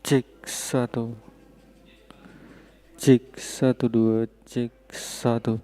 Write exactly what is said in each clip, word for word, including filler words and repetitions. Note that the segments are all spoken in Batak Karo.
Cek satu. Cek satu dua, cek satu.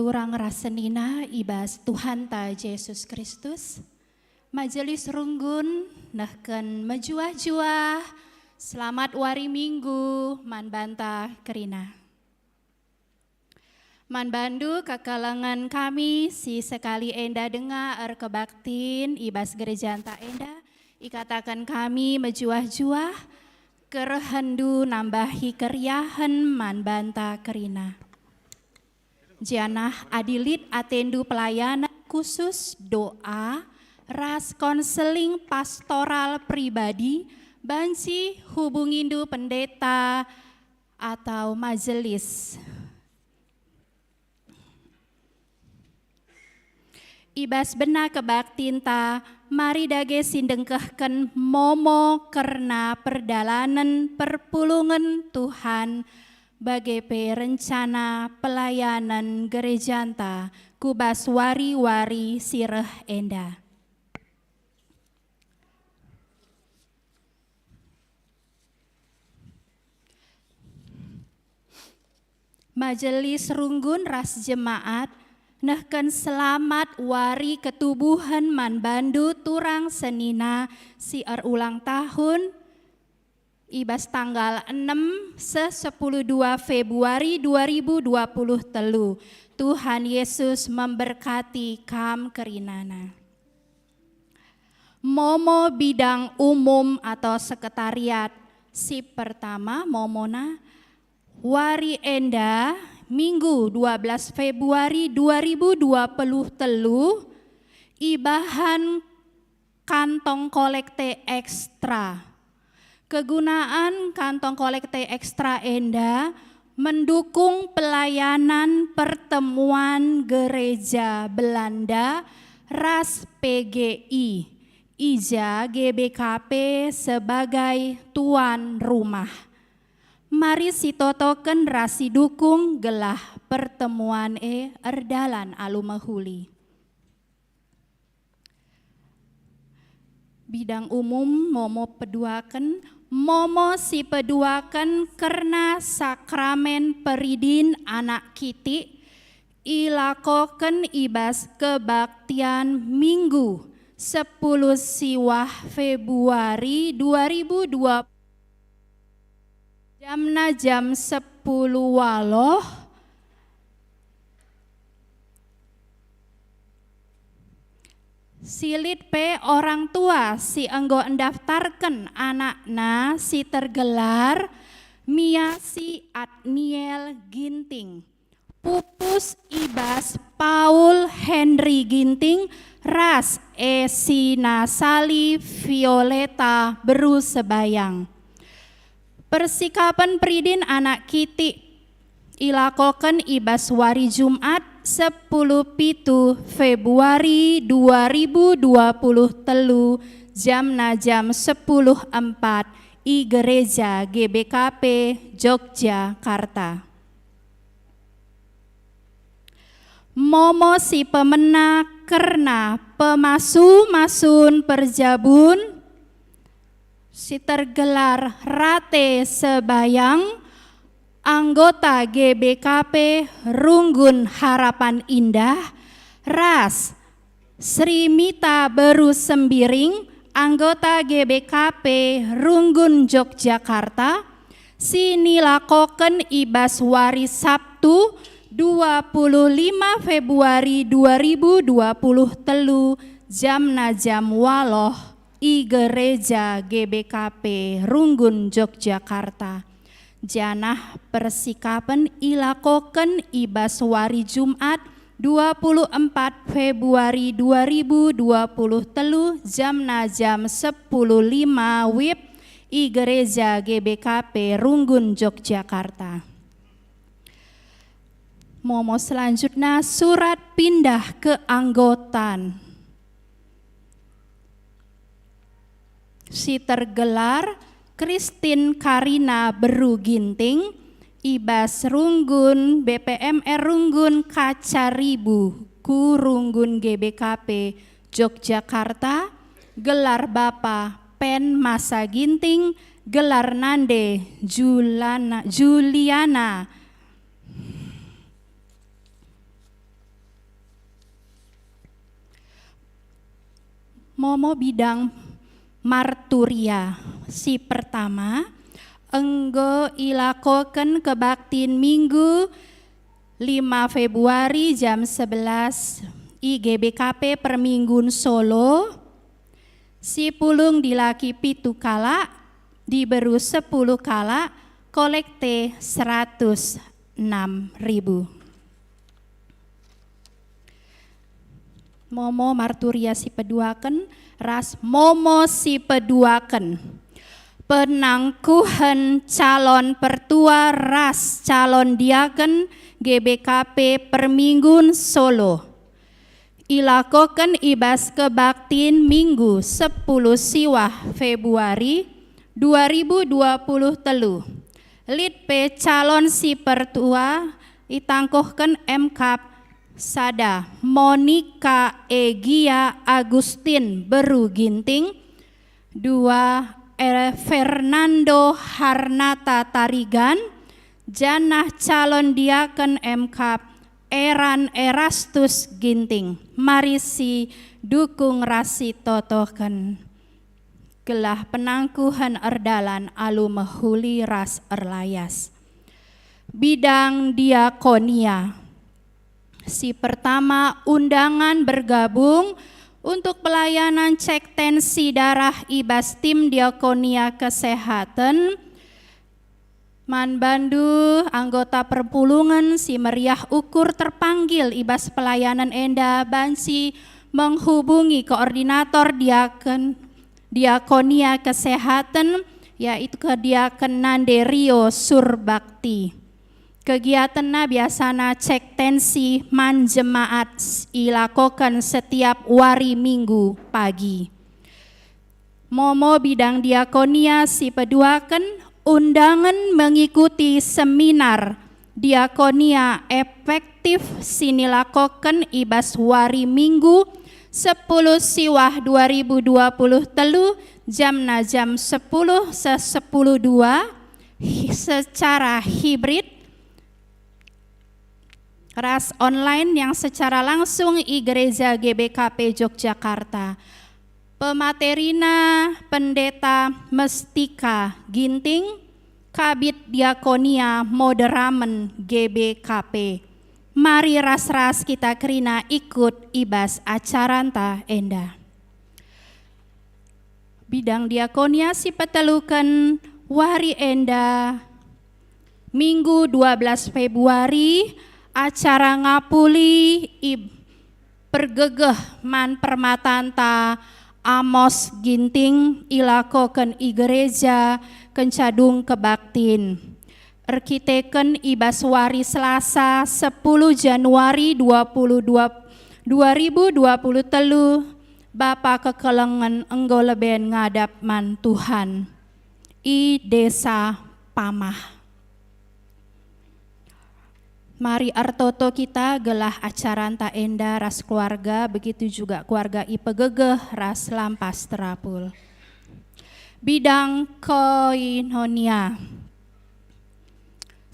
Turang ras senina i bas Tuhanta Jesus Kristus, Majelis Runggun nehken mejuah-juah selamat wari Minggu man banta kerina. Man bandu kekelengen kami si sekali enda denga erkebaktin i bas gerejanta enda, ikataken kami mejuah-juah, kerehenndu nambahi keriahen man banta kerina. Janah adi lit atendu pelayanan khusus doa ras konseling pastoral pribadi, banci hubungindu pendeta atau majelis. I bas bena kebaktinta, mari dage si ndengkehken momo kerna perdalanen perpulungen Tuhan, bage pe rencana pelayanan gerejanta ku bas wari-wari si reh enda. Majelis Runggun ras jemaat nehken selamat wari ketubuhen man bandu turang senina si erulang tahun i bas tanggal enem seh sepuluh dua Februari dua ribu dua puluh telu. Tuhan Yesus memberkati kam kerinana. Momo bidang umum atau sekretariat. Si pertama, momona wari enda, Minggu dua belas Februari dua ribu dua puluh telu, ibahan kantong kolekte ekstra. Kegunaan kantong kolekte ekstra enda mendukung pelayanan pertemuan gereja Belanda ras P G I, i ja G B K P sebagai tuan rumah. Mari sitotoken ras sidukung gelah pertemuan e erdalan alu mehuli. Bidang umum, momo peduaken, momo si peduaken kerna sakramen peridin anak kitik, ilakoken i bas kebaktian Minggu sepuluh siwah Februari dua ribu dua, jamna jam sepuluh waloh. Si lit pe orang tua si enggo ndaftarken anakna si tergelar Miasi Adniel Ginting, pupus i bas Paul Henry Ginting ras Esina Sali Violeta beru Sebayang. Persikapen peridin anak kitik ilakoken i bas wari Jumat, sepuluh pitu Februari dua ribu dua puluh telu, jamna jam sepuluh empat, i Gereja G B K P, Yogyakarta. Momo si pemena kerna pemasu-masun perjabun si tergelar Rate Sebayang, anggota G B K P Runggun Harapan Indah, ras Sri Mita Beru Sembiring, anggota G B K P Runggun Yogyakarta, si nilakoken i bas wari Sabtu, dua puluh lima Februari dua ribu dua puluh telu, jamna jam waloh, i Gereja G B K P Runggun, Yogyakarta. Janah persikapen ilakoken i bas wari Jumat, dua puluh empat Februari dua ribu dua puluh telu, jamna jam sepuluh lima wib, i Gereja G B K P Runggun, Yogyakarta. Momo selanjutna, surat pindah keanggotan si tergelar Christine Karina Beru Ginting, i bas Runggun B P M R Runggun Kacaribu, ku Runggun G B K P Yogyakarta, gelar bapa Pen Masa Ginting, gelar nande Julana, Juliana. Momo bidang marturia. Si pertama, enggo ilakoken kebaktin Minggu lima Februari jam sebelas i G B K P Perminggun Solo, si pulung dilaki pitu kalak, diberu sepuluh kalak, kolekte seratus enam ribu. Momo marturia si peduaken ras momo si peduaken. Penangkuhen calon pertua ras calon diaken G B K P Perminggun Solo. Ilakoken i bas kebaktin Minggu sepuluh siwah Februari dua ribu dua puluh telu. Lit pe calon si pertua itangkuhken, emkap: sada, Monika Egia Agustin, beru Ginting; dua, E-, Fernando Harnata Tarigan, janah calon diaken, emkap: Eran Erastus Ginting. Mari sidukung ras sitotohken, gelah penangkuhen erdalan alu mehuli ras erlayas. Bidang diakonia. Si pertama, undangan bergabung untuk pelayanan cek tensi darah i bas tim diakonia kesehatan. Man bandu anggota perpulungen si meriah ukur terpanggil i bas pelayanan enda banci menghubungi koordinator diaken, diakonia kesehatan, yaitu kediaken Nande Rio Surbakti. Kegiatenna biasana cek tensi man jemaat s-, ilakoken setiap wari Minggu pagi. Momo bidang diakonia si peduaken, undangen mengikuti seminar diakonia efektif si nilakoken i bas wari Minggu sepuluh siwah dua ribu dua puluh telu, jamna jam sepuluh seh sepuluh dua, hi-, secara hibrid ras online yang secara langsung i Gereja G B K P Yogyakarta. Pematerina Pendeta Mestika Ginting, Kabid Diakonia Moderamen G B K P. Mari ras-ras kita kerina ikut i bas acaranta enda. Bidang diakonia si peteluken, wari enda, Minggu dua belas Februari, acara ngapuli i pergegeh man permatanta Amos Ginting ilakoken i gereja kenca dung kebaktin. Erkiteken i bas wari Selasa, sepuluh Januari dua puluh dua, dua ribu dua puluh telu, bapa kekelengen enggo leben ngadap man Tuhan i Desa Pamah. Mari ertoto kita gelah acaranta enda ras keluarga, begitu juga keluarga ipegegeh ras lampas terapul. Bidang koinonia.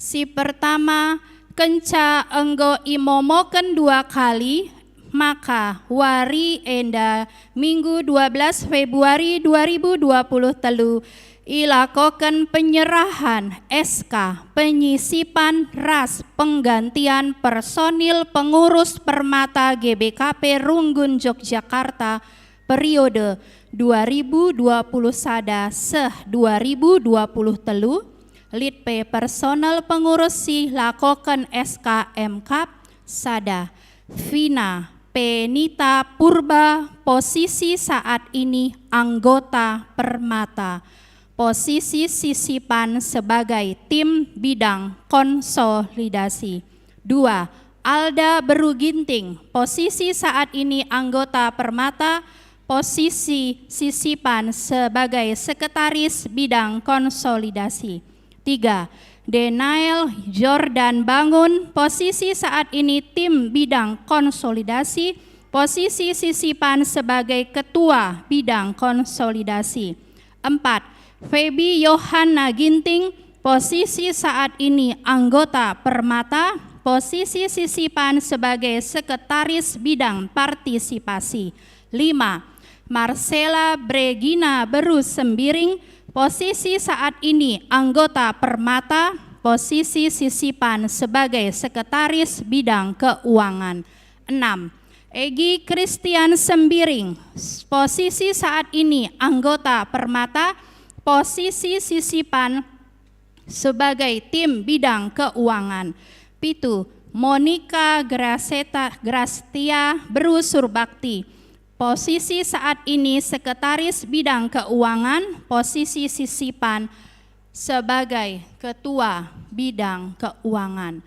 Si pertama, kenca enggo imomoken dua kali, maka wari enda, Minggu dua belas Februari dua ribu dua puluh telu, ilakoken penyerahan S K penyisipan ras penggantian personil pengurus Permata G B K P Runggun Yogyakarta periode dua ribu dua puluh sada seh dua ribu dua puluh telu, lit pe personel pengurus si lakoken S K M Kap. Sada, Vina Penita Purba, posisi saat ini anggota Permata, posisi sisipan sebagai tim bidang konsolidasi. Dua, Alda Beru Ginting, posisi saat ini anggota Permata, posisi sisipan sebagai sekretaris bidang konsolidasi. Tiga, Denael Jordan Bangun, posisi saat ini tim bidang konsolidasi, posisi sisipan sebagai ketua bidang konsolidasi. Empat, Feby Yohana Ginting, posisi saat ini anggota Permata, posisi sisipan sebagai sekretaris bidang partisipasi. Lima, Marcella Bregina beru Sembiring, posisi saat ini anggota Permata, posisi sisipan sebagai sekretaris bidang keuangan. Enam, Egi Christian Sembiring, posisi saat ini anggota Permata, posisi sisipan sebagai tim bidang keuangan. Pitu, Monica Graceta, Grastia beru Surbakti, posisi saat ini sekretaris bidang keuangan, posisi sisipan sebagai ketua bidang keuangan.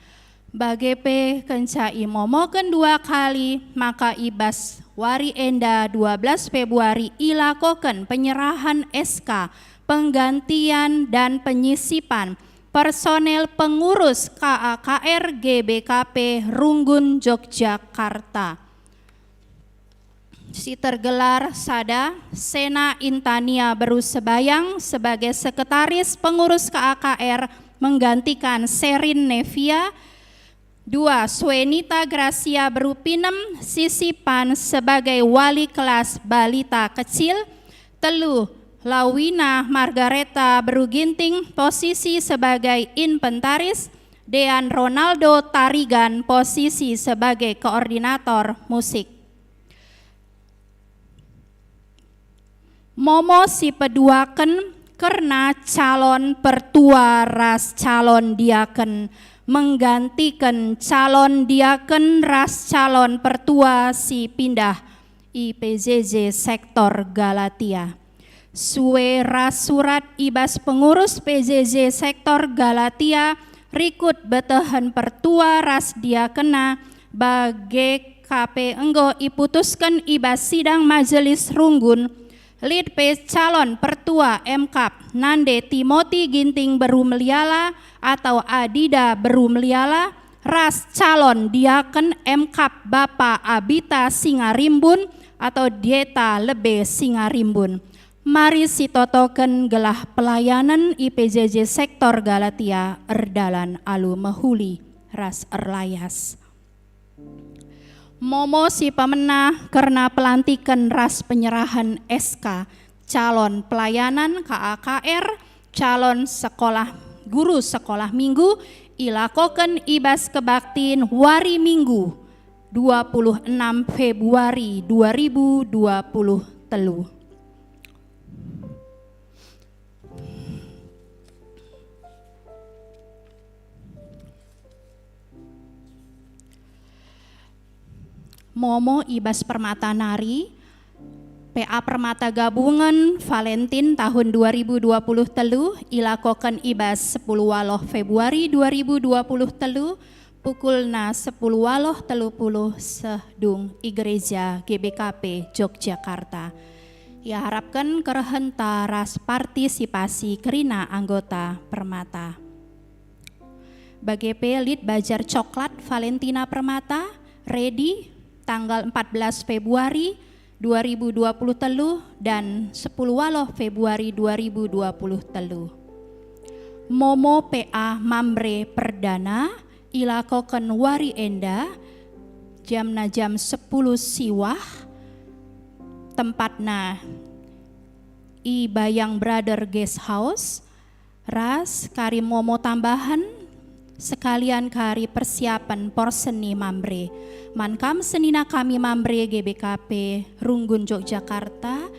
Bage pe kenca imomoken dua kali, maka i bas wari enda, dua belas Februari, ilakoken penyerahan S K, penggantian dan penyisipan personel pengurus K A K R G B K P Runggun, Yogyakarta. Si tergelar sada, Sena Intania beru Sebayang sebagai sekretaris pengurus K A K R menggantikan Serin Nevia. Dua, Swenita Gracia beru Pinem, sisipan sebagai wali kelas balita kecil. Telu, Lawina Margareta beru Ginting, posisi sebagai inventaris. Dean Ronaldo Tarigan, posisi sebagai koordinator musik. Momo si peduaken kerna calon pertua ras calon diaken, menggantiken calon diaken ras calon pertua si pindah i P J J sektor Galatia. Sue ras surat i bas pengurus P J J sektor Galatia rikut betehen pertua ras diakenna, bage ka pe enggo iputusken i bas sidang majelis runggun. Lit pe calon pertua M K A P nande Timoti Ginting beru Meliala atau Adida beru Meliala, ras calon diaken M K A P Bapa Abita Singarimbun atau Dieta lebe Singarimbun. Mari sitotoken gelah pelayanen i P J J sektor Galatia erdalan alu mehuli ras erlayas. Momo si pemena kerna pelantiken ras penyerahan S K calon pelayanan K A K R, calon sekolah guru sekolah minggu, ilakoken i bas kebaktin wari Minggu, dua puluh enam Februari dua ribu dua puluh telu. Momo i bas Permata nari, P A Permata Gabungan Valentin tahun dua ribu dua puluh telu, ilakoken i bas sepuluh waloh Februari dua ribu dua puluh telu, pukulna sepuluh waloh telu puluh seh dung i Gereja G B K P Yogyakarta. Iharapken kerehenta ras partisipasi kerina anggota Permata. Bage pe lit bajar coklat Valentina Permata, ready, tanggal empat belas Februari dua ribu dua puluh telu dan sepuluh waloh Februari dua ribu dua puluh telu. Momo P A Mamre perdana ilakoken wari enda, jamna jam sepuluh siwah, tempatna i Bayang Brother Guest House, ras kari momo tambahen, sekalian kari persiapen porseni Mamre. Man kam senina kami Mamre G B K P Runggun Yogyakarta,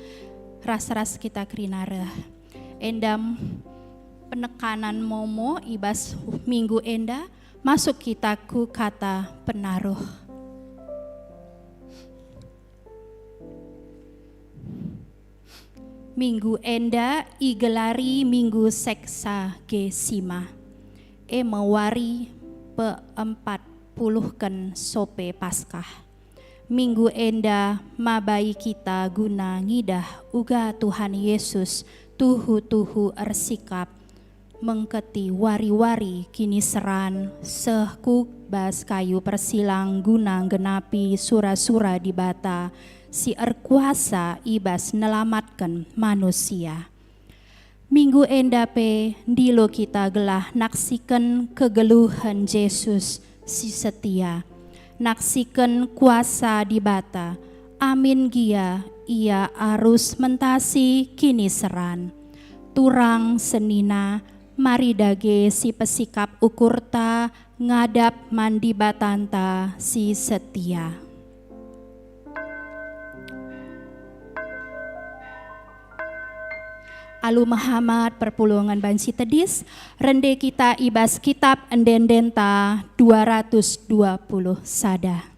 ras-ras kita kerina reh. Enda penekanan momo i bas minggu enda, masuk kita ku kata penaruh. Minggu enda igelari Minggu Seksagesima, e me wari peempat puluhken sope Paskah. Minggu enda mabai kita guna ngidah uga Tuhan Yesus tuhu-tuhu ersikap mengketi wari-wari kiniseran seh ku bas kayu persilang guna nggenapi sura-sura Dibata si erkuasa i bas nelamatken manusia. Minggu enda pe ndilo kita gelah naksiken kegeluhen Jesus si setia, naksiken kuasa Dibata, Amin gia ia arus mentasi kiniseran. Turang senina, mari dage sipesikap ukurta ngadap man Dibatanta si setia. Alu mehamat perpulungen banci tedis, rende kita i bas Kitap Ende-endenta dua ratus dua puluh sada.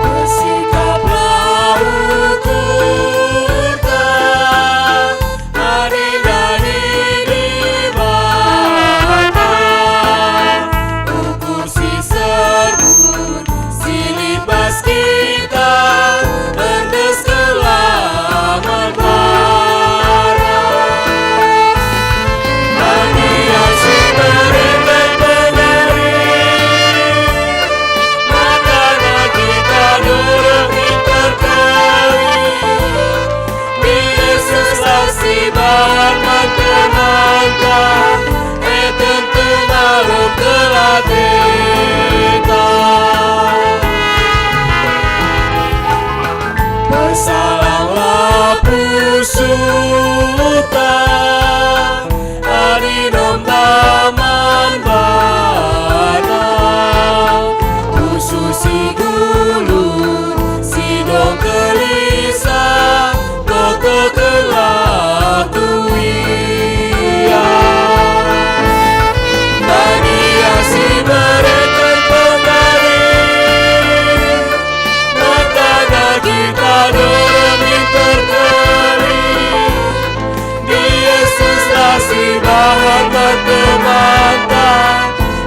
Bersikaplah ukurta, adi-adi Dibata, ukur si serbun, si lit bas kita, endeskenlah man barat. Bagi yang si mereken pengari, maka kita durung terkari. Yesuslah si bahan mata-mata, e tentu malem kelak kita. Persalanglah pusuhta, adi domba man bana, pusuh si gulung, si dong kelisa, totokenlah tu ia. Bagi yang si mereken pengari, makanya kita demi terkeri. Yesuslah si bahan mata-mata,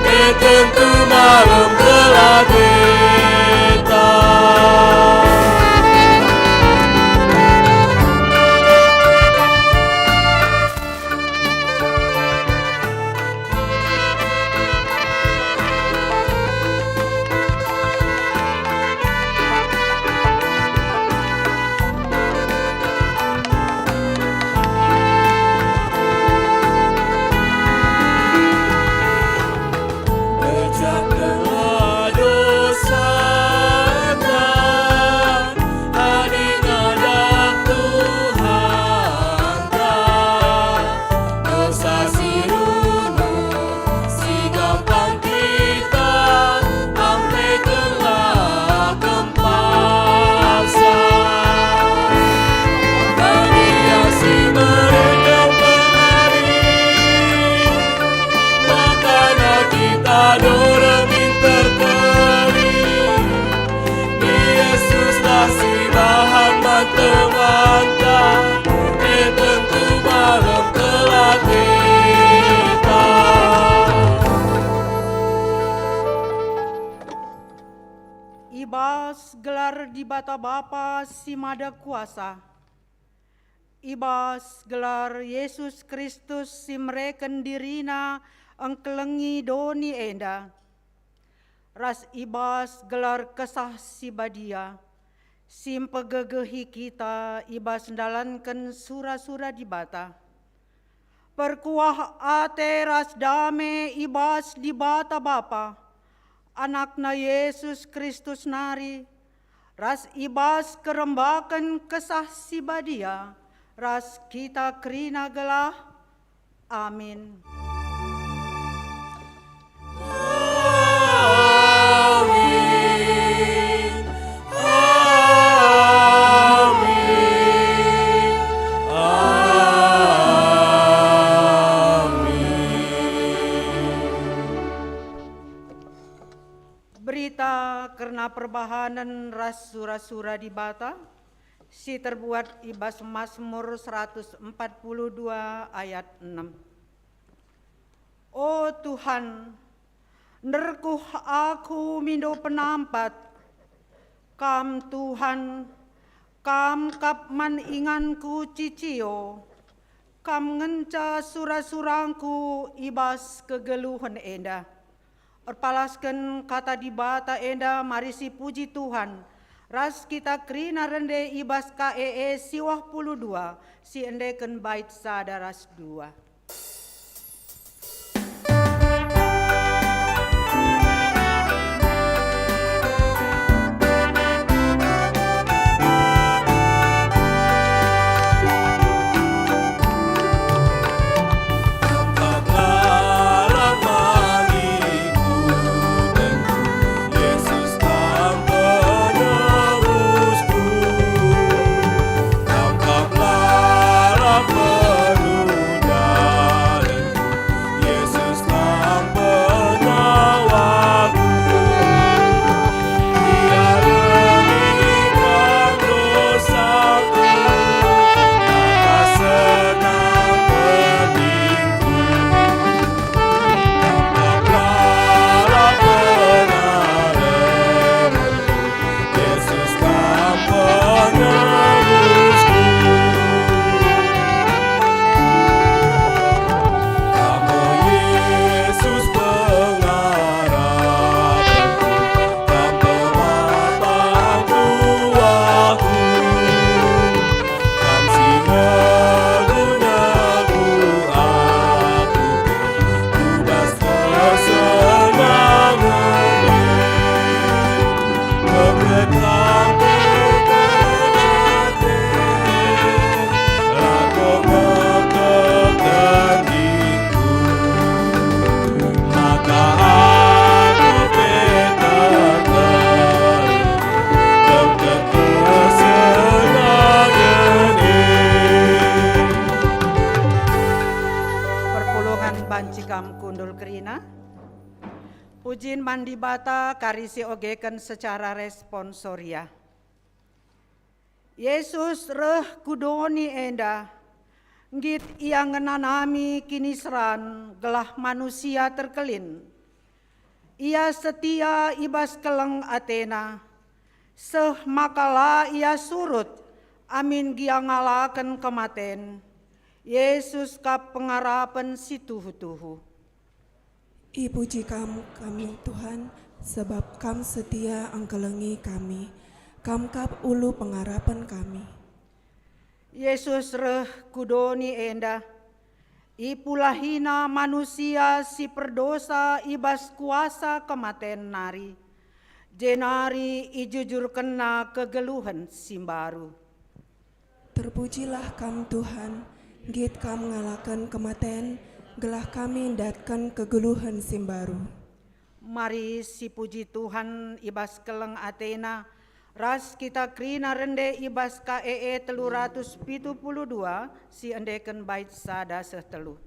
e tentu malem kelak kita. Pecahkenlah dosanta, adi ngadap Tuhanta. Dosa si runut, si gampang kita ampekenlah kempasa. Bagi yang si mereken pengari, makanya kita doremi terkeri. Yesuslah si bahan mata-mata, e tentu malem kelak kita. I bas gelar Dibata Bapa si Mada Kuasa, i bas gelar Yesus Kristus si mereken diriNa engkelengi doni enda, ras i bas gelar Kesah Si Badia, si mpegegehi kita i bas ndalanken sura-sura Dibata. Perkuah ate ras dame i bas Dibata Bapa, AnakNa Yesus Kristus nari, ras i bas kerembaken Kesah Si Badia, ras kita kerina gelah. Amin. Amin. Amin. Amin. Berita kerna perbahanen ras sura-sura Dibata si terbuat i bas Masmur seratus empat puluh dua ayat enam. O Tuhan, nerkuh aku mindo penampat. Kam, Tuhan, Kam kap man inganku cicio. Kam ngenca sura-surangku i bas kegeluhen enda. Erpalasken Kata Dibata enda mari sipuji Tuhan, ras kita kerina rende i bas K E E siwah puluh dua, si endeken bait sada ras dua. Yesus, Kam penyawaku, ia remi Kam dosaku, maka senang hatiku. Kam lalap pengarepen, Yesus, Kam penebusku. Kam, o Yesus, pengarapenku, Kam pemapang tuahku. Kam si negu-negu aku pe ku bas kesenangen e. Bengket Kam ku kemate, lako ngekep dengkingku. Maka aku pe terkeri, tep-tep kesenangen e. Perpulungen banci kam kundul kerina. Pujin man Dibata kari siogeken secara responsoria. Yesus reh ku doni enda, nggit Ia ngenanami kiniseran gelah manusia terkelin. Ia setia i bas keleng ateNa, seh maka la Ia surut amin gia ngalaken kematen. Yesus kap pengarapen si tuhu-tuhu. Ipuji Kam kami, Tuhan, sebab Kam setia engkelengi kami. Kam kap ulu pengarapen kami. Yesus reh ku doni enda. IpulahiNa manusia si perdosa i bas kuasa kematen nari, jenari ijujurkenNa kegeluhen si mbaru. Terpujilah Kam, Tuhan, nggit Kam ngalaken kematen, gelah kami ndatken kegeluhen si mbaru. Mari sipuji Tuhan i bas keleng ateNa, ras kita kerina rende i bas K E E telu ratus pitu puluh dua, si endeken bait sada seh telu.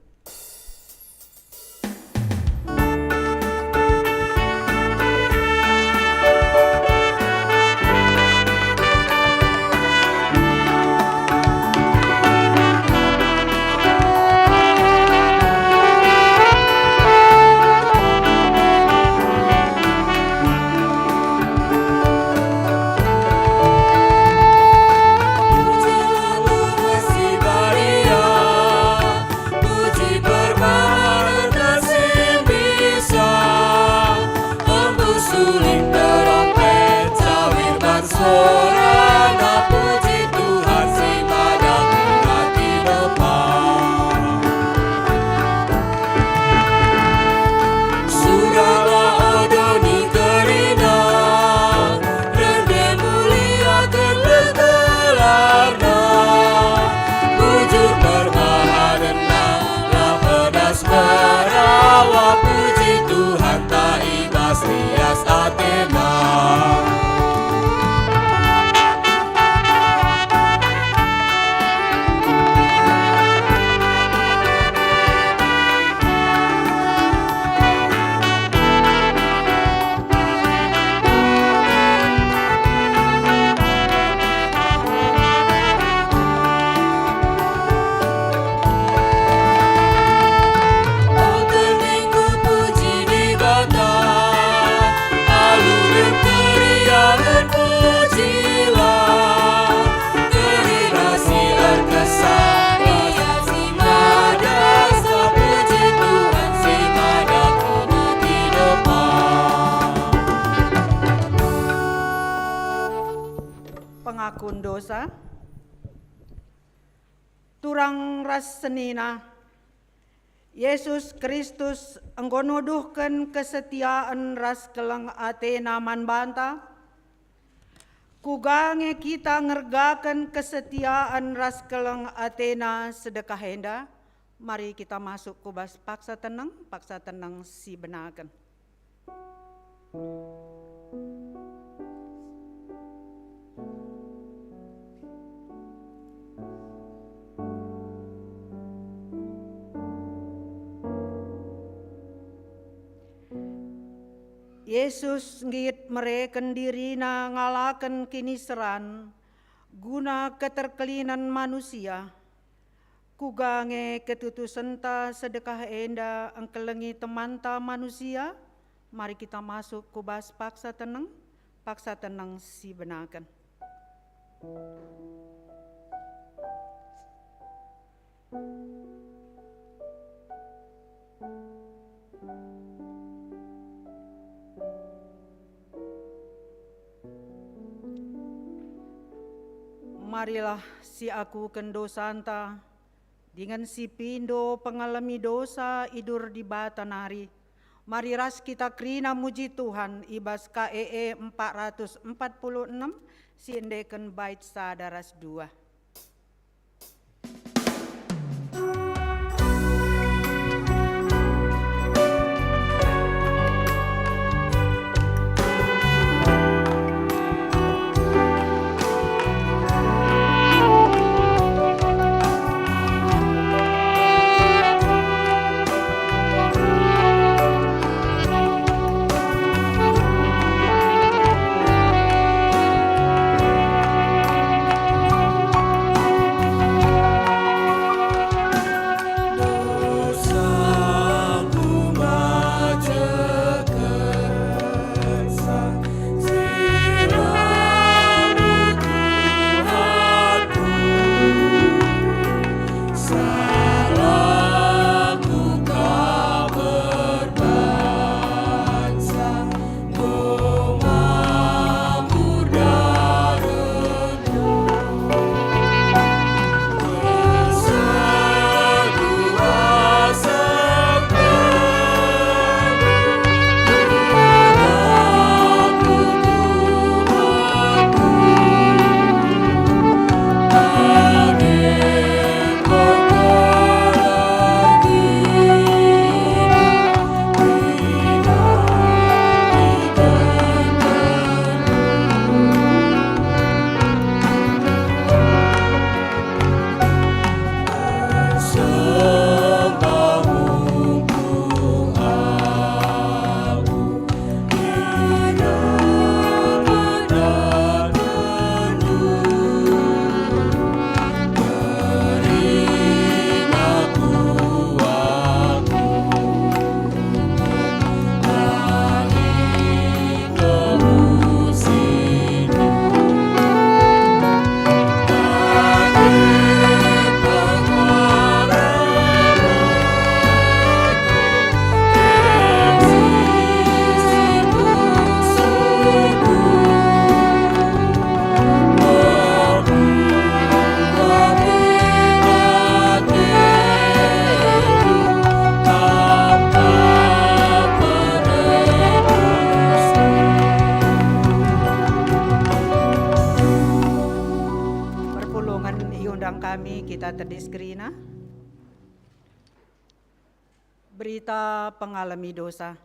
dosa. Turang ras senina, Yesus Kristus enggo nuduhken kesetiaan ras keleng ateNa man banta. Kuga nge kita ngergaken kesetiaan ras keleng ateNa sedekah enda? Mari kita masuk ku bas paksa teneng, paksa teneng sibenaken. Yesus nggit mereken diriNa ngalaken kiniseran guna keterkelinen manusia. Kuga nge ketutusenta sedekah enda engkelengi temanta manusia? Mari kita masuk ku bas paksa teneng, paksa teneng sibenaken. Marilah siakuken dosanta, dingen sipindo pengalemi dosa i dur Dibata nari. Mari ras kita kerina muji Tuhan i bas K E E empat ratus empat puluh enam, siendeken bait sada ras dua. Perpulungen iundang kami, kita tedis kerina. Berita pengalemi dosa.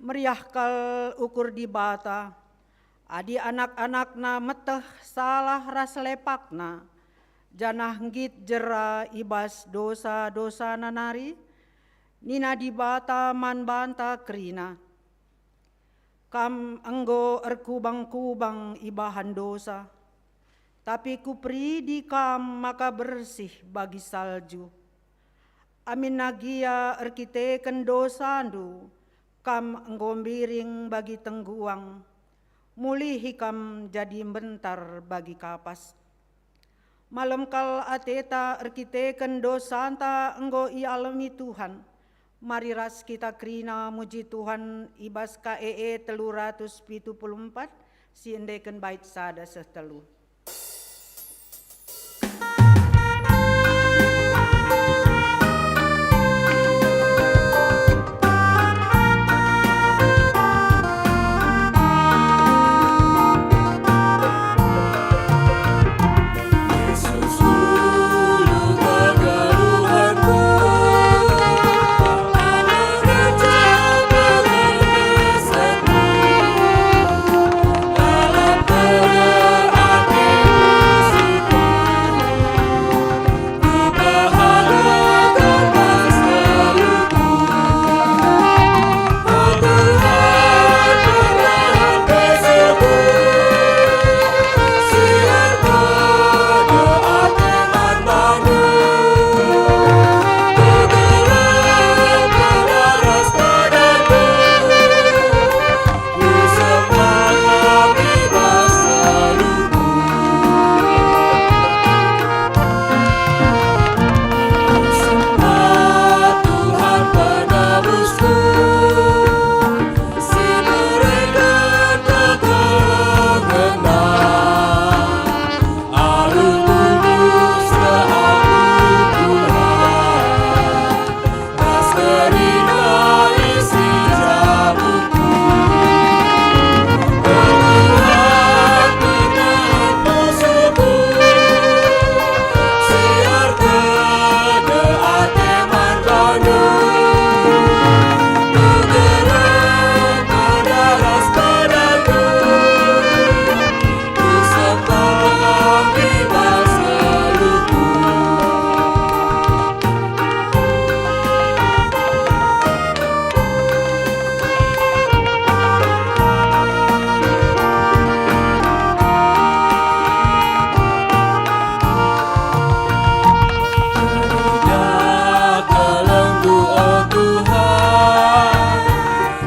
Meriah kal ukur Dibata, adi anak-anakNa meteh salah ras lepakna, janah nggit jera i bas dosa-dosana nari, nina Dibata man banta kerina, "Kam enggo erkubang-kubang ibahan dosa, tapi Kuperidi kam maka bersih bagi salju. Aminna gia erkiteken dosandu, kam enggo mbiring bagi tengguang, mulihi kam jadi mbentar bagi kapas." Malem kal ateta erkiteken dosanta enggo ialemi Tuhan. Mari ras kita kerina muji Tuhan i bas K E E telu ratus pitu puluh empat, Si endeken bait sada seh telu.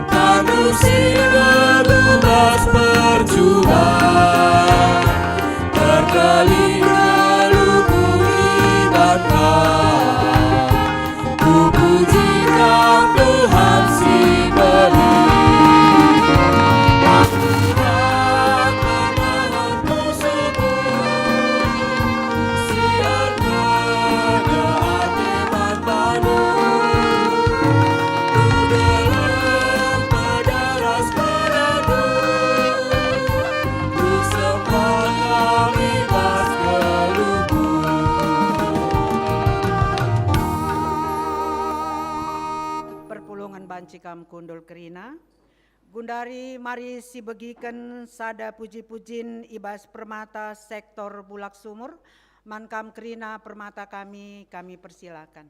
Tandu si bertugas perjuangan, berkelin geluhku ibadah. Kupuji Kam Tuhan si beri. Musuhku si erkata ate man bandu. Perpulungen banci kam kundul kerina. Gundari mari sibegiken sada puji-pujin i bas permata sektor Bulak Sumur. Man kam kerina permata kami, kami persilakan.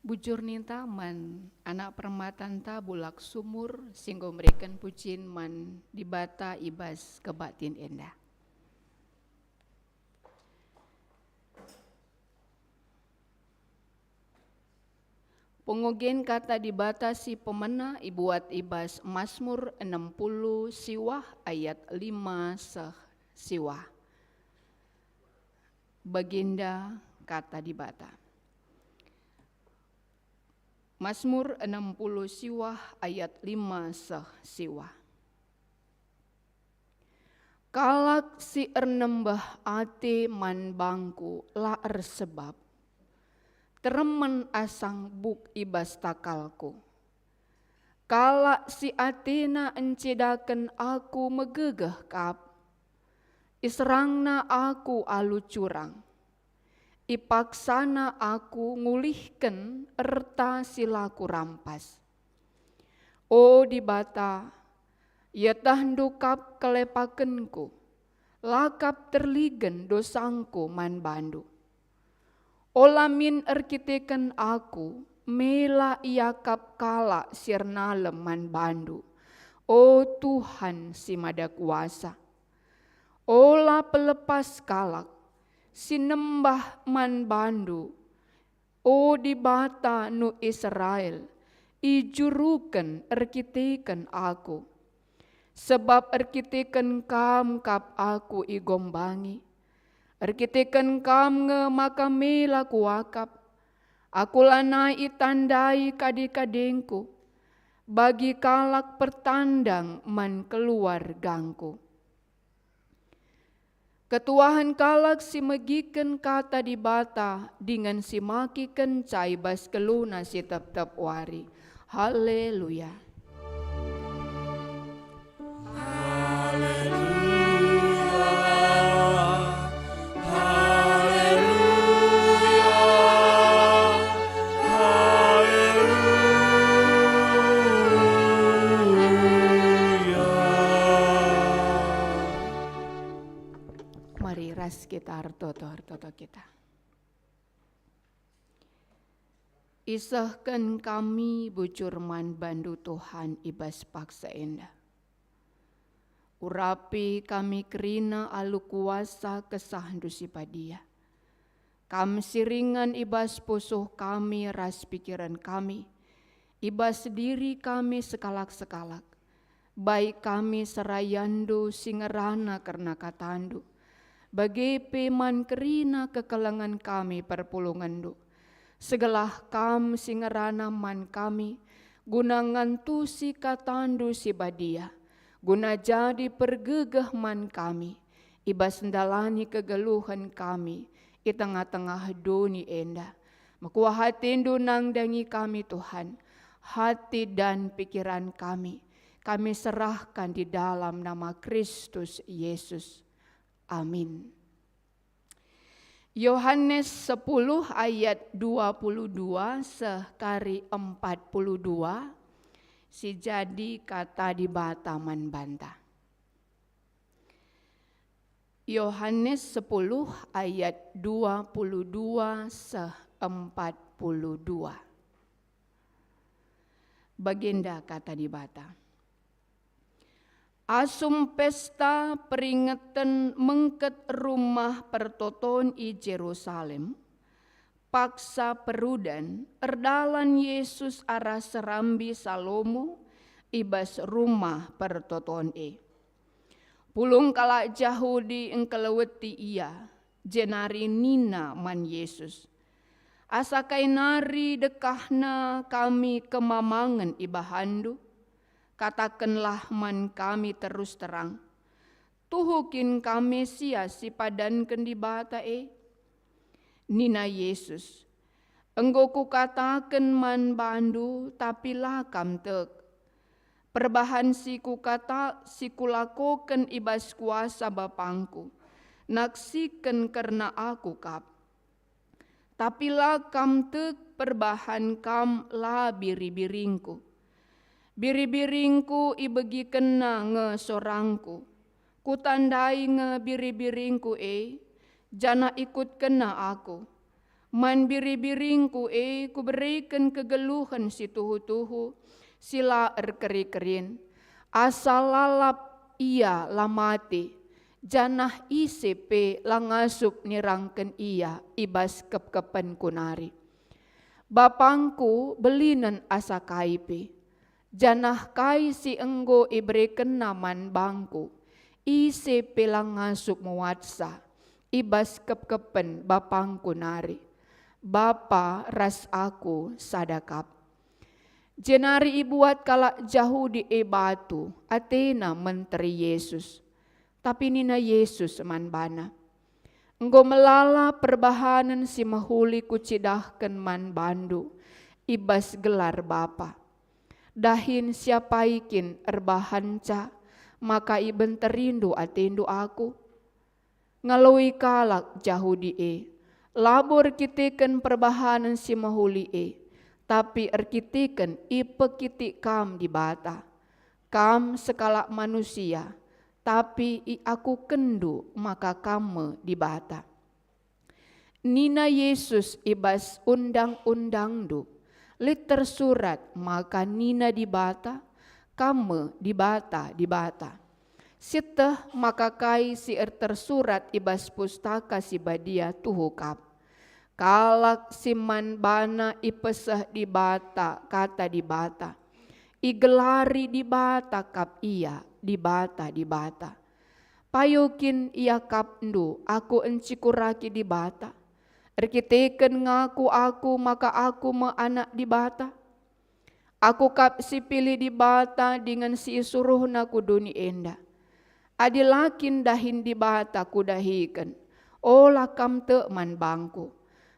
Bujur ninta man anak permatanta bulak sumur si enggo mereken pujin man Dibata i bas kebaktin enda. Pengogen kata Dibata si pemena ibuat i bas Masmur enem puluh siwah ayat lima seh siwah. Baginda kata Dibata. Masmur enem puluh siwah ayat lima seh siwah. Kalak si ernembeh ate man bangku la ersebab, teremen asang buk i bas takalku. Kalak si atena encedaken aku megegeh kap, iserangna aku alu curang. Ipaksana aku ngulihken erta si la kurampas. O Dibata, ietehndu kap kelepakenku, la kap terligen dosangku man bandu. Ola min erkiteken aku mela iakap kalak si ernalem man bandu, o Tuhan si Mada Kuasa. Ola pelepas kalak si nembah man bandu, o Dibata nu Israel, ijuruken erkiteken aku. Sabap erkiteken Kam kap aku igombangi, erkiteken Kam nge maka mela kuakap. Aku lanai itandai kade-kadengku, bagi kalak pertandang man keluargangku. Ketuahen kalak si megiken kata Dibata dingen si makiken cai bas keluna si tep-tep wari. Haleluya. Haleluya, haleluya, haleluya. Mari ras kita ertoto, ertoto kita. Isehken kami bujur man bandu Tuhan i bas paksa enda. Urapi kami kerina alu kuasa KesahNdu si Badia. Kam si ringan i bas pusuh kami ras pikiren kami, i bas diri kami sekalak-sekalak. Bai kami serayanNdu si ngerana kerna kataNdu, bage pe man kerina kekelengen kami perpulungenNdu. Segelah Kam si ngerana man kami, guna ngantusi kataNdu si Badia, guna jadi pergegeh man kami, i bas ndalani kegeluhen kami i tengah-tengah doni enda. Mekuah ateNdu nandangi kami, Tuhan. Hati dan pikiran kami, kami serahkan di dalam nama Kristus Yesus. Amin. Yohanes sepuluh ayat dua puluh dua seh kari empat puluh dua, si jadi kata Dibata man banta. Yohanes sepuluh ayat dua puluh dua seh empat puluh dua. Bagenda kata Dibata. Asum pesta peringeten mengket Rumah Pertoton i Jerusalem, paksa perudan, erdalan Jesus arah serambi Salomo i bas Rumah Pertoton e. Pulung kalak Jahudi engkeleweti Ia, jenari nina man Jesus, "Asa kai nari dekahna kami kemamangen ibahanNdu? Katakenlah man kami terus terang, tuhu kin Kam Mesias si ipadanken Dibata e?" Nina Jesus, "Enggo Kukataken man bandu, tapi la kam tek. Perbahan si Kukata, si Kulakoken i bas kuasa BapangKu, naksiken kerna Aku kap. Tapi la kam tek perbahan kam la biri-biringKu. Biri-biringKu ibegikenna nge sorangKu. Kutandai nge biri-biringKu e, janah ikutkenna Aku. Man biri-biringku e kubereken kegeluhen si tuhu-tuhu, si la erkeri-kerin, asa lalap ia la mate, janah ise pe la ngasup nirangken ia i bas kepkepenku nari. Bapangku belinen asa kai pe, janah kai si enggo iberekenna man bangku, ise pe la ngasup muatsa i bas kepkepen Bapangku nari. Bapa ras Aku sada kap. Jenari ibuat kalak Jahudi e batu, atena menteri Jesus. Tapi nina Jesus man bana, "Enggo melala perbahanen si mehuli Kucidahken man bandu i bas gelar Bapa. Dahin siapai kin erbahanca maka ibenterindu atendu Aku?" Ngaloi kalak Jahudi e, "Labo erkiteken perbahanen si mehuli e, tapi erkiteken ipekitik Kam Dibata. Kam sekalak manusia, tapi iakukenndu maka Kam me Dibata." Nina Jesus, "I bas Undang-undangndu lit tersurat maka nina Dibata, 'Kam me dibata-dibata.' Sieteh maka kai si ertersurat i bas Pustaka Si Badia tuhu kap, 'Kalak si man bana ipeseh Dibata kata Dibata, igelari Dibata kap ia dibata-dibata.' Payo kin iakapndu Aku encikuraki Dibata, erkiteken ngaku Aku maka Aku me Anak Dibata? Aku kap si pilih Dibata dingen si isuruhNa ku doni enda. Adi la kin dahin Dibata Kudahiken, ola kam tek man bangKu.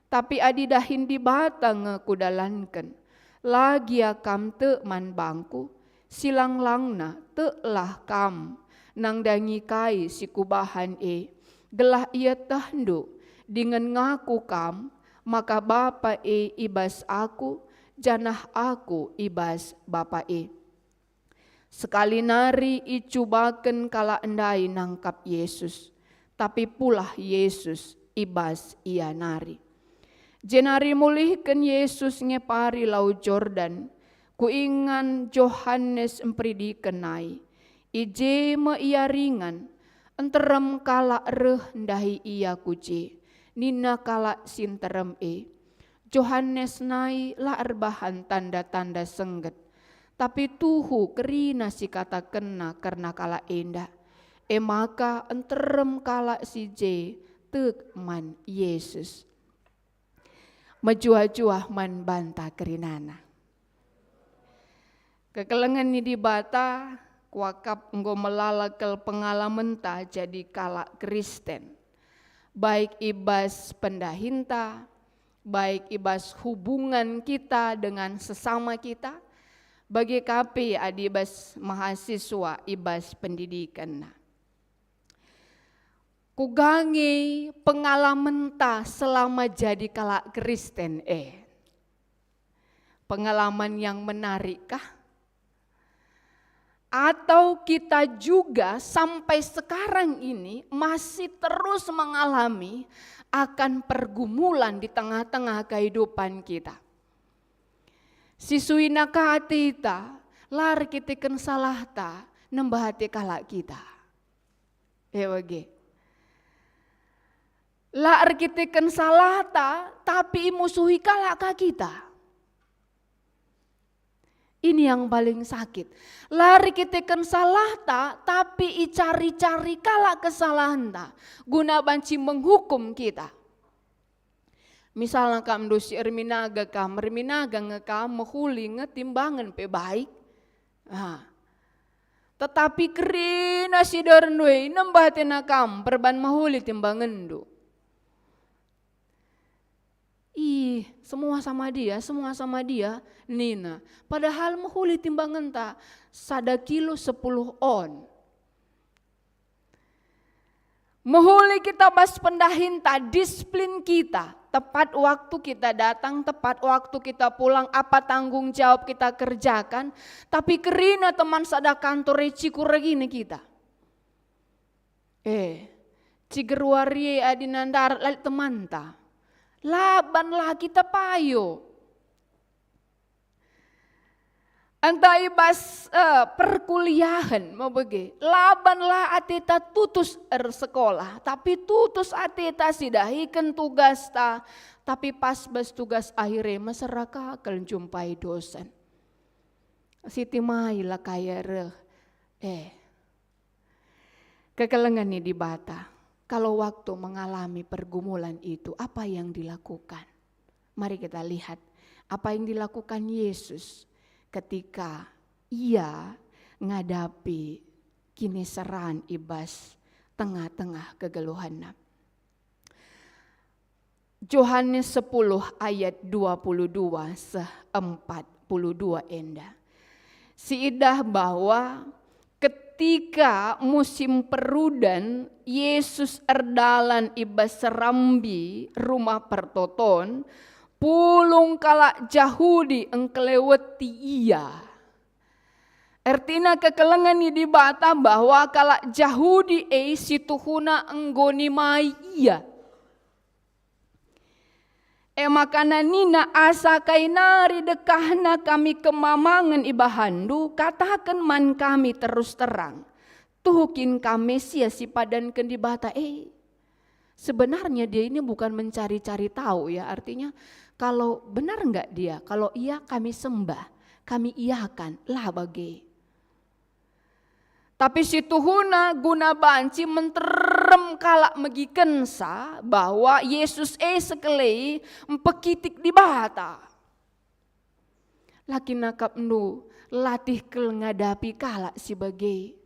Tapi adi dahin Dibata nge Kudalanken, la gia kam tek man bangKu. Silang-langna, teklah kam nandangi kai si Kubahan e, gelah ietehndu dingen ngaku kam maka Bapa e i bas Aku, janah Aku i bas Bapa e." Sekali nari icubaken kalak ndai nangkap Jesus, tapi pulah Jesus i bas ia nari. Jenari mulihken Jesus ngepari Lau Jordan, ku ingan Johanes Mperidiken nai. I je me ia ringan, nterem kalak reh ndahi ia ku je. Nina kalak si nterem e, "Johanes nai la erbahan tanda-tanda sengget, tapi tuhu kerina si katakenna kerna kalak enda." E maka nterem kalak si je tek man Jesus. Mejuah-juah man banta kerinana. Kekelengen ni Dibata, kuakap enggo melala kal pengalamenta jadi kalak Kristen, baik i bas pendahinta, baik i bas hubungan kita dengan sesama kita, bage ka pe adi bas mahasiswa i bas pendidikenna. Kuga nge pengalamenta selama jadi kalak Kristen e? Pengalaman yang menarik kah? Atau kita juga sampai sekarang ini masih terus mengalami akan pergumulan di tengah-tengah kehidupan kita? Si suina ka ateta, la erkiteken salahta nembeh ate kalak kita. E bage. La erkiteken salahta, tapi imusuhi kalak ka kita. Ini yang paling sakit. La erkiteken salahta, tapi icari-cari kalak kesalahenta guna banci menghukum kita. Misalna kam ndu si erminaga kam, erminaga nge kam, mehuli nge, timbangen pe baik. Ah. Tetapi kerina si derndu e, nembeh atena kam perban mehuli timbangenndu. "Ih, semua sama dia, semua sama dia," nina. Padahal mehuli timbangenta sada kilo sepuluh on. Mehuli kita bas pendahinta, disiplin kita, tepat waktu kita datang, tepat waktu kita pulang, apa tanggung jawab kita kerjakan, tapi kerina teman sada kantor e cikur gina kita. Eh, ciger wari e adi nandarat lit temanta. Laban la kita payo. Ntah i bas, eh, perkuliahen me bage, laban la ateta tutus ersekolah, tapi tutus ateta sidahiken tugasta, tapi pas bas tugas akhir e mesera ka kal njumpai dosen. Siti mai la kai reh. Eh. Kekelengen ni Dibata, kalau waktu mengalami pergumulan itu, apa yang dilakukan? Mari kita lihat apa yang dilakukan Yesus ketika Ia ngadapi kiniseran i bas tengah-tengah kegeluhenna. Johanes sepuluh ayat dua puluh dua seh empat puluh dua enda. Siidah bahwa ketika musim perudan, Yesus erdalan i bas serambi Rumah Pertoton, pulung kalak Jahudi engkeleweti Ia. Ertina kekelengen ni Dibata bahwa kalak Jahudi e situhuna enggo nimai Ia. E maka nina, "Asa kai nari dekahna kami kemamangen ibahanndu, kataken man kami terus terang, tuhu kin Kam Mesias si ipadanken Dibata e?" Sebenarnya dia ini bukan mencari-cari tahu, ya, artinya kalau benar enggak dia, kalau iya kami sembah, kami iakan, la bage. Tapi situhuna guna banci menterem kalak megikensa bahwa Yesus e sekelai mpekitik Dibata. La kin akapndu latih kal ngadapi kalak si bage,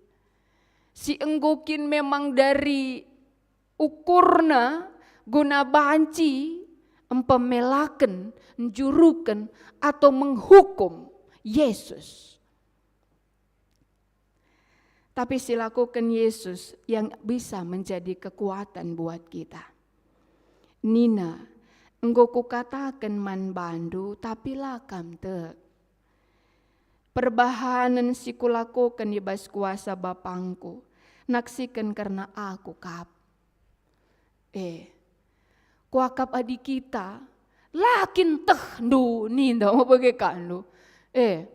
si enggo kin memang dari ukurna guna banci mpemelaken, njuruken, atau menghukum Yesus. Tapi si lakoken Yesus yang bisa menjadi kekuatan buat kita. Nina, "Enggo kukataken man bandu, tapi la kam tek. Perbahanen si kulakoken i bas kuasa Bapangku, naksiken kerna Aku kap." Eh, kuakap adi kita, la kin tehndu ninda, me bage kandu. Eh,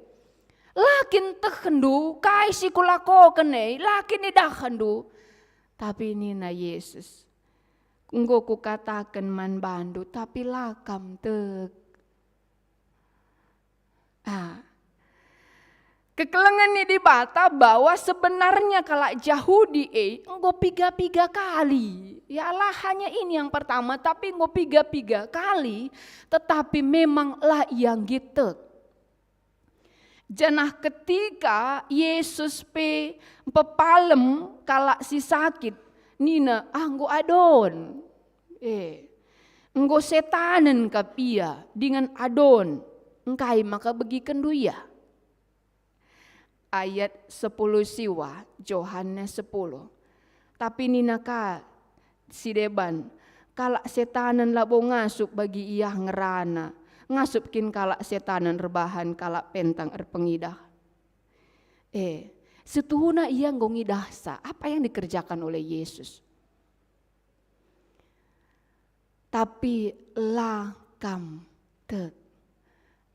la kin tehndu kai si kulakoken e, la kin idahndu. Tapi nina Yesus, "Enggo kukataken man bandu, tapi la kam tek." Ah. Kekelengen ni Dibata bahwa sebenarnya kalak Jahudi e enggo piga-piga kali. Ya, la hanya ini yang pertama, tapi enggo piga-piga kali, tetapi memang la ia nggit tek. Janah ketika Yesus pe mpepalem kalak si sakit, nina, "Ah, enggo adon." Eh, enggo setanen kap ia dingen adon, engkai maka begikenndu ia? Ayat sepuluh siwah, Johanes sepuluh. Tapi nina ka si deban, "Kalak setanen labo ngasup bagi ia ngerana. Ngasup kin kalak setanen erbahan kalak pentang erpengidah?" Eh, setuhuna ia enggo ngidahsa apa yang dikerjakan oleh Yesus. Tapi la kam tek.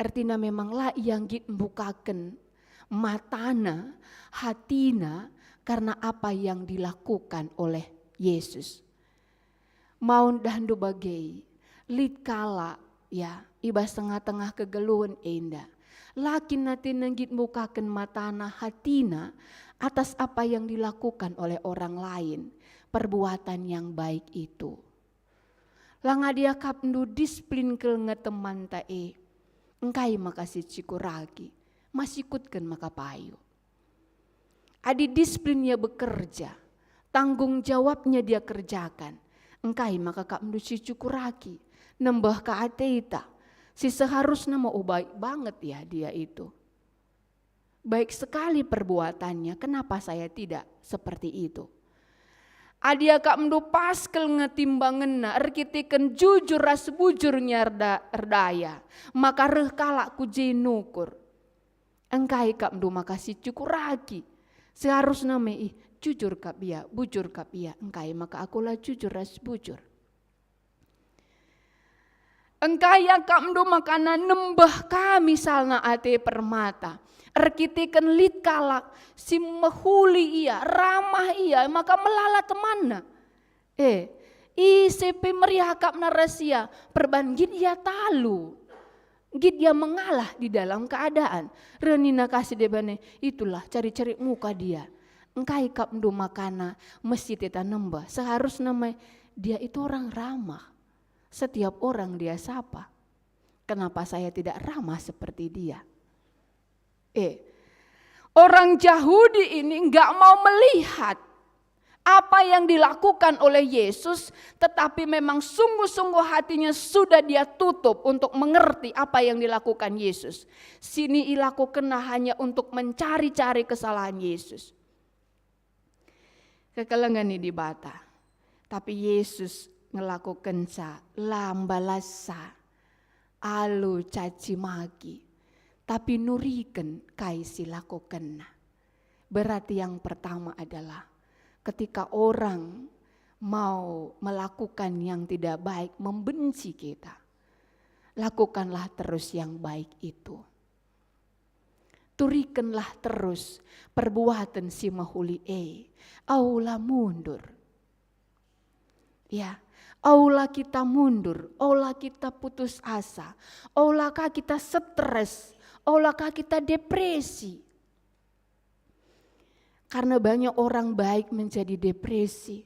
Ertina memang la ia nggit mbukaken matana, hatina, karena apa yang dilakukan oleh Yesus. Maun dahndu bage, lit kalak, ya, i bas tengah-tengah kegeluhen enda. La kin atina nggit mbukaken matana, hatina, atas apa yang dilakukan oleh orang lain, perbuatan yang baik itu. La ngadi akapndu disiplin kal nge temanta e. Engkai maka si cikuraki? Masikutken maka payo. Adi disiplin ia bekerja, tanggung jawabnya dia kerjakan, engkai maka akapndu si cikuraki, nembeh ka ateta, si seharusna me, oh, baik banget ya dia itu. Baik sekali perbuatannya, kenapa saya tidak seperti itu? Adi akapndu pas kal nge timbangenna erkiteken jujur ras bujurnya erda-, erdaya, maka reh kalak ku je nukur. Engkai akapndu maka si cikuraki? Seharusna me, ih, jujur kap ia, bujur kap ia, engkai maka aku la jujur ras bujur? Engkai akapndu makana nembeh ka misalna ate permata, erkiteken lit kalak si mehuli ia, ramah ia, maka melala temanna. Eh, ise pe meriah akapna ras ia, perban nggit ia talu. Nggit ia mengalah di dalam keadaan. Reh nina ka si deban e, "Itulah, cari-cari muka dia. Engkai akapndu makana mesti teta nembeh. Seharusna me dia itu orang ramah. Setiap orang dia sapa. Kenapa saya tidak ramah seperti dia?" Eh, orang Jahudi ini nggak mau melihat apa yang dilakukan oleh Yesus, tetapi memang sungguh-sungguh hatinya sudah dia tutup untuk mengerti apa yang dilakukan Yesus. Sini ilakukanna hanya untuk mencari-cari kesalahan Yesus. Kekelengen ni Dibata. Tapi Yesus ngelakukenca la mbalassa alu caci maki, tapi nuriken kai si lakukenna. Berarti yang pertama adalah ketika orang mau melakukan yang tidak baik, membenci kita, lakukanlah terus yang baik itu. Turikenlah terus perbuaten si mehuli e. Aula mundur. Ya, aula kita mundur, aula kita putus asa, aula ka kita stres, aula ka kita depresi. Karena banyak orang baik menjadi depresi.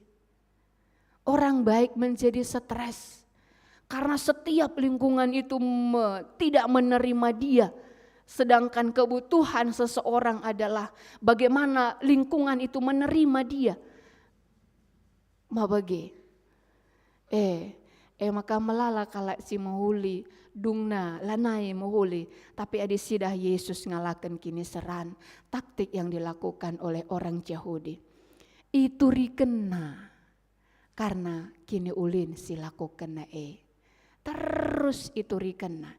Orang baik menjadi stres. Karena setiap lingkungan itu me-, tidak menerima dia. Sedangkan kebutuhan seseorang adalah bagaimana lingkungan itu menerima dia. Ma bage. Eh, e maka melala kalak si mehuli, dungna lanai mehuli, tapi adi sidah Yesus ngalaken kiniseran, taktik yang dilakukan oleh orang Jahudi. Iturikenna karena kiniulin si lakukenna e. Terus iturikenna.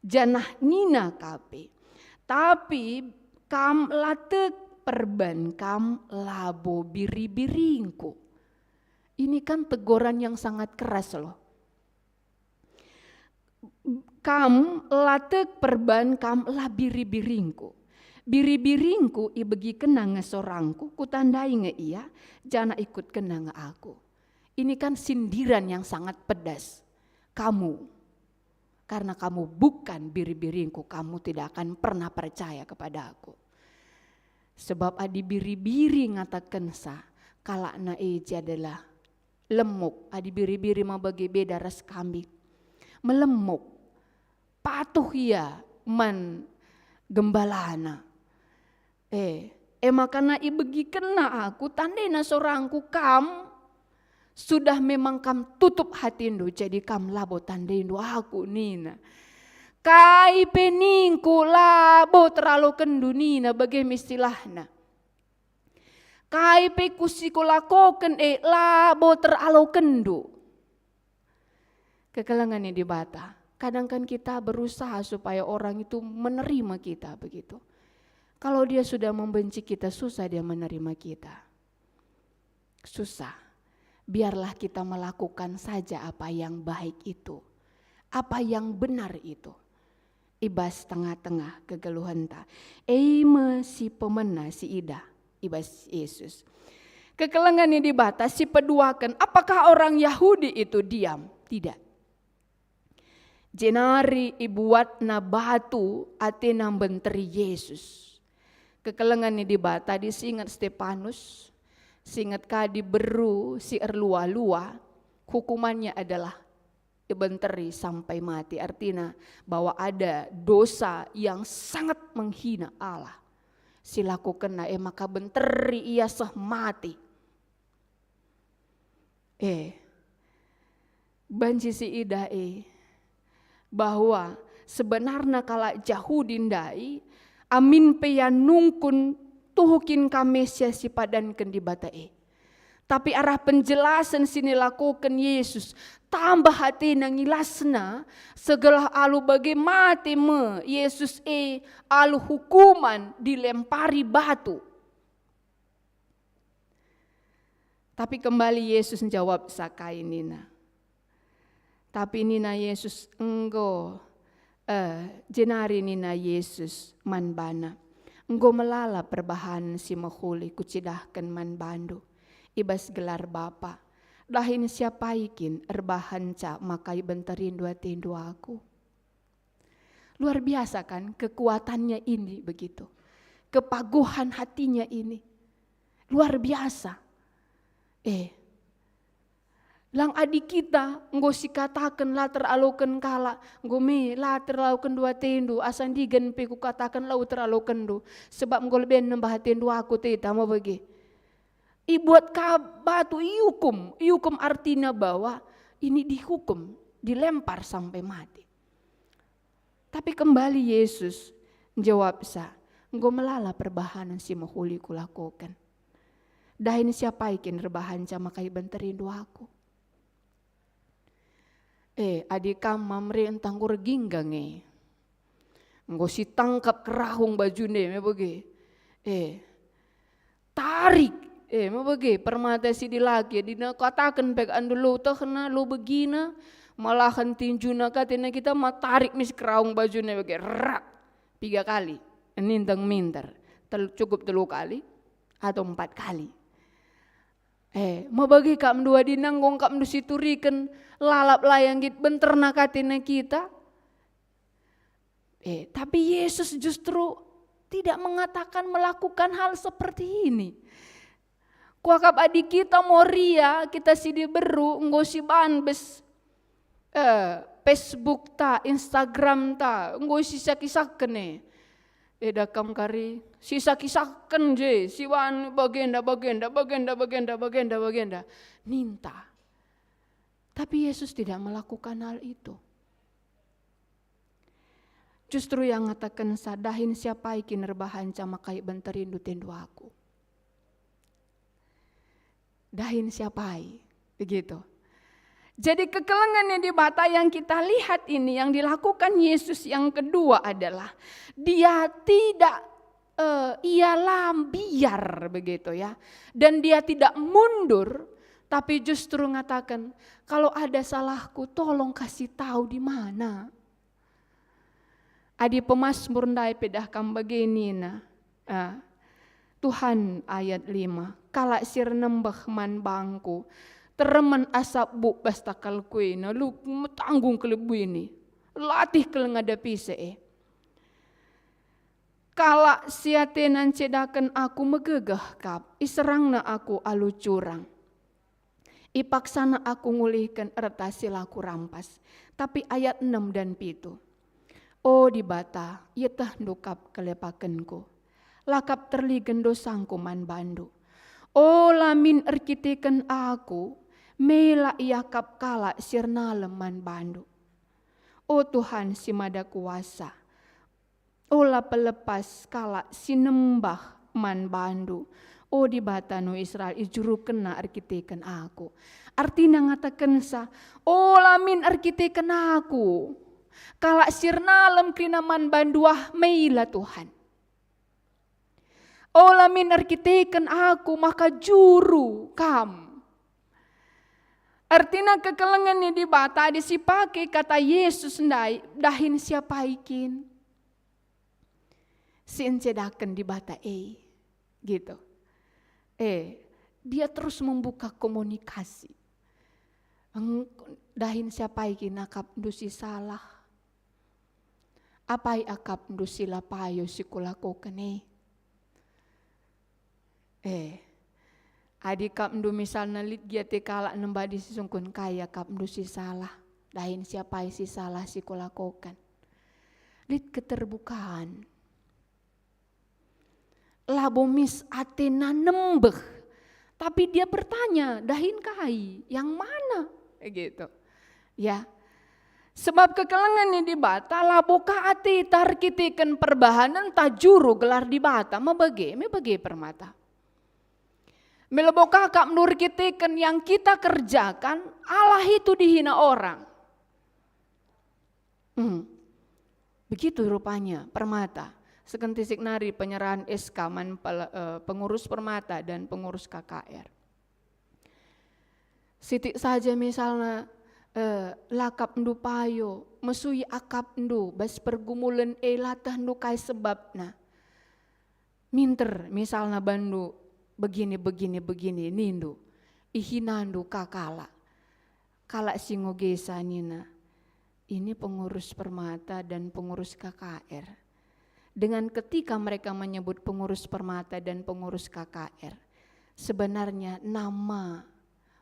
Janah nina ka pe, "Tapi kam la tek perban kam labo biri-biringku." Ini kan teguran yang sangat keras loh. "Kam la tek perban kam la biri-biringku. Biri-biringku ibegikenna nge sorangku, kutandai nge ia, janah ikutkenna nge aku." Ini kan sindiran yang sangat pedas. Kamu, karena kamu bukan biri-biringku, kamu tidak akan pernah percaya kepada aku. Sebab adi biri-biri ngatakenca, kalakna e adalah lemuk, adi biri-biri ma bage beda ras kami. Melemuk, patuh ia man gembalana. Eh, e makana ibegikenna aku, tandena sorangku kam, sudah memang kam tutup hatindu, jadi kam labo tandaindu aku, nina. Kai pe ningku labo teralokenndu, nina, bage me istilahna. Kai pe ku si kulakoken e labo teralokenndu. Kekelengen ni Dibata. Kadang kan kita berusaha supaya orang itu menerima kita begitu. Kalau dia sudah membenci kita, susah dia menerima kita. Susah. Biarlah kita melakukan saja apa yang baik itu, apa yang benar itu. I bas tengah-tengah kegeluhenta. E me si pemena si idah i bas Yesus. Kekelengen ni Dibata si peduaken, apakah orang Yahudi itu diam? Tidak. Jenari ibuatna batu atena mbenteri Yesus. Kekelengen ni Dibata, adi si inget Stepanus, si inget ka diberu si erlua-lua, hukumannya adalah ibenteri sampai mati. Artina bahwa ada dosa yang sangat menghina Allah si lakukenna, e maka benteri ia seh mati. Eh, banci si idah e bahwa sebenarna kalak Jahudi ndai, amin pe ia nungkun tuhu kin ka Mesias si padanken Dibata e. Tapi arah penjelasen si nilakoken Yesus, tambah atena ngilasna, segelah alu bage mate me Yesus e alu hukuman dilempari batu. Tapi kembali Yesus njawab Sakai nina, Tapi nina Yesus, "Enggo." Eh, jenari nina Yesus man bana, "Enggo melala perbahanen si mehuli Kucidahken man bandu i bas gelar Bapa. Dahin siapai kin erbahanca maka ibenterindu atendu Aku?" Luar biasa kan kekuatannya ini begitu. Kepaguhan hatinya ini. Luar biasa. Eh, lang adi kita enggo sikataken la teraloken kalak, enggo me la teraloken dua atendu, asa ndigan pe kukataken la teralokenndu, sebab enggo leben nembah atendu aku teta me bage. Ibuat ka batu iukum, iukum artina bahwa ini dihukum, dilempar sampai mati. Tapi kembali Yesus njawabsa, "Enggo melala perbahanen si mehuli Kulakoken. Dahin siapai kin erbahanca maka ibenterindu Aku?" Eh, adi kam mamre entah enggo ergingga nge. Enggo sitangkap kerahung bajune me bage. Eh, tarik, eh, me bage permata si dilaki, adi kataken pe andu lo tehna, lo begina, malahan tinjuna ka tena kita ma tarik mis kerahung bajune bage, rak, piga kali, ninteng minter, tel-, cukup telu kali atau empat kali. Eh, me bage kap ndu adi nanggong kap ndu situriken lalap layang git benterna ka tena kita. Eh, tapi Yesus justru tidak mengatakan melakukan hal seperti ini. Kuakap adi kita Moria, kita si diberu, enggo siban bes, eh, Facebook ta, Instagram ta, enggo sisak-isakken e. Eda kam kari, sisak-isakken je, siban bagenda, bagenda, bagenda, bagenda, bagenda, bagenda. Ninta. Tapi Yesus tidak melakukan hal itu. Justru ia ngatakensa, "Dahin siapai kin erbahanca maka ibenterindu atendu Aku?" Dahin siapai, begitu. Jadi kekelengen ni Dibata yang kita lihat ini, yang dilakukan Yesus yang kedua adalah Dia tidak, eh, Ia la mbiar, begitu ya. Dan Dia tidak mundur, tapi justru ngataken, "Kalau ada salahku, tolong kasih tahu di mana." Adi pemasmur ndai pedah kam bage nina, ah, Tuhan, ayat lima, "Kalak si ernembeh man bangku, teremen asap buk bas takalku ena, lu metanggung kelebuini, latih kal ngadapisa e. Kalak si atena ncedaken aku megegeh kap, iserangna aku alu curang." Ipaksana aku ngulihken erta si la kurampas. Tapi ayat enem dan pitu, "O Dibata, ietehndu kap kelepakenku. La kap terligen dosangku man bandu. Ola min erkiteken aku, mela iakap kalak si ernalem man bandu. O Tuhan si Mada Kuasa, ola pelepas kalak si nembah man bandu, o Dibata Israel, ijurukenna erkiteken aku." Artina ngatakensa, "Ola min erkiteken aku, kalak si ernalem kerina man bandu ah, mela Tuhan. Ola min erkiteken aku maka juru kam." Artina kekelengen ni Dibata adi sipake kata Yesus ndai, dahin siapai kin si encedaken Dibata e, gitu. Eh, Dia terus membuka komunikasi. Eng-, dahin siapai kin akapndu si salah? Apai akapndu si la payo si kulakoken e? Eh, adi akapndu misalna lit gia ate kalak nembadi si sungkun, kai akapndu si salah? Dahin siapai si salah si kulakoken? Lit keterbukaan. Labo mis atena nembeh, tapi dia bertanya, "Dahin kai? Yang mana?" Gitu. Ya. Sebab kekelengen ni Dibata labo ka ateta erkiteken perbahanen tah juru gelar Dibata, mebage, mebage permata. Melabo ka akapndu erkiteken yang kita kerjakan, Allah itu dihina orang. Hmm. Begitu rupanya permata. Sekentisik nari penyerahan S K man pel-, eh, pengurus permata dan pengurus K K R. Sitik saja misalna eh, lakapndu payo, mesui akapndu bas pergumulen e, latehndu kai sebabna. Minter misalna bandu begini, begini, begini, nindu, ihinandu ka kalak. Kalak si ngogesa nina, "Ini pengurus Permata dan pengurus K K R." Dengan ketika mereka menyebut pengurus Permata dan pengurus K K R, sebenarnya nama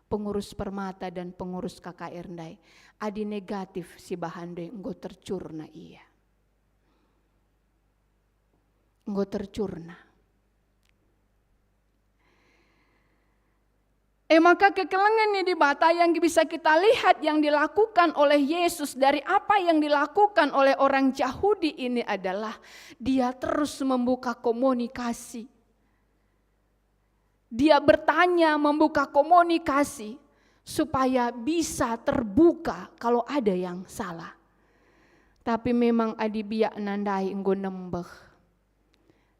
pengurus Permata dan pengurus K K R ndai, adi negatif si bahan ndai, enggo tercurna ia. Enggo tercurna. E maka, kekelengen ni Dibata yang bisa kita lihat yang dilakukan oleh Yesus dari apa yang dilakukan oleh orang Jahudi ini adalah dia terus membuka komunikasi. Dia bertanya, membuka komunikasi supaya bisa terbuka kalau ada yang salah. Tapi memang adi biakna ndai enggo nembeh,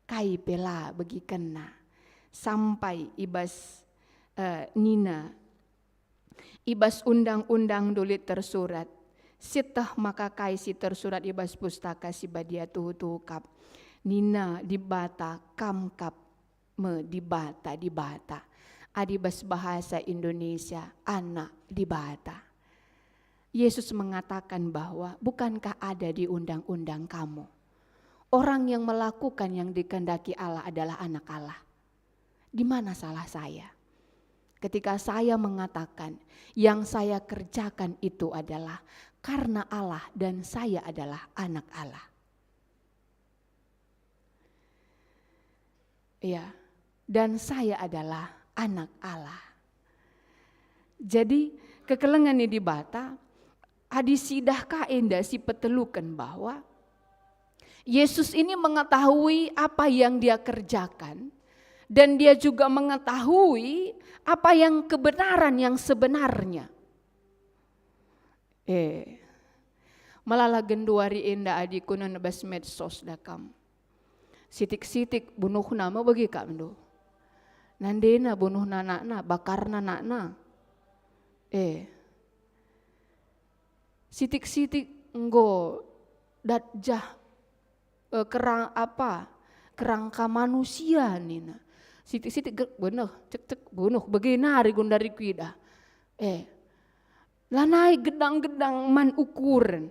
kai pe la begikenna. Sampai i bas, eh, nina, "I bas undang-undang lit tersurat, sieteh maka kai si tersurat i bas Pustaka Si Badia tuhu-tuhu kap. Nina Dibata, Kam kap me Dibata-Dibata." Adi bas bahasa Indonesia, Anak Dibata. Yesus mengatakan bahwa, "Bukankah ada di undang-undang kamu, orang yang melakukan yang dikehendaki Allah adalah anak Allah? Di mana salah saya ketika saya mengatakan yang saya kerjakan itu adalah karena Allah dan saya adalah anak Allah?" Ya, dan saya adalah anak Allah. Jadi, kekelengen ni Dibata, adi sidah ka enda si peteluken bahwa Yesus ini mengetahui apa yang dia kerjakan, dan dia juga mengetahui apa yang kebenaran yang sebenarnya. Eh, melala genduari enda adi kunana bas medsos da kam. Sitik-sitik bunuhna me bage kap ndu. Nandena bunuhna anakna, bakarna anakna. Eh, sitik-sitik enggo dat jah, eh, kerang apa, kerangka manusia nina. Sitik-sitik ge-, bunuh, cek-cek bunuh, bage nari gundari kuidah. Eh, lanai gedang-gedang man ukuren.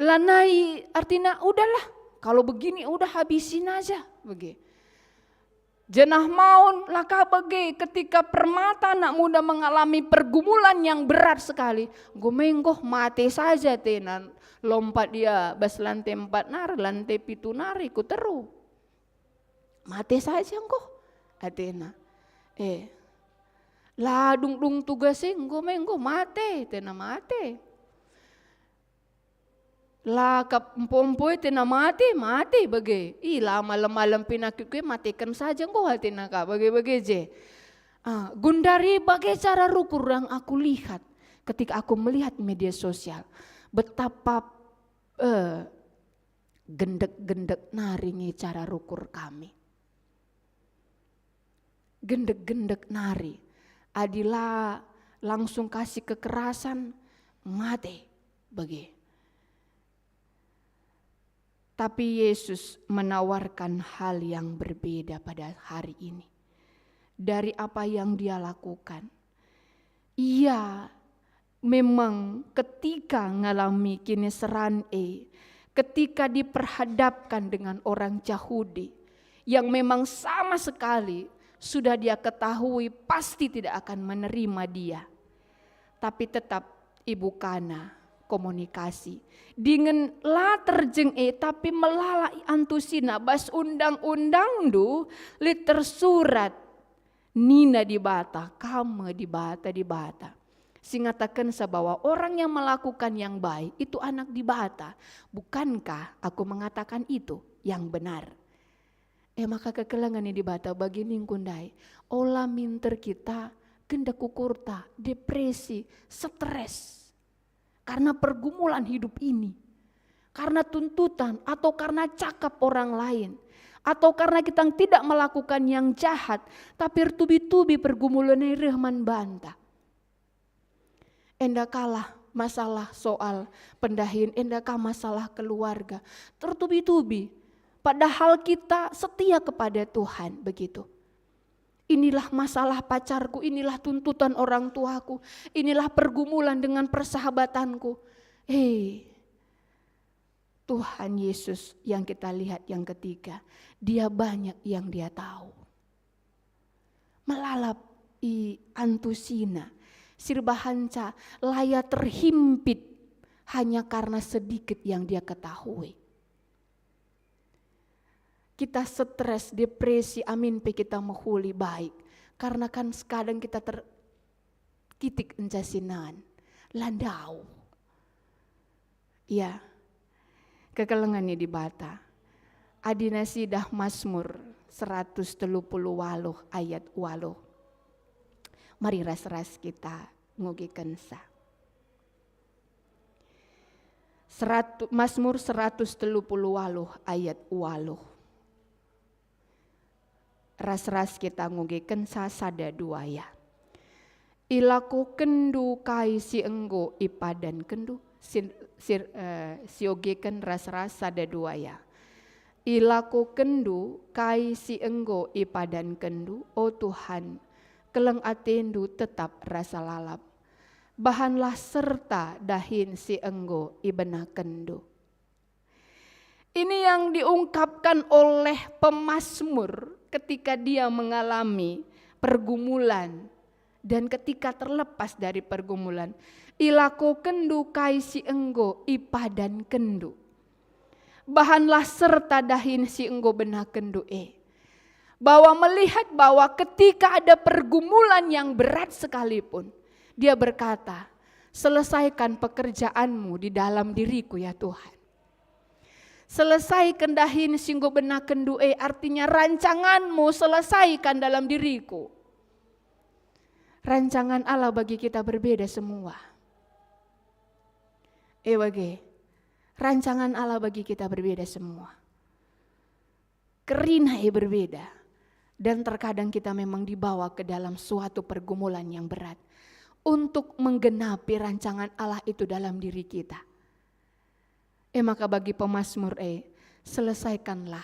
Lanai artina, "Udahlah, kalau begini udah habisin aja," bage. Jenah maun la ka bage ketika Permata anak muda mengalami pergumulan yang berat sekali. Enggo me enggo mate saja atena, lompat ia bas lante empat nari, lante pitu nari ku teru. Mate saja enggo atena. Eh. La dung-dung tugas e enggo me enggo mate, atena mate. La kap empo-empo atena mate, mate bage. Ih, la malem-malem penakitku e, mateken saja enggo atena ka, bage-bage je. Ah, gundari bage cara rukur yang aku lihat ketika aku melihat media sosial. Betapa, eh, gendek-gendek nari nge cara rukur kami. Gendek-gendek nari. Adi la langsung kasih kekerasan, mate bage. Tapi Yesus menawarkan hal yang berbeda pada hari ini dari apa yang Dia lakukan. Ia memang ketika ngalami kiniseran e, ketika diperhadapkan dengan orang Jahudi yang memang sama sekali sudah dia ketahui pasti tidak akan menerima dia, tapi tetap ibukana komunikasi. Dingen la terjeng e, tapi melala iantusina, "Bas undang-undangndu lit tersurat, nina Dibata, Kam me Dibata-Dibata." Si ngatakensa bahwa orang yang melakukan yang baik itu anak Dibata. Bukankah aku mengatakan itu yang benar? E maka, kekelengen ni Dibata, bagi ningku ndai, ola minter kita gendek ukurta, depresi, stres karena pergumulan hidup ini, karena tuntutan atau karena cakap orang lain, Atau karena kita tidak melakukan yang jahat, tapi ertubi-tubi pergumulan e reh man banta. Enda kalah masalah soal pendahin, enda ka masalah keluarga. Tertubi-tubi. Padahal kita setia kepada Tuhan, begitu. Inilah masalah pacarku, inilah tuntutan orang tuaku, inilah pergumulan dengan persahabatanku. Hei, Tuhan Yesus yang kita lihat yang ketiga, Dia banyak yang Dia tahu. Melalap i antusina, si erbahanca la ia terhimpit hanya karena sedikit yang Dia ketahui. Kita stres, depresi, amin pe kita mehuli baik. Karena kan sekadang kita terkitik enca sinan. La ndauh. Ya, kekelengen ni Dibata. Adi nasidah Mazmur seratus telu puluh waluh ayat waluh. Mari ras-ras kita ngugikensa. Seratu-, Mazmur seratus telu puluh waluh ayat waluh. Ras-ras kita ngugikensa sada dua ya. Ilakokenndu kai si enggo ipadankenndu, si, si, eh, siogiken ras-ras sada dua ya. Ilakokenndu kai si enggo ipadankenndu, o Tuhan, keleng atendu tetap rasa lalap. Bahanlah serta dahin si enggo ibenakenndu. Ini yang diungkapkan oleh pemazmur ketika dia mengalami pergumulan dan ketika terlepas dari pergumulan. Ilakokenndu kai si enggo ipadankenndu. Bahanlah serta dahin si enggo benakenndu e. Bahwa melihat bahwa ketika ada pergumulan yang berat sekalipun, dia berkata, "Selesaikan pekerjaanmu di dalam diriku, ya Tuhan." Selesaiken dahin si enggo benakenndu e, artinya rancanganmu selesaikan dalam diriku. Rancangan Allah bagi kita berbeda semua. E bage, rancangan Allah bagi kita berbeda semua. Kerina e berbeda. Dan terkadang kita memang dibawa ke dalam suatu pergumulan yang berat untuk menggenapi rancangan Allah itu dalam diri kita. E maka bagi pemazmur e, selesaikanlah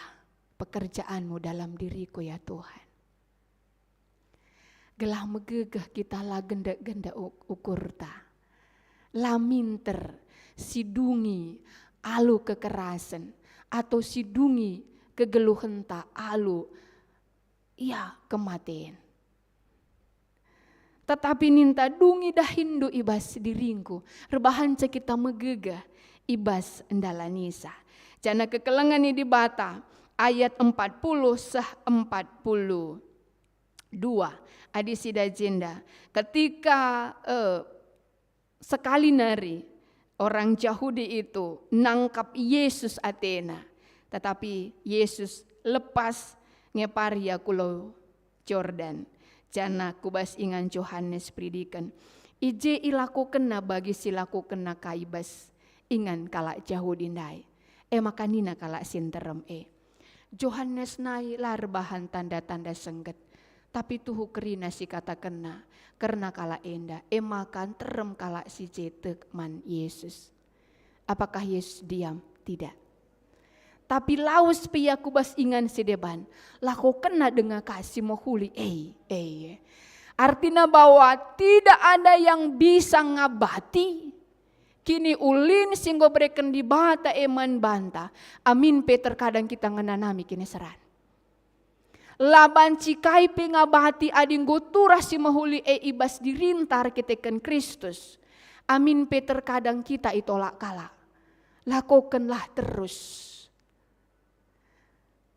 pekerjaanmu dalam diriku, ya Tuhan. Gelah megegeh kita la gendek-gendek uk-, ukurta. La minter sidungi alu kekerasen atau sidungi kegeluhenta alu, ya, kematen. Tetapi ninta, "Dungi dahinndu i bas diringku," erbahanca kita megegeh i bas ndalanisa. Janah kekelengen ni Dibata, ayat empat puluh seh empat puluh dua, adi sida jenda, ketika, eh, sekali nari orang Jahudi itu nangkap Yesus atena, tetapi Yesus lepas ngepari ia ku Lau Jordan, janah ku bas ingan Johanes Peridiken. I je ilakokenna bagi si lakokenna kai bas ingan kalak Jahudi ndai. E maka nina kalak si nterem e, "Johanes nai la erbahan tanda-tanda sengget, tapi tuhu kerina si katakenna kerna kalak enda, e maka nterem kalak si je tek man Yesus." Apakah Yesus diam? Tidak. Tapi lawes pe ia ku bas ingan si deban, lakokenna denga ka si mehuli e, e. Artina bahwa tidak ada yang bisa ngabati kiniulin si enggo bereken Dibata e man banta, amin pe terkadang kita ngenanami kiniseran. La banci kai pe ngabati adi enggo turah si mehuli e i bas dirinta erkiteken Kristus, amin pe terkadang kita itolak kalak. Lakokenlah terus.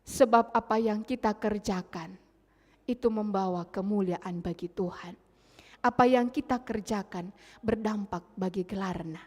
Sebab apa yang kita kerjakan itu membawa kemuliaan bagi Tuhan. Apa yang kita kerjakan berdampak bagi gelar-Nya,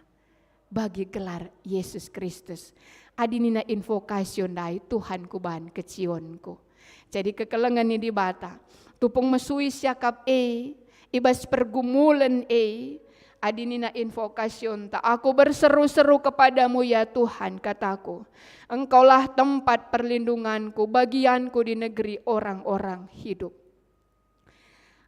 bagi gelar Yesus Kristus. Adi nina invokasio ndai, "Tuhan kuban kecionku." Jadi kekelengen ni Dibata, tupung mesui siakap e, i bas pergumulen e, Adi nina invokasionta, "Aku berseru-seru kepadamu, ya Tuhan," kataku, "Engkaulah tempat perlindunganku, bagianku di negeri orang-orang hidup."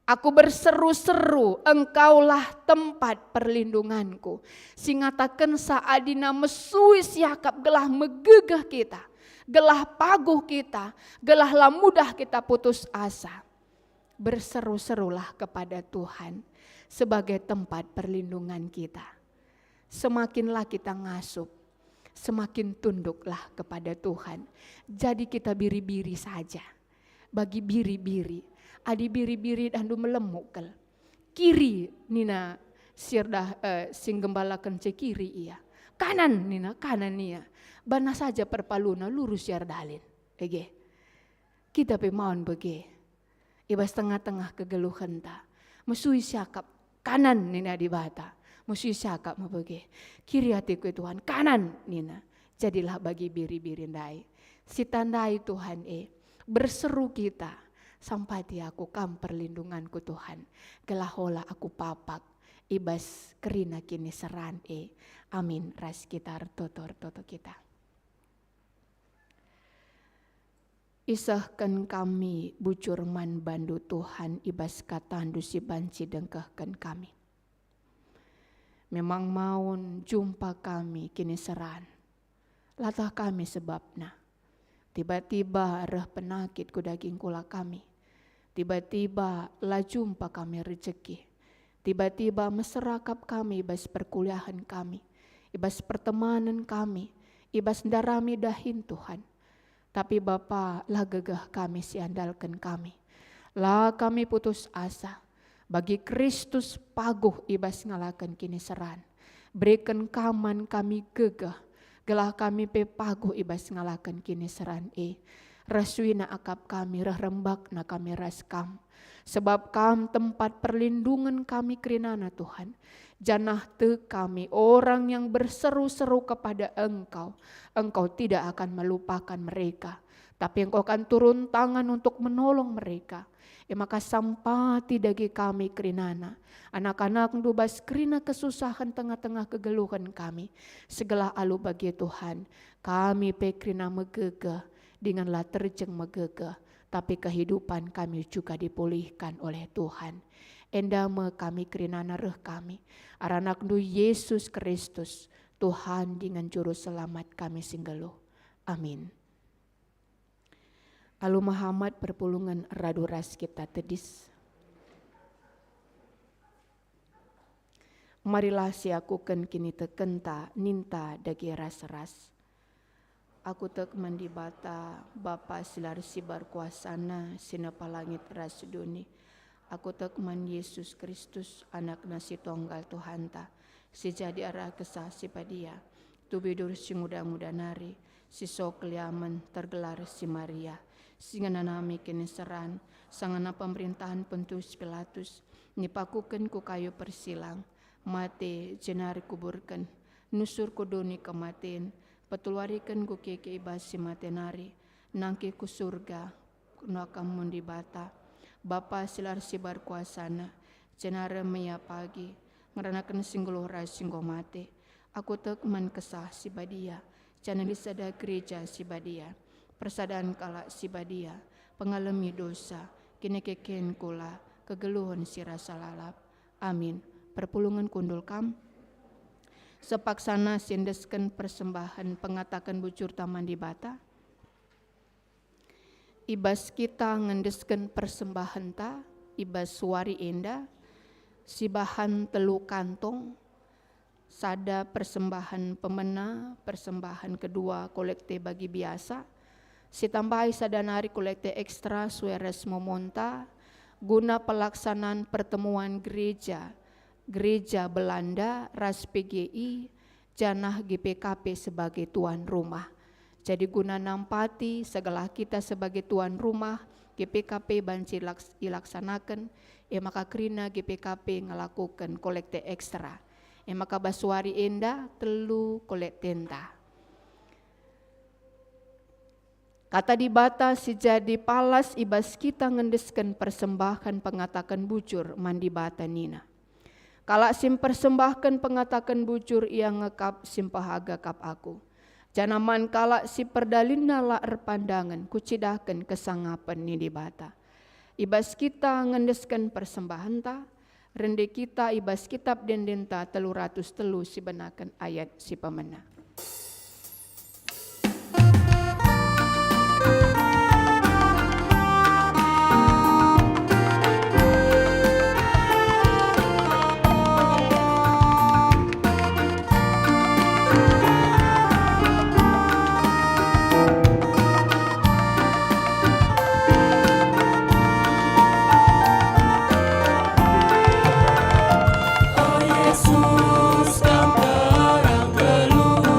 Aku berseru-seru, Engkaulah tempat perlindunganku. Si ngatakensa adina mesui siakap gelah megegeh kita, gelah paguh kita, gelah la mudah kita putus asa. Berseru-serulah kepada Tuhan sebagai tempat perlindungan kita. Semakinlah kita ngasup, semakin tunduklah kepada Tuhan. Jadi kita biri-biri saja. Bagi biri-biri. Adi biri-biri dandu melemuk kal. Kiri nina si erdah, eh, si nggembalaken ce kiri ia. Kanan nina kanan ia. Bana saja perpaluna lurus si erdalin. Ege. Kita pe maun bage. I bas tengah-tengah kegeluhenta. Mesui siakap, "Kanan," nina Dibata. Mesui siakap me bage. "Kiri ateku, ya Tuhan, kanan," nina. Jadilah bagi biri-biri ndai. Sitandai Tuhan e, berseru kita, "Sampati aku, Kam perlindunganku, Tuhan, gelah ola aku papak i bas kerina kiniseran e." Amin. Ras kita ertoto, ertoto kita. Isehken kami bujur man bandu, Tuhan, i bas kataNdu si banci dengkehken kami. Memang maun jumpa kami kiniseran. Latah kami sebabna. Tiba-tiba reh penakit ku daging kula kami. Tiba-tiba la jumpa kami rejeki. Tiba-tiba mesera kap kami i bas perkuliahen kami, i bas pertemanen kami, i bas ndarami dahin, Tuhan. Tapi Bapa, la gegeh kami si andalken kami. La kami putus asa. Bagi Kristus paguh i bas ngalaken kiniseran. Bereken Kam man kami gegeh, gelah kami pe paguh i bas ngalaken kiniseran e. Reh suina akap kami, reh rembakna kami ras Kam. Sebab Kam tempat perlindungen kami kerinana, Tuhan. Janah tek kami, orang yang berseru-seru kepada Engkau, Engkau tidak akan melupakan mereka, tapi Engkau akan turun tangan untuk menolong mereka. E maka sampati dage kami kerinana, anak-anakNdu bas kerina kesusahen tengah-tengah kegeluhen kami. Segelah alu bage Tuhan, kami pe kerina megegeh, dingen la terjeng megegeh, tapi kehidupan kami juga dipulihkan oleh Tuhan. Enda me kami kerinana reh kami, arah AnakNdu Yesus Kristus, Tuhan dingen Juru Selamat kami si nggeluh. Amin. Alu mehamat perpulungen radu ras kita tedis. Marilah siakuken kinitekenta ninta dage ras-ras. Aku tek man Dibata, Bapa si la ersibar kuasana, si nepa langit ras doni. Aku tek man Yesus Kristus, AnakNa si Tonggal Tuhanta, si jadi arah Kesah Si Badia, tubi durus si nguda-nguda nari, si sok liamen, tergelar si Maria, si ngenanami kiniseran, sangana pemerintahen Pontius Pilatus, nipakuken ku kayu persilang, mate, jenari kuburken, nusur ku doni kematen, peteluariken ku keke i bas si mate nari, nangkih ku Surga, nuakam mun Dibata, Bapa si la ersibar kuasana, jenari me ia pagi, ngeranaken si nggeluh ras si enggo mate. Aku tek man Kesah Si Badia, janah lit sada gereja si badia, persadan kalak si badia, pengalemi dosa, kinekeken kula, kegeluhen si rasa lalap. Amin. Perpulungen kundul kam. Sepaksana siendesken persembahen pengataken bujurta man Dibata. I bas kita ngendesken persembahenta i bas wari enda, sibahan telu kantong, sada persembahen pemena, persembahen kedua kolekte bagi biasa, sitambahi sada nari kolekte ekstra sue ras momonta, guna pelaksanan pertemuan gereja, Gereja Belanda ras P G I, janah G P K P sebagai tuan rumah. Jadi guna nampati segelah kita sebagai tuan rumah, G P K P banci laks-, ilaksanaken, e maka kerina G P K P ngelakoken kolekte ekstra. E maka bas wari enda telu kolektenta. Kata Dibata si jadi palas i bas kita ngendesken persembahen pengataken bujur man Dibata nina, Kalak si mpersembahken pengataken bujur, ia nge kap si mpehaga kap aku. Janah man kalak si perdalinna la erpandangen, kucidahken kesangapen ni Dibata. I bas kita ngendesken persembahenta, rende kita i bas Kitap Ende-endenta telu ratus telu sibenaken ayat si pemena. O Yesus, Kam terang keluhur.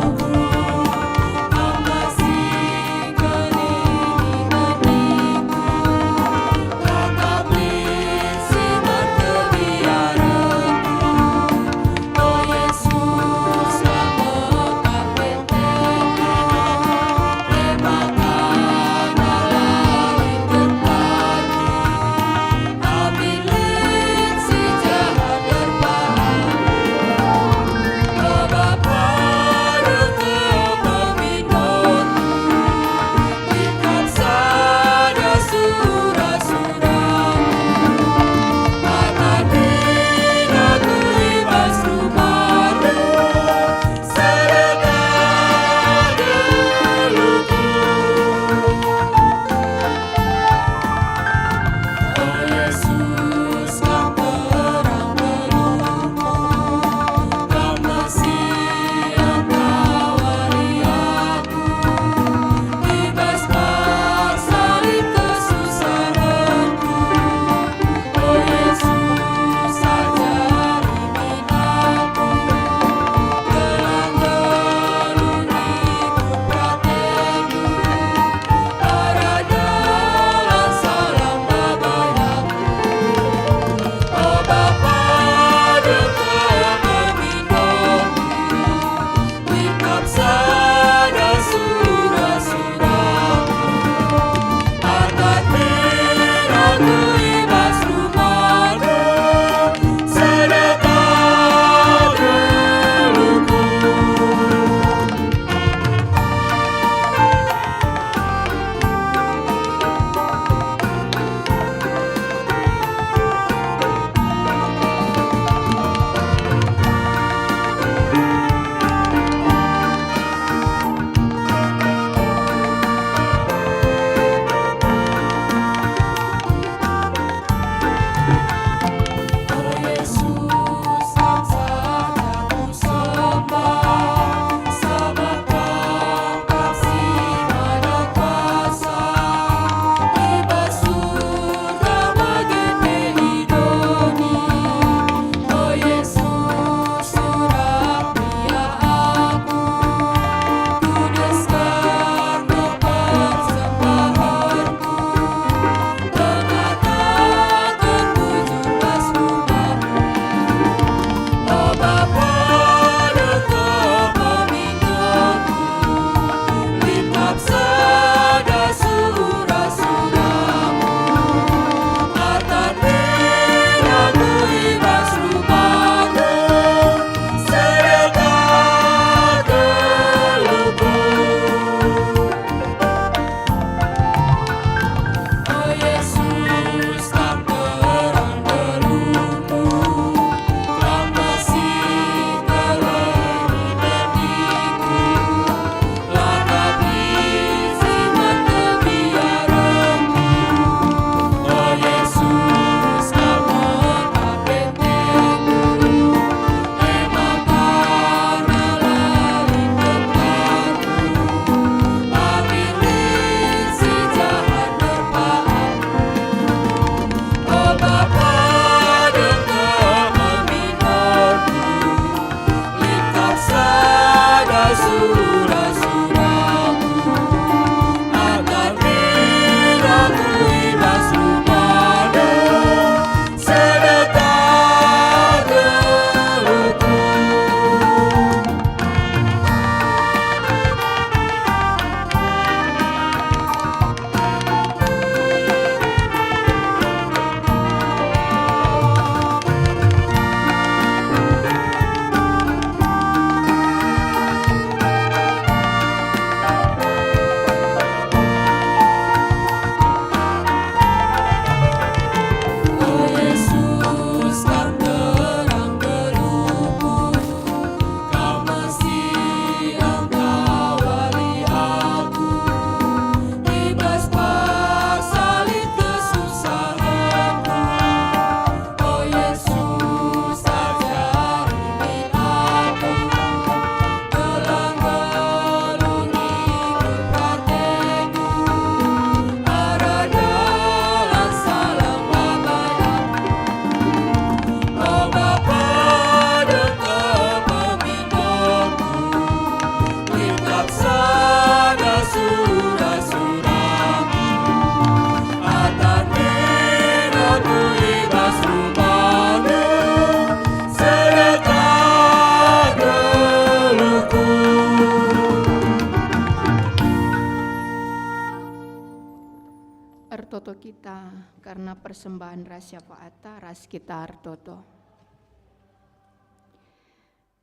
Ertoto kita kerna persembahen ras syafaatta, ras kita ertoto.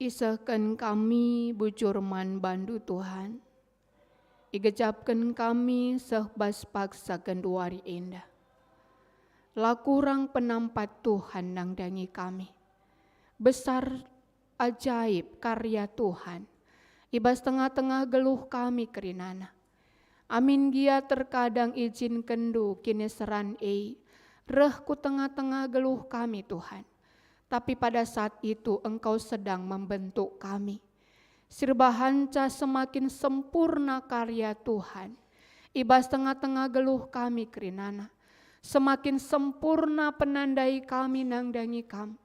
Isehken kami bujur man bandu, Tuhan. Igejapken kami seh bas paksa genduari enda. La kurang penampat Tuhan nandangi kami. Besar ajaib karya Tuhan i bas tengah-tengah geluh kami kerinana. Amin gia terkadang ijinkenndu kiniseran e reh ku tengah-tengah geluh kami, Tuhan. Tapi pada saat itu Engkau sedang membentuk kami. Sirbahanca semakin sempurna karya Tuhan i bas tengah-tengah geluh kami kerinana. Semakin sempurna penandai kami nandangi Kam.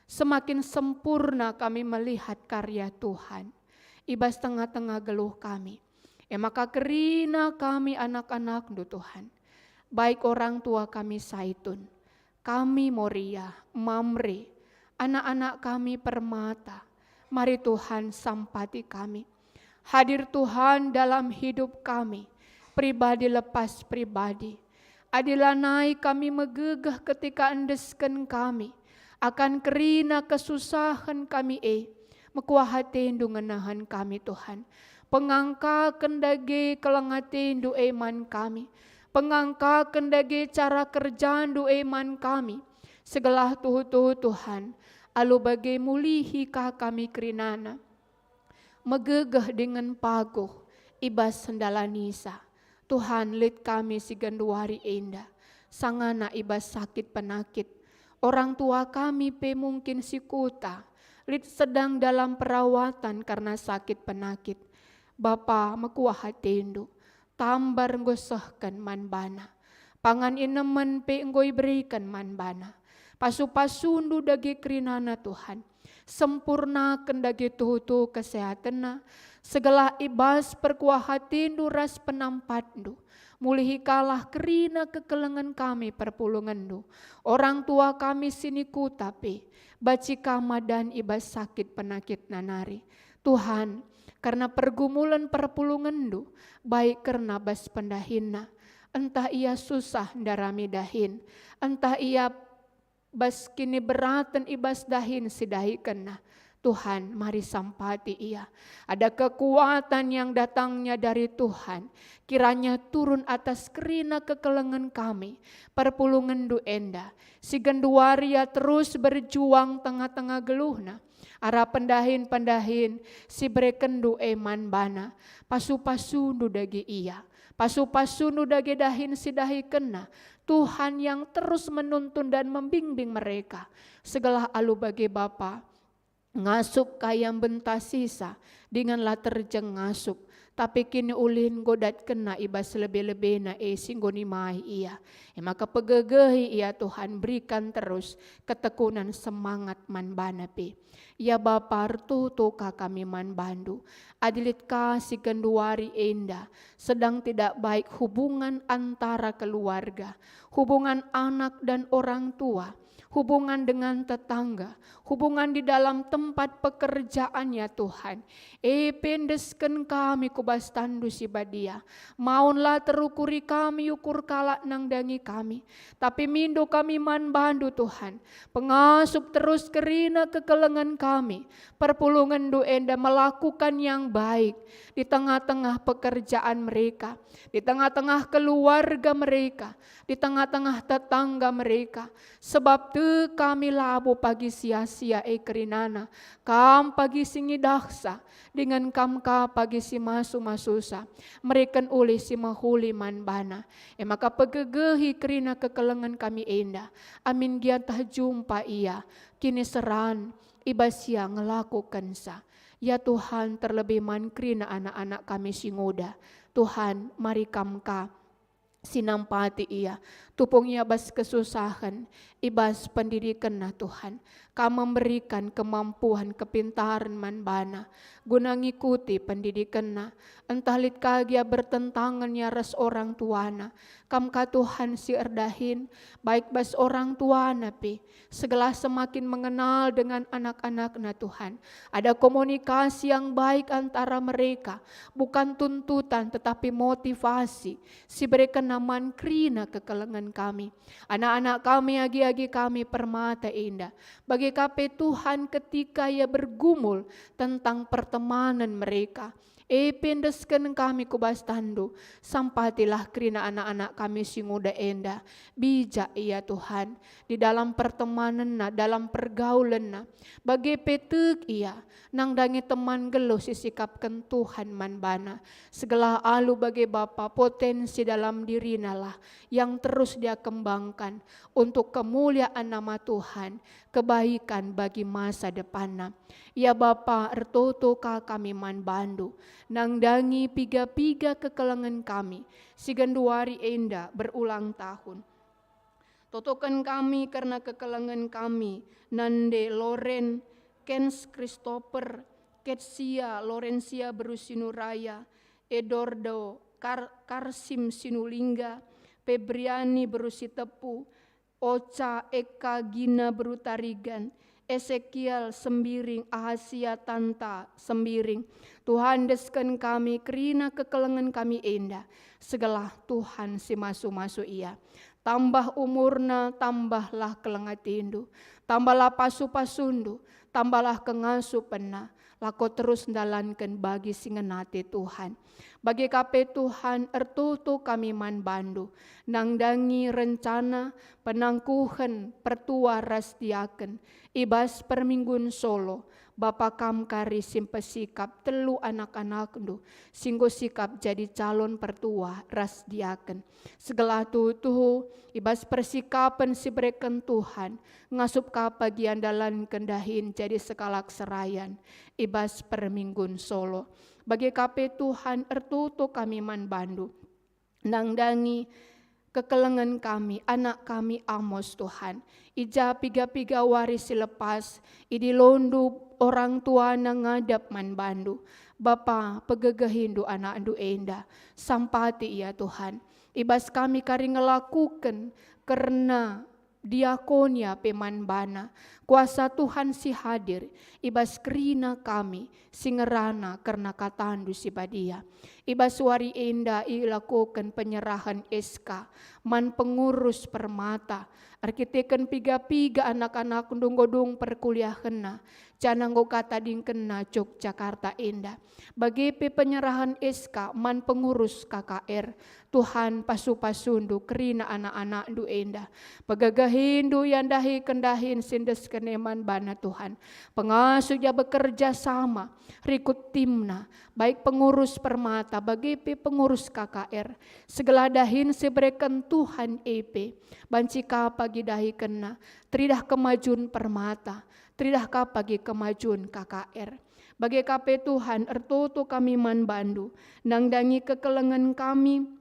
Semakin sempurna kami melihat karya Tuhan i bas tengah-tengah geluh kami. E maka kerina kami anak-anakNdu, Tuhan. Baik orang tua kami Saitun, kami Moria, Mamre, anak-anak kami Permata. Mari Tuhan sampati kami. Hadir Tuhan dalam hidup kami, pribadi lepas pribadi. Adi lanai kami megegeh ketika endesken kami akan kerina kesusahen kami e, mekuah ateNdu ngenehen kami, Tuhan. Pengangkaken dage keleng ateNdu e man kami. Pengangkaken dage cara kerjaNdu e man kami. Segelah tuhu-tuhu, Tuhan, alu bage mulihi ka kami kerinana. Megegeh dingen paguh i bas sendalanisa. Tuhan, lit kami si genduari enda, sangana i bas sakit penakit. Orang tua kami pe mungkin si kuta, lit sedang dalam perawatan karna sakit penakit. Bapa, mekuah ateNdu, tambar enggo sehken man bana. Pangan inemen pe enggo iberiken man bana. Pasu-pasuNdu dage kerinana, Tuhan. Sempurnaken dage tuhu-tuhu kesehatenna, segelah i bas perkuah ateNdu ras penampatNdu. Mulihi kalah kerina kekelengen kami perpulungenNdu. Orang tua kami si ni kuta pe, banci ka madan i bas sakit penakitna nari. Tuhan, kerna pergumulen perpulungenNdu, baik kerna bas pendahinna, ntah ia susah ndarami dahin, ntah ia bas kiniberaten i bas dahin si dahikenna. Tuhan, mari sampati ia. Ada kekuatan yang datangnya dari Tuhan, kiranya turun atas kerina kekelengen kami, perpulungenNdu enda, si genduari ia terus berjuang tengah-tengah geluhna, arah pendahin-pendahin si berekenNdu e man bana. Pasu-pasuNdu dage ia, pasu-pasuNdu dage dahin si dahikenna, Tuhan yang terus menuntun dan membimbing mereka. Segelah alu bage bapa, ngasup ka ia mbentasisa, dingen la terjeng ngasup, tapi kiniulihen enggo datkenna i bas lebe-lebena e si enggo nimai ia. E maka pegegehi ia, Tuhan, berikan terus ketekunan semangat man bana pe. Ya Bapa, ertoto ka kami man bandu. Adi lit ka si genduari enda sedang tidak baik hubungan antara keluarga, hubungan anak dan orang tua, hubungan dengan tetangga, hubungan di dalam tempat pekerjaan, ya Tuhan. E pe endesken kami ku bas tanNdu si badia. Maun la terukuri kami ukur kalak nandangi kami, tapi mindo kami man bandu, Tuhan. Pengasup terus kerina kekelengen kami, perpulungenndu enda melakukan yang baik di tengah-tengah pekerjaan mereka, di tengah-tengah keluarga mereka, di tengah-tengah tetangga mereka. Sebab tek kami labo pagi sia-sia e kerinana, Kam pagi si ngidahsa, dingen Kam ka pagi si masu-masusa, mereken ulih si mehuli man bana. E maka pegegehi kerina kekelengen kami enda, amin gia ntah jumpa ia kiniseran i bas ia ngelakukensa. Ya Tuhan, terlebih man kerina anak-anak kami si nguda. Tuhan, mari Kam ka si nampati ia, tupung ia bas kesusahen, i bas pendidikenna, Tuhan. Kam memberikan kemampuan kepintaren man bana, guna ngikuti pendidikenna, ntah lit ka gia bertentangen ia ras orang tuana. Kam ka Tuhan si erdahin, baik bas orang tuana pe, segelah semakin mengenal dengan anak-anakna, Tuhan. Ada komunikasi yang baik antara mereka, bukan tuntutan tetapi motivasi si berekenna man kerina kekelengen kami. Anak-anak kami, agi-agi kami Permata enda. Bage ka pe Tuhan, ketika ia bergumul tentang pertemanan mereka, e pe endesken kami ku bas tanNdu, sampatilah kerina anak-anak kami si nguda enda. Bijak ia, Tuhan, di dalam pertemanenna, dalam pergaulenna. Bage pe tek ia, nandangi teman nggeluh si sikapken Tuhan man bana, segelah alu bage bapa potensi dalam dirinalah yang terus dia kembangkan untuk kemuliaan nama Tuhan, kebaikan bagi masa depanna. Ya Bapa, ertoto ka kami man bandu, nandangi piga-piga kekelengen kami si genduari enda berulang tahun. Totoken kami kerna kekelengen kami, nande Loren, Kens Christopher, Ketsia, Lorensia beru Sinuraya, Edordo, Kar-, Karsim Sinulingga, Pebriani beru Sitepu, Oca, Eka, Gina beru Tarigan, Esekiel Sembiring, Ahasia Tanta Sembiring. Tuhan, desken kami kerina kekelengen kami enda, segelah Tuhan si masu-masu ia. Tambah umurna, tambahlah keleng atindu, tambahlah pasu-pasundu, tambahlah kengasupenna, lako terus ndalanken bagi si ngena ate Tuhan. Bage ka pe Tuhan, ertoto kami man bandu, nandangi rencana penangkuhen pertua ras diaken i bas perminggun Solo, Bapa, kam kari si mpesikap telu anak-anakndu si enggo sikap jadi calon pertua ras diaken. Segelah tuhu-tuhu, i bas persikapen si ibereken Tuhan, ngasup ka pagi andalanken dahin jadi sekalak serayan i bas perminggun Solo. Bage ka pe Tuhan, ertoto kami man bandu. Nandangi kekelengen kami, anak kami Amos, Tuhan. I ja piga-piga wari si lepas, idilondu orang tuana ngadap man bandu. Bapa, pegegehindu anakndu enda. Sampati ia, Tuhan. I bas kami kari ngelakuken kerna diakonia pe man bana. Kuasa Tuhan si hadir i bas kerina kami si ngerana kerna katandu si badia. I bas wari enda ilakoken penyerahen S K man pengurus Permata, erkiteken piga-piga anak-anakndu enggo dung perkuliahenna, janah enggo ka tadingkenna Yogyakarta enda. Bage pe penyerahen S K man pengurus K K R. Tuhan, pasu-pasundu kerina anak-anakndu enda. Pegegehindu ia ndahiken dahin si endesken e man bana, Tuhan. Pengasup ia bekerja sama rikut timna, baik pengurus Permata, bage pe pengurus K K R. Segelah dahin si ibereken Tuhan e pe, banci ka pagi dahikenna, teridah kemajun Permata, teridah ka pagi kemajun K K R. Bage ka pe Tuhan, ertoto kami man bandu, nandangi kekelengen kami,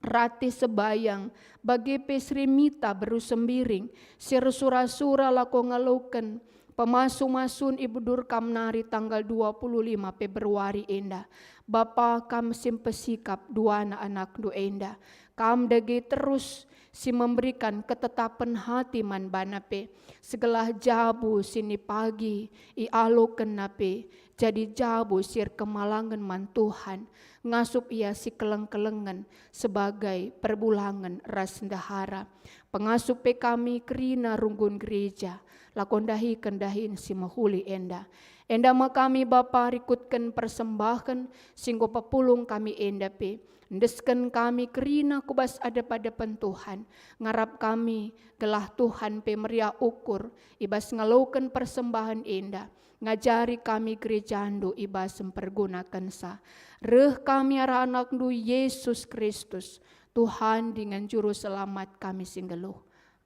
Rati Sebayang, bage pe Sri Mita beru Sembiring, si ersura-sura lako ngaloken pemasu-masun i Bedur Kam nari tanggal dua puluh lima Februari enda. Bapa, Kam si mpesikap duana anakndu enda. Kam dage terus si memberikan ketetapen hati man bana pe, segelah jabu si nipagi ialokenna pe jadi jabu si erkemalangen man Tuhan, ngasup ia si keleng-kelengen sebagai perbulangen ras ndehara. Pengasup pe kami kerina runggun gereja, lako ndahiken dahin si mehuli enda. Enda me kami, Bapa, rikutken persembahen si enggo pepulung kami enda pe, endesken kami kerina ku bas adep-adepen Tuhan. Ngarap kami gelah Tuhan pe meriah ukur i bas ngaloken persembahen enda. Ngajari kami gerejandu i bas mpergunakenca. Reh kami arah anakndu Yesus Kristus, Tuhan dingen Juru Selamat kami si nggeluh.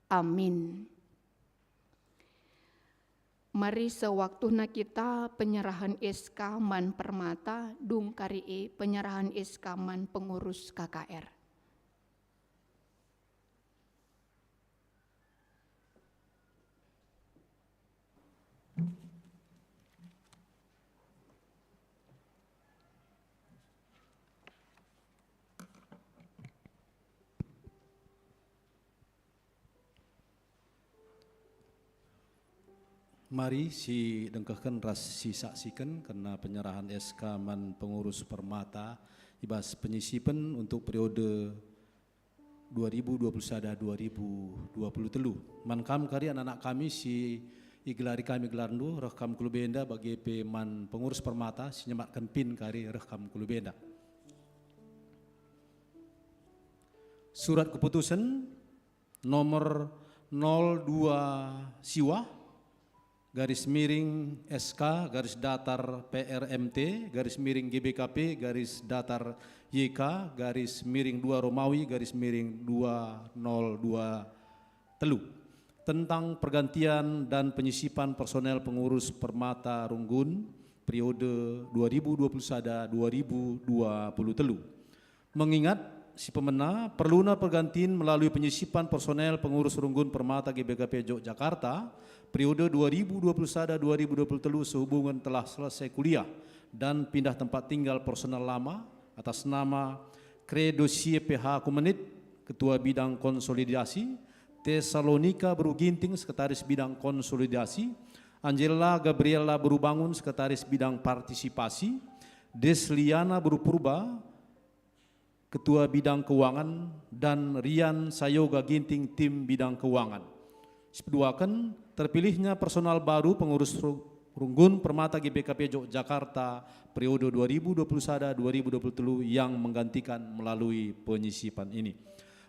Amin. Mari sewaktuna kita penyerahan S K man Permata, dung kari e penyerahan S K man pengurus K K R. Mari sidengkehken ras sisaksiken kerna penyerahan S K man pengurus Permata i bas penyisipen untuk periode dua ribu dua puluh sada dua ribu dua puluh telu. Man kam kari anak-anak kami si igelari kami gelarndu, reh kam ku lebe enda, bage pe man pengurus Permata si nyematken pin kari, reh kam ku lebe enda. Surat keputusen nomor nol dua siwah, garis miring S K, garis datar P R M T, garis miring G B K P, garis datar Y K, garis miring dua Romawi, garis miring dua nol dua telu, tentang pergantian dan penyisipan personel pengurus Permata Runggun periode dua ribu dua puluh sada dua ribu dua puluh telu. Mengingat si pemena perluna pergantin melalui penyisipan personel pengurus Runggun Permata G B K P Jogjakarta periode dua ribu dua puluh sada dua ribu dua puluh telu sehubungan telah selesai kuliah dan pindah tempat tinggal personel lama atas nama Kredosie P H Kumenit, Ketua Bidang Konsolidasi, Tesalonika Beru Ginting, Sekretaris Bidang Konsolidasi, Angela Gabriela Beru Bangun, Sekretaris Bidang Partisipasi, Desliana Beru Purba, Ketua Bidang Keuangan, dan Rian Sayoga Ginting, Tim Bidang Keuangan. Sipeduaken, terpilihnya personal baru pengurus ru-, Runggun Permata G B K P Jogjakarta periode dua ribu dua puluh sada dua ribu dua puluh telu yang menggantikan melalui penyisipan ini.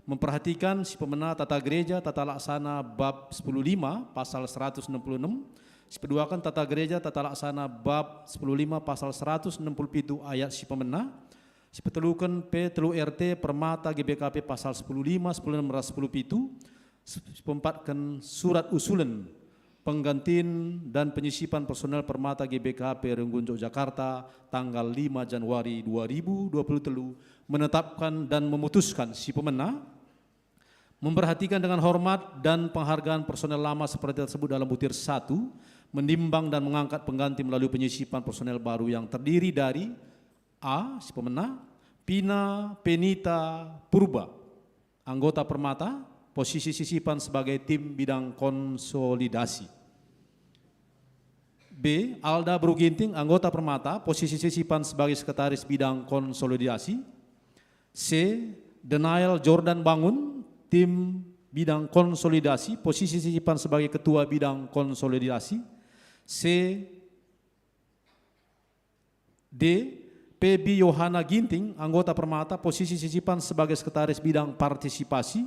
Memperhatikan si pemena tata gereja tata laksana bab sepuluh lima pasal seratus enam puluh enam, sipeduaken tata gereja tata laksana bab sepuluh lima pasal seratus enam puluh pitu ayat si pemena, sipeteluken P telu R T Permata G B K P pasal sepuluh lima, sepuluh enam ras sepuluh pitu, sipeempatken surat usulen penggantin dan penyisipan personel Permata G B K P Runggun Jogjakarta tanggal lima Januari dua ribu dua puluh telu, menetapkan dan memutuskan si pemena, memperhatikan dengan hormat dan penghargaan personel lama seperti tersebut dalam butir satu, menimbang dan mengangkat pengganti melalui penyisipan personel baru yang terdiri dari: A, si pemena, Pina Penita Purba, anggota Permata, posisi sisipan sebagai tim bidang konsolidasi. B, Alda Beru Ginting, anggota Permata, posisi sisipan sebagai sekretaris bidang konsolidasi. C, Daniel Jordan Bangun, tim bidang konsolidasi, posisi sisipan sebagai ketua bidang konsolidasi. C, D, P B Yohana Ginting, anggota Permata, posisi sisipan sebagai sekretaris bidang partisipasi.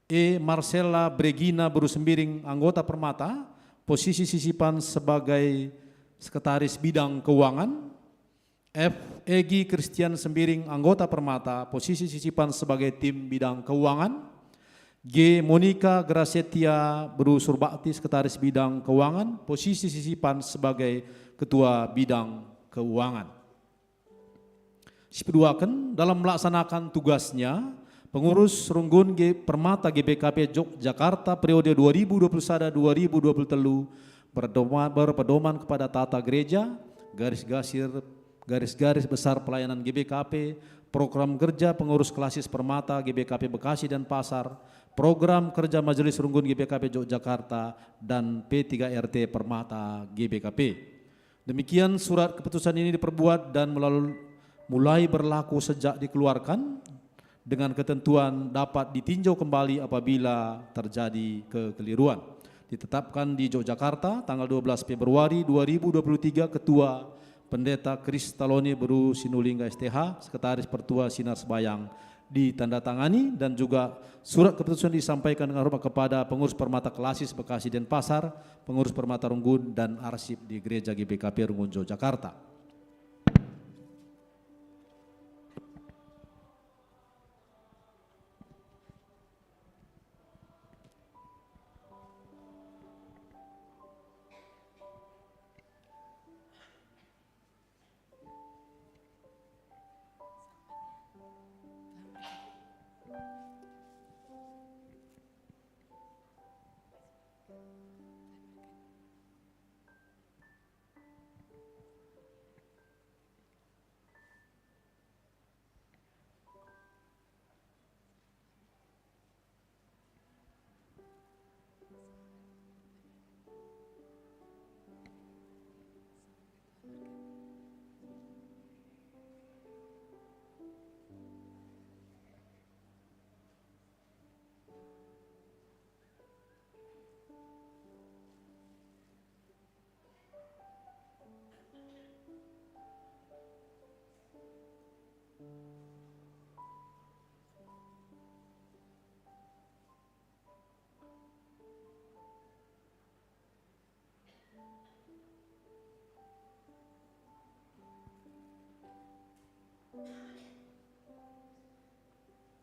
E, Marcella Bregina Beru Sembiring, anggota Permata, posisi sisipan sebagai sekretaris bidang keuangan. F, Egi Christian Sembiring, anggota Permata, posisi sisipan sebagai tim bidang keuangan. G, Monica Grasetia Beru Surbakti, sekretaris bidang keuangan, posisi sisipan sebagai ketua bidang keuangan. Sipeduaken, dalam melaksanakan tugasnya, pengurus Runggun G-, Permata G B K P Jogjakarta periode dua ribu dua puluh sada dua ribu dua puluh telu berdoma-, berpedoman kepada tata gereja, garis-gasir, garis-garis besar pelayanan G B K P, program kerja pengurus klasis Permata G B K P Bekasi dan Pasar, program kerja Majelis Runggun G B K P Jogjakarta, dan P tiga R T Permata G B K P. Demikian surat keputusan ini diperbuat dan melalu-, mulai berlaku sejak dikeluarkan, dengan ketentuan dapat ditinjau kembali apabila terjadi kekeliruan. Ditetapkan di Yogyakarta, tanggal dua belas Februari dua ribu dua puluh tiga, Ketua Pendeta Kristaloni Beru Sinulingga S T H, Sekretaris Pertua Sinar Sebayang, ditandatangani, dan juga surat keputusan disampaikan dengan hormat kepada pengurus Permata Klasis Bekasi Denpasar, pengurus Permata Runggun, dan arsip di Gereja G B K P Runggun Yogyakarta.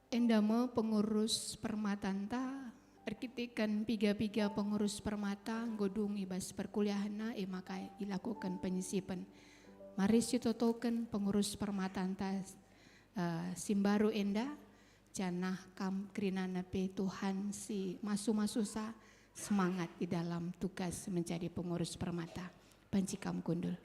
Enda me pengurus permatanta, erkiteken piga-piga pengurus permata enggo dung i bas perkuliahenna, e maka ilakoken penyisipen. Mari sitotoken pengurus permatanta, eh, si mbaru enda, janah kam kerinana pe Tuhan si masu-masusa semangat di dalam tugas menjadi pengurus permata. Banci kam kundul.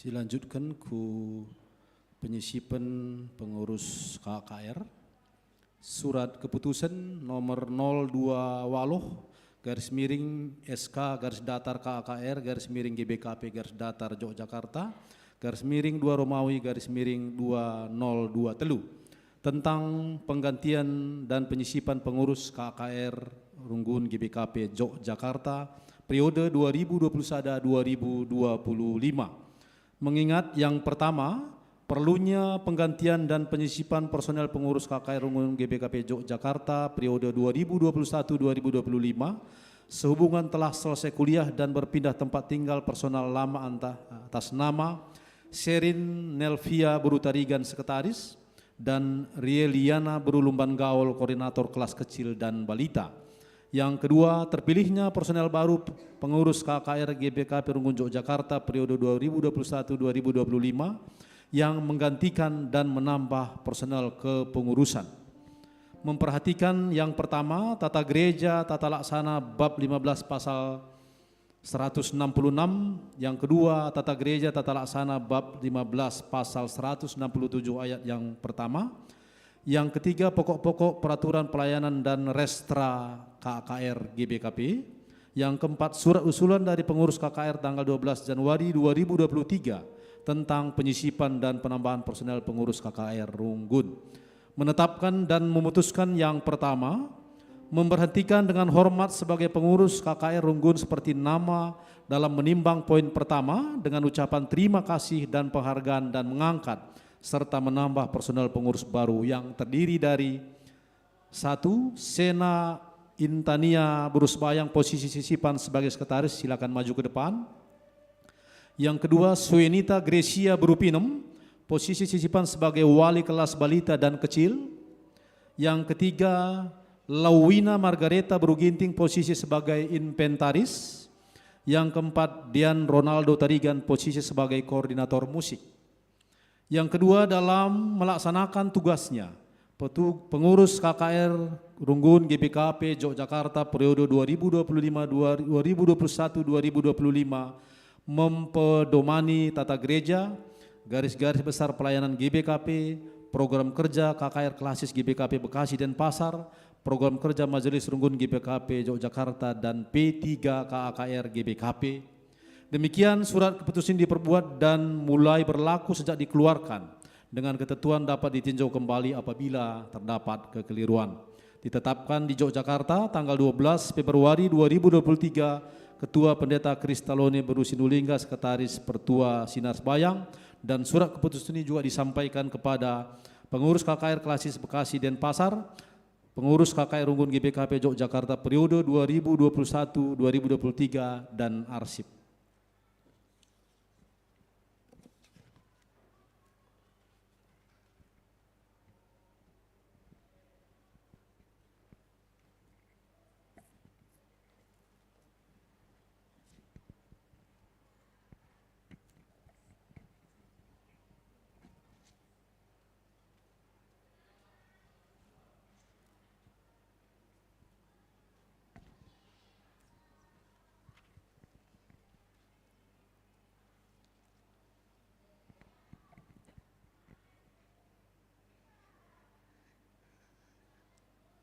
Silanjutken ku penyisipen pengurus K K R. Surat keputusen nomor nol dua waluh garis miring S K garis datar K K R garis miring G B K P garis datar Jogjakarta garis miring dua Romawi garis miring dua nol dua telu, tentang penggantian dan penyisipan pengurus K K R Runggun G B K P Jogjakarta periode dua ribu dua puluh sada dua ribu dua puluh lima. Mengingat yang pertama, perlunya penggantian dan penyisipan personel pengurus K K R Runggun G B K P Jogjakarta periode dua ribu dua puluh satu dua ribu dua puluh lima, sehubungan telah selesai kuliah dan berpindah tempat tinggal personel lama anta-, atas nama Serin Nelvia Berutarigan, Sekretaris, dan Rieliana Berulumban Gaul, Koordinator Kelas Kecil dan Balita. Yang kedua, terpilihnya personel baru pengurus K K R G B K P Runggun Jogjakarta periode dua ribu dua puluh satu dua ribu dua puluh lima yang menggantikan dan menambah personel kepengurusan. Memperhatikan yang pertama, tata gereja, tata laksana bab lima belas pasal seratus enam puluh enam, yang kedua, tata gereja, tata laksana bab lima belas pasal seratus enam puluh tujuh ayat yang pertama, yang ketiga, pokok-pokok peraturan pelayanan dan restra K K R G B K P, yang keempat, surat usulan dari pengurus K K R tanggal dua belas Januari dua ribu dua puluh tiga tentang penyisipan dan penambahan personel pengurus K K R Runggun. Menetapkan dan memutuskan yang pertama, memberhentikan dengan hormat sebagai pengurus K K R Runggun seperti nama dalam menimbang poin pertama dengan ucapan terima kasih dan penghargaan, dan mengangkat serta menambah personel pengurus baru yang terdiri dari: satu, Sena Intania Berusbayang, posisi sisipan sebagai sekretaris, silakan maju ke depan. Yang kedua, Suenita Gracia Berupinem, posisi sisipan sebagai wali kelas balita dan kecil. Yang ketiga, Lawina Margareta Beruginting, posisi sebagai inventaris. Yang keempat, Dian Ronaldo Tarigan, posisi sebagai koordinator musik. Yang kedua, dalam melaksanakan tugasnya, petu-, pengurus K K R Runggun G B K P Jogjakarta periode dua ribu dua puluh lima, dua ribu dua puluh satu, dua ribu dua puluh lima mempedomani tata gereja, garis-garis besar pelayanan G B K P, program kerja K K R Klasis G B K P Bekasi Denpasar, program kerja Majelis Runggun G B K P Jogjakarta, dan P tiga K A K R G B K P. Demikian surat keputusan diperbuat dan mulai berlaku sejak dikeluarkan, dengan ketentuan dapat ditinjau kembali apabila terdapat kekeliruan. Ditetapkan di Yogyakarta tanggal dua belas Februari dua ribu dua puluh tiga, Ketua Pendeta Kristalone Beru Sinulingga, Sekretaris Pertua Sinar Sembayang, dan surat keputusan ini juga disampaikan kepada pengurus K K R Klasis Bekasi Denpasar, pengurus K K R Runggun G B K P Yogyakarta periode dua ribu dua puluh satu dua ribu dua puluh tiga, dan arsip.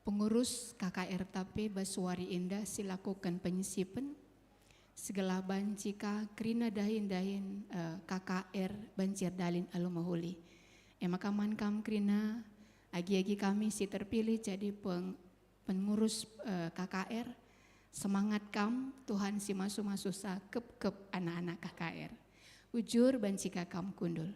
Pengurus K K R Tape bas wari enda silakoken penyisipen, segelah banci ka kerina dahin-dahin, eh, K K R banci erdalin alu mehuli. E maka man kam kerina, agi-agi kami si terpilih jadi peng-, pengurus, eh, K K R, semangat kam, Tuhan si masu-masu sakep-kep anak-anak K K R. Ujur banci ka kam kundul.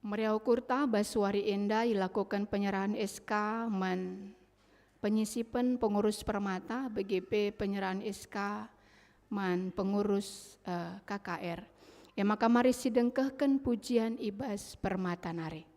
Meriah ukurta bas wari enda ilakoken penyerahan S K man penyisipen pengurus Permata, bage pe penyerahan S K man pengurus, eh, K K R. E maka mari sidengkehken pujian i bas Permata nari.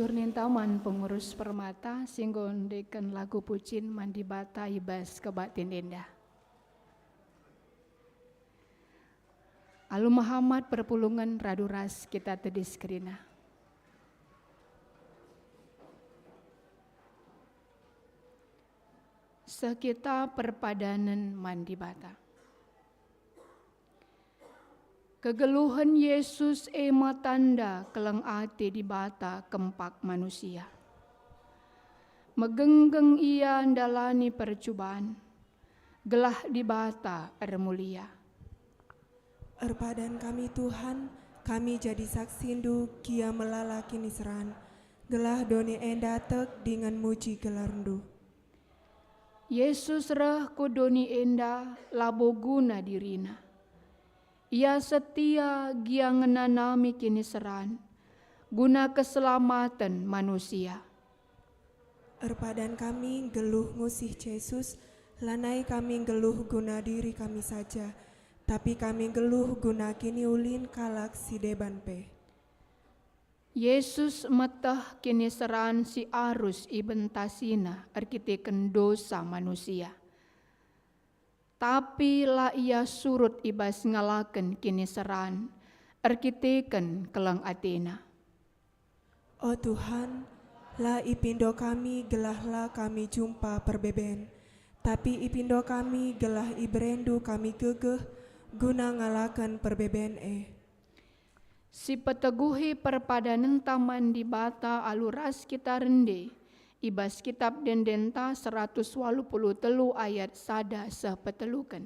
Atur ninta man pengurus Permata si enggo ngendeken lagu pujin man Dibata i bas kebaktin enda. Alu mehamat perpulungen radu ras kita tedis kerina. Seh kita perpadanen man Dibata. Kegeluhen Yesus e me tanda keleng ate Dibata kempak manusia. Megenggeng Ia ndalani percuban, gelah Dibata ermulia. Erpadan kami, Tuhan, kami jadi saksindu gia melala kiniseran, gelah doni enda tek dingen muji gelarNdu. Yesus reh ku doni enda labo guna diriNa. Ia setia gia ngenanami kiniseran, guna keselamaten manusia. Erpadan kami nggeluh ngusih Jesus, lanai kami nggeluh guna diri kami saja, tapi kami nggeluh guna kiniulin kalak si deban pe. Yesus meteh kiniseran si arus ibentasiNa erkiteken dosa manusia. Tapi la Ia surut i bas ngalaken kiniseran erkiteken keleng ateNa. O Tuhan, la ipindo kami gelah la kami jumpa perbeben, tapi ipindo kami gelah ibereNdu kami gegeh guna ngalaken perbeben e. Sipeteguhi perpadanenta man Dibata alu ras kita rende i bas Kitap Ende-endenta seratus waluh puluh telu ayat sada seh peteluken.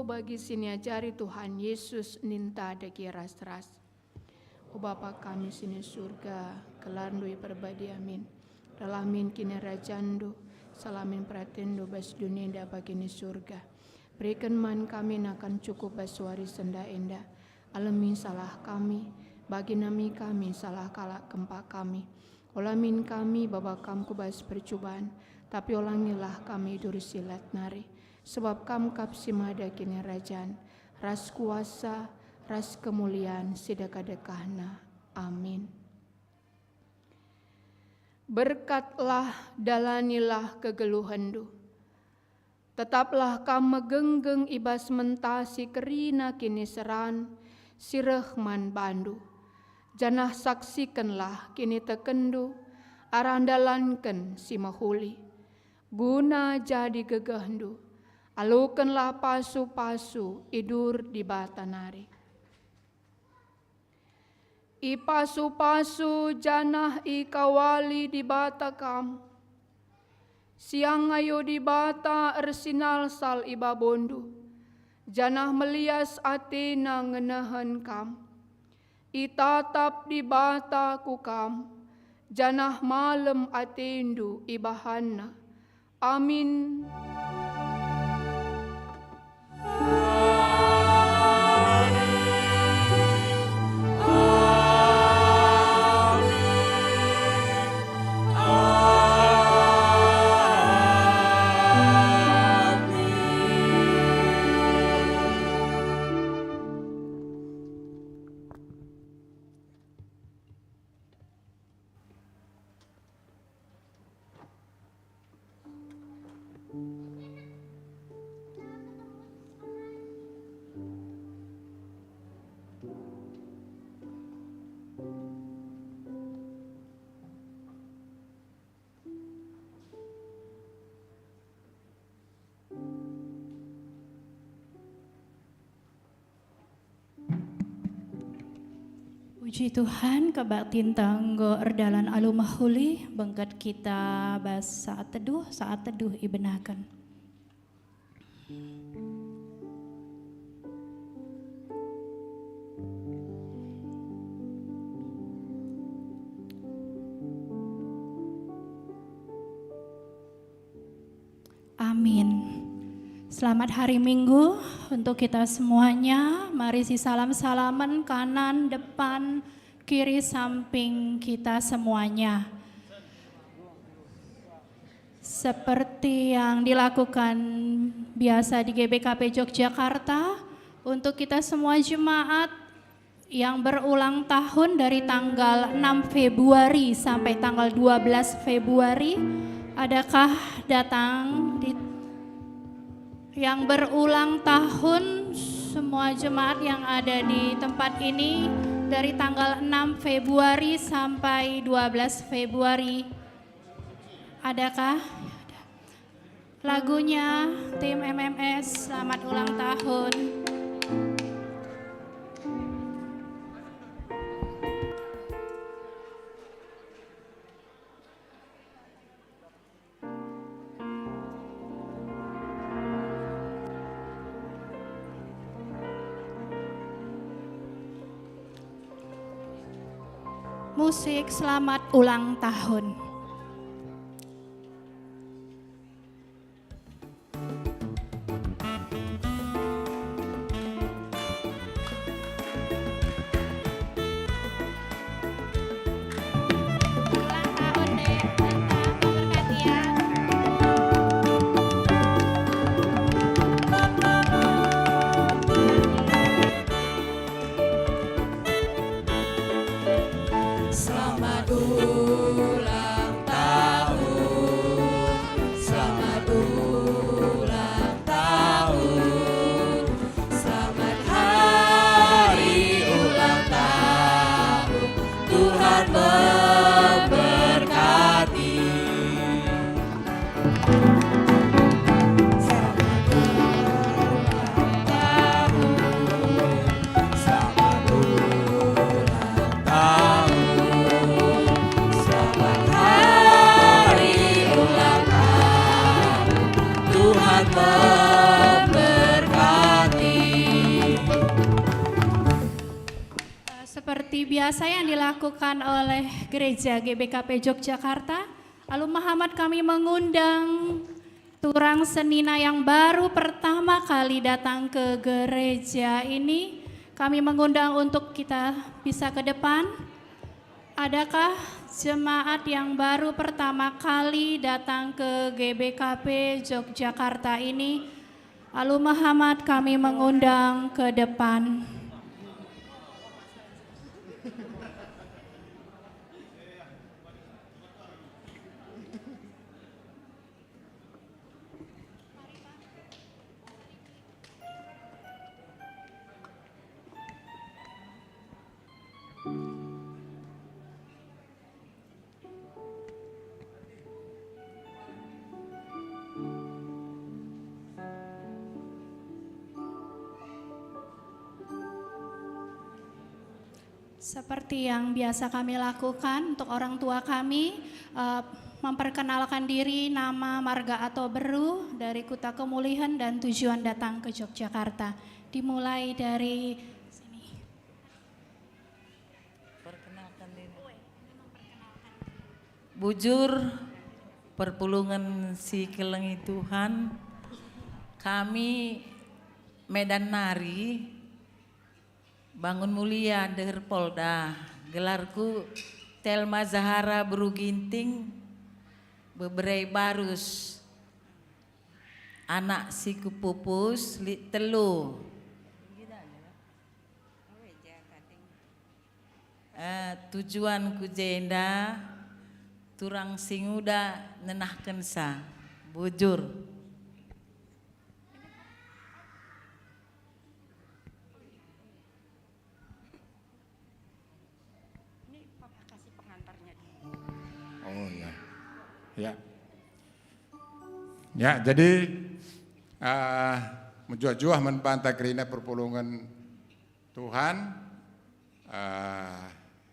Bagi si niajari Tuhan Yesus ninta dage ras-ras. O Bapa kami si ni Surga, gelarNdu iperbadia min. Reh min kinirajanNdu, sala min peratenNdu bas doni enda bagi ni Surga. Beriken man kami nakan cukup bas wari si enda-enda. Alemi salah kami, bagi nami kami salah kalak kempak kami. Ola min kami baba Kam ku bas percuban, tapi olangilah kami i bas si lat nari. Sebab Kam kap si mada kinirajan, ras kuasa, ras kemulian si dekah-dekahna. Amin. Berkatlah, dalanilah kegeluhenndu. Tetaplah kam megenggeng i bas menta si kerina kiniseran si reh man bandu, janah saksikenlah kinitekenndu arah ndalanken si mehuli, guna jadi gegehndu. Alokenlah pasu-pasu i bas Dibata nari. Ipasu-pasu janah ikawali Dibata kam, siang ayo Dibata ersinalsal i babondu, janah melias ateNa ngenehen kam. Itatap Dibata ku kam, janah malem atendu ibahanNa. Amin. Puji Tuhan, kebaktinta enggo erdalan alu mehuli, bengket kita bas saat teduh, saat teduh ibenaken. Amin. Selamat hari Minggu untuk kita semuanya. Mari sisalam-salamen, kanan, depan, kiri, samping kita semuanya. Seperti yang dilakukan biasa di G B K P Yogyakarta, untuk kita semua jemaat, yang berulang tahun dari tanggal enam Februari sampai tanggal dua belas Februari. Adakah datang di, yang berulang tahun, semua jemaat yang ada di tempat ini dari tanggal enam Februari sampai dua belas Februari? Adakah? Lagunya tim M M S, selamat ulang tahun. Musik selamat ulang tahun. Ulang tahun, Dek. Tante, memberkati ya. Selamat ulang tahun, selamat ulang tahun, selamat hari ulang tahun, Tuhan memberkati. Selamat ulang tahun, selamat ulang tahun, Biasa yang dilakukan oleh Gereja G B K P Yogyakarta, alu mehamat kami mengundang turang senina yang baru pertama kali datang ke gereja ini. Kami mengundang untuk kita bisa ke depan. Adakah jemaat yang baru pertama kali datang ke G B K P Yogyakarta ini? Alu mehamat kami mengundang ke depan. Seperti yang biasa kami lakukan untuk orang tua kami, eh, memperkenalkan diri, nama, marga atau beru, dari Kuta Kemulihan dan tujuan datang ke Yogyakarta. Dimulai dari sini. Perkenalkan diri. Bujur, perpulungen si kelengi Tuhan, kami Medan nari, Bangun Mulia, ndeher Polda. Gelarku Telma Zahara Beru Ginting, bebere Barus. Anak si kupupus lit telu. Eh, tujuan ku jenda, turang si nguda nenahkenca. Bujur. Oh, ya. Ya. Ya, jadi, eh, mejuah-juah man banta kerina perpulungen Tuhan, eh,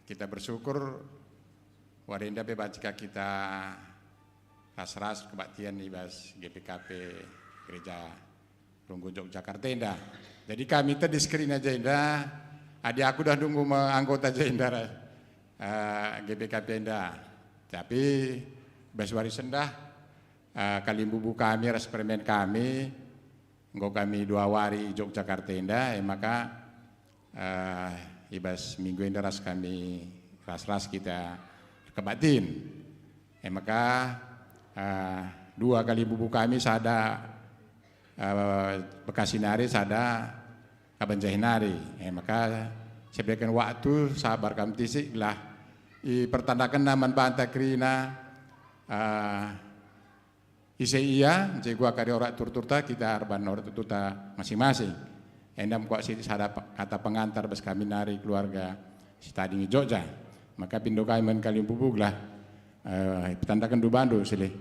kita bersyukur wari enda pe banci ka kita ras-ras kebaktian i bas G P K P Gereja Runggun Yogyakarta enda. Jadi kami tedis kerina jenda, adi aku dah nunggu me-, anggota jenda, eh, G P K P enda. Tapi bas wari sendah, eh, kalimbubu kami ras permen kami, enggo kami dua wari i Yogyakarta enda, e maka, eh, i bas minggu enda ras kami ras-ras kita erkebaktin. E maka, eh, dua kalimbubu kami, sada, eh, Bekasi nari, sada Kabanjahe nari. E maka, sibereken waktu sabar kam tisik gelah ipertandakenna man banta kerina, eh, ise ia, ncegua kari orak turturta, kita erban orak turturta masing-masing. Enda mekuak si sada pe-, kata pengantar bas kami nari keluarga si tading i Jogja. Maka pindo kami man kalimbubu gelah, eh, petandaken du bandu silih.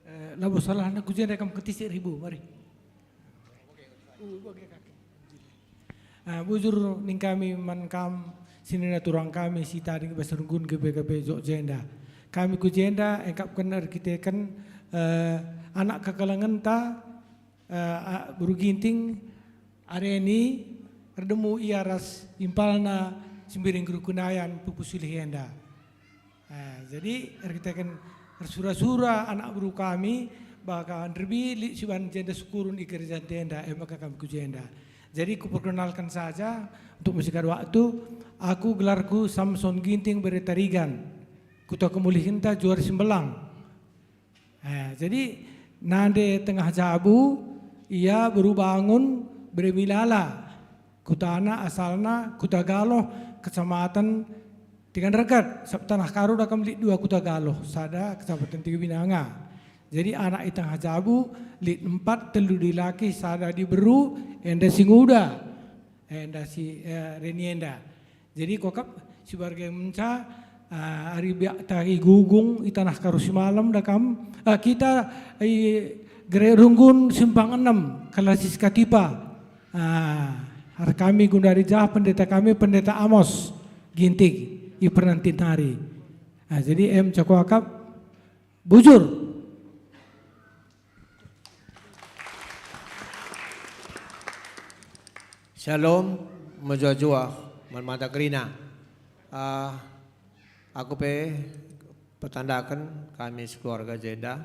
Eh, labo salah anak ku jenda kam ketisik ribu, mari. Uh, bage kaki. Ah, bujur ning kami man kam, senina turang kami si tading bas runggun G B K P Jogja enda. Kami ku jenda engkapken erkiteken, eh, anak kekelengenta, eh, a-, Beru Ginting, Areni, erdemu ia ras impalna Sembiring Gerukunayan pupus sulih enda. Ah, jadi erkiteken ersura-sura anak beru kami, baka nderbi lit siban jenda sukurun i gereja enda, e maka kami ku jenda. Jadi kuperkenalken saja untuk mesikar waktu, aku gelarku Samson Ginting Bere Tarigan, Kuta Kemulihinta Juari Sembelang. Eh, jadi nande tengah jabu, ia beru Bangun Bere Milala. Kutana asalna Kuta Galoh, Kecamatan Tiga Ndergat, sab Tanah Karo dakam lit dua Kuta Galoh, sada Kecamatan Tiga Binanga. Jadi anak i tengah jabu lit empat, telu dilaki, sada diberu, enda si nguda, enda si, eh, Reni enda. Jadi kuakap si barga ngenca, ah, ari biakta i Gugung, i Tanah Karo si malem dakam, ah, kita i Gere Runggun Simpang Enem, Kalasis Katipa. Ah, ar kami gundari jah pendeta kami, Pendeta Amos Ginting, i pernantin nari. Ah, jadi em cakuakap bujur. Shalom, mejuah-juah. Man mata kerina. Ah, aku pe petandaken kami sekeluarga jenda.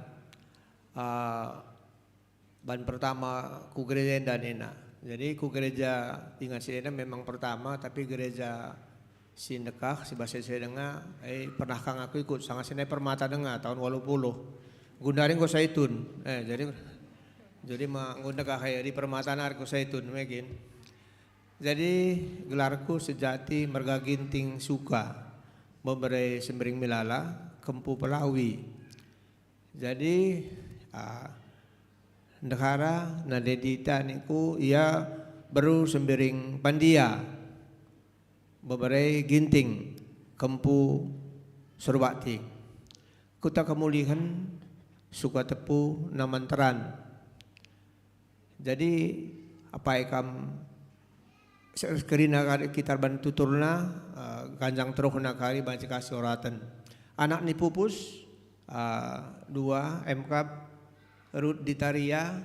Ah, ban pertama ku gereja enda nina. Jadi ku gereja ingan si enda memang pertama, tapi gereja si ndekah, si bas si denga, eh, pernah kang aku ikut sanga si nai Permata denga tahun waluh puluh. Gundari enggo Saitun. Eh, jadi, jadi ma enggo ndekah, eh, di Permata nari ku Saitun, mekin. Jadi gelarku sejati merga Ginting Suka, mbebere Sembiring Milala, Kempu Pelawi. Jadi, ah, ndehara nande dita niku ia beru Sembiring Pandia, mbebere Ginting, Kempu Surbakti. Kuta kemulihen, Suka Tepu, Naman Teran. Jadi, apai kam se-, kerina kari kita erban tuturna, eh, ganjang teruhna kari banci kasih oraten. Anak ni pupus, eh, dua, Emkap, Rut Ditaria,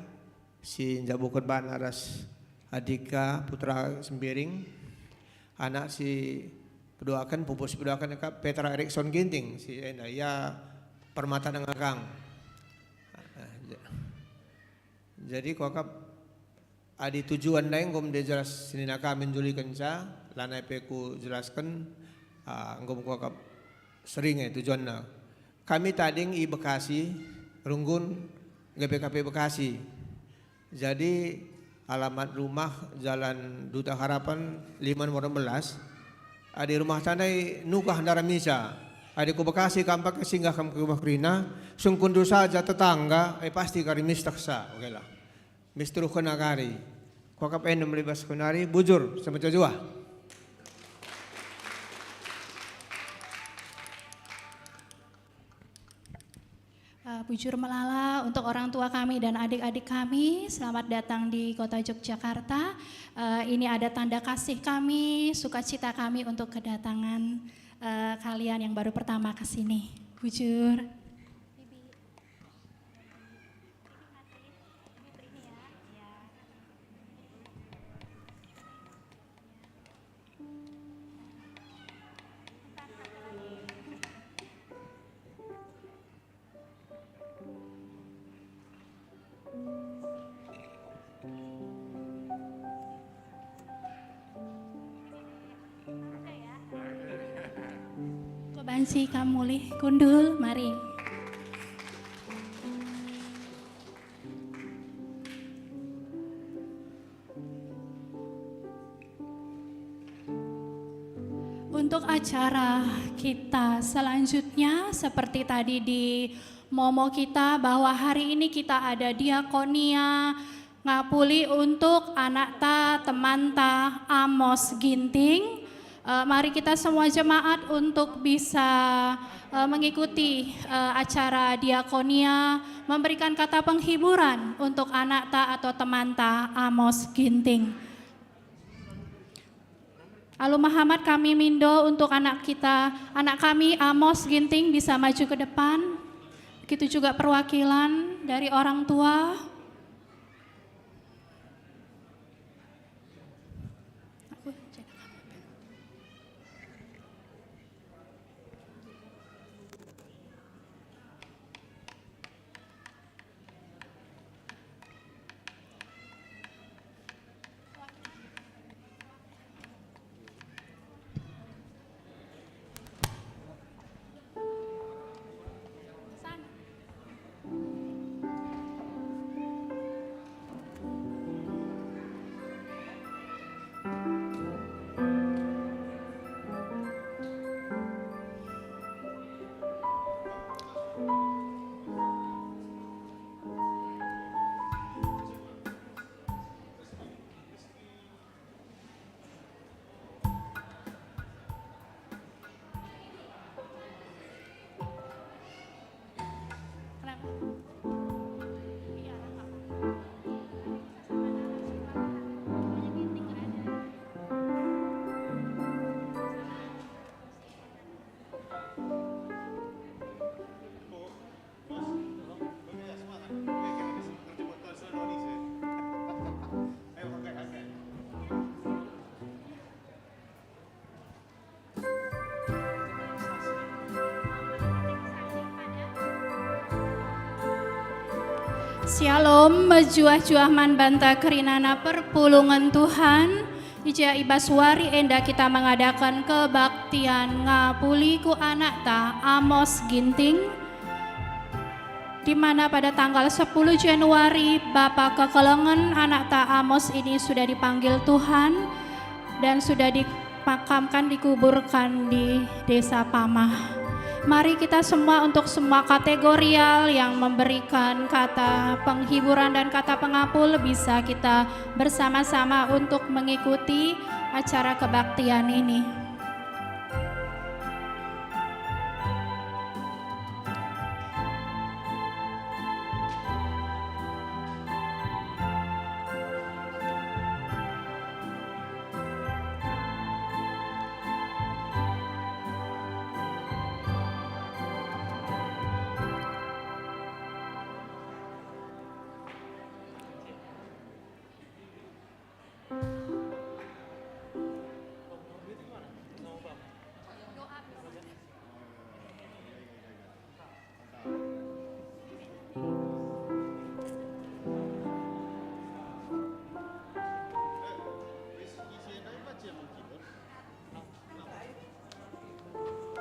si njabuken bana ras Adika Putra Sembiring, anak si peduaken, pupus peduaken ka Petra Erikson Ginting, si enda, ia Permata denga kang. Eh, ja-, Jadi kuakap adi tujuan ndai enggo me jelas senina kami njulikenca, lanai pe kujelasken, ah, enggo me kuakap sering e tujuanna. Kami tading i Bekasi, runggun G B K P Bekasi. Jadi alamat rumah Jalan Duta Harapan lima nomor enam belas. Adi rumah tandai nukah ndaramisa. Adi ku Bekasi kam pake singgah kam ku rumah kerina, sungkunndu saja tetangga, eh, pasti kari mistehsa. Oke lah. Mistruhken kari. Kuakap enda melibas kenari, bujur, sama juah. Eh, bujur melala untuk orang tua kami dan adik-adik kami. Selamat datang di kota Yogyakarta. Eh, ini ada tanda kasih kami, sukacita kami untuk kedatangan, eh, kalian yang baru pertama ke sini. Bujur. Banci kam mulih kundul, mari. Untuk acara kita selanjutnya, seperti tadi dimomo kita bahwa hari ini kita ada diakonia ngapuli untuk anakta, temanta Amos Ginting. Eh, mari kita semua jemaat untuk bisa, eh, mengikuti, eh, acara diakonia, memberikan kata penghiburan untuk anakta atau temanta Amos Ginting. Alu mehamat kami mindo untuk anak kita, anak kami Amos Ginting bisa maju ke depan. Begitu juga perwakilan dari orang tua. Syalom, mejuah-juah man banta kerinana perpulungen Tuhan. I ja i bas wari enda kita mengadakan kebaktian ngapuli ku anakta Amos Ginting, di mana pada tanggal sepuluh Januari bapa kekelengen anakta Amos ini sudah dipanggil Tuhan dan sudah dimakamkan, dikuburkan di Desa Pamah. Mari kita semua, untuk semua kategorial yang memberikan kata penghiburan dan kata pengapul, bisa kita bersama-sama untuk mengikuti acara kebaktian ini.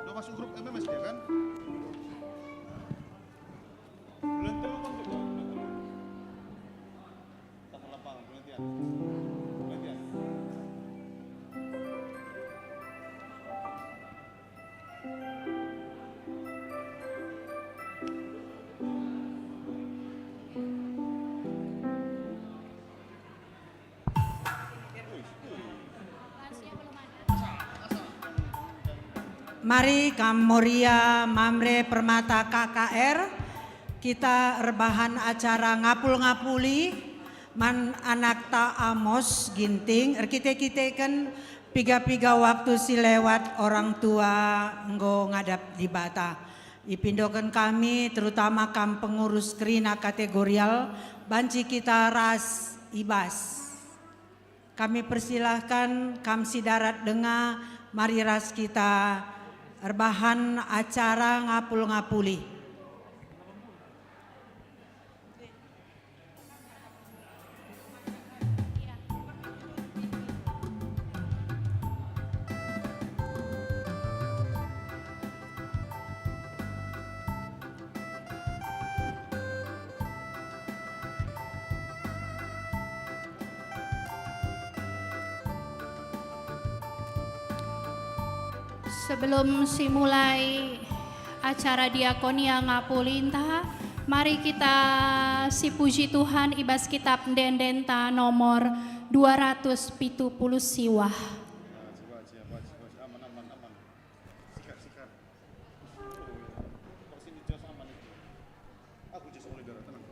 Udah masuk grup M M S dia kan? Bulan telu kan juga, bulan telu. Tah lapangan, penelitian. Penelitian. Mari kam Moria Mamre Permata K K R, kita erbahan acara ngapul-ngapuli man anakta Amos Ginting, erkite-kiteken piga-piga waktu si lewat orang tua enggo ngadap Dibata. Ipindoken kami, terutama kam pengurus kerina kategorial, banci kita ras i bas. Kami persilahkan kam si darat denga, mari ras kita erbahan acara ngapul-ngapuli. Sebelum si mulai acara diakonia ngapulinta, mari kita si puji Tuhan i bas kitab ende-endenta nomor dua ratus pitu puluh siwah. Sikat, sikat. Aku just only darah, tenang.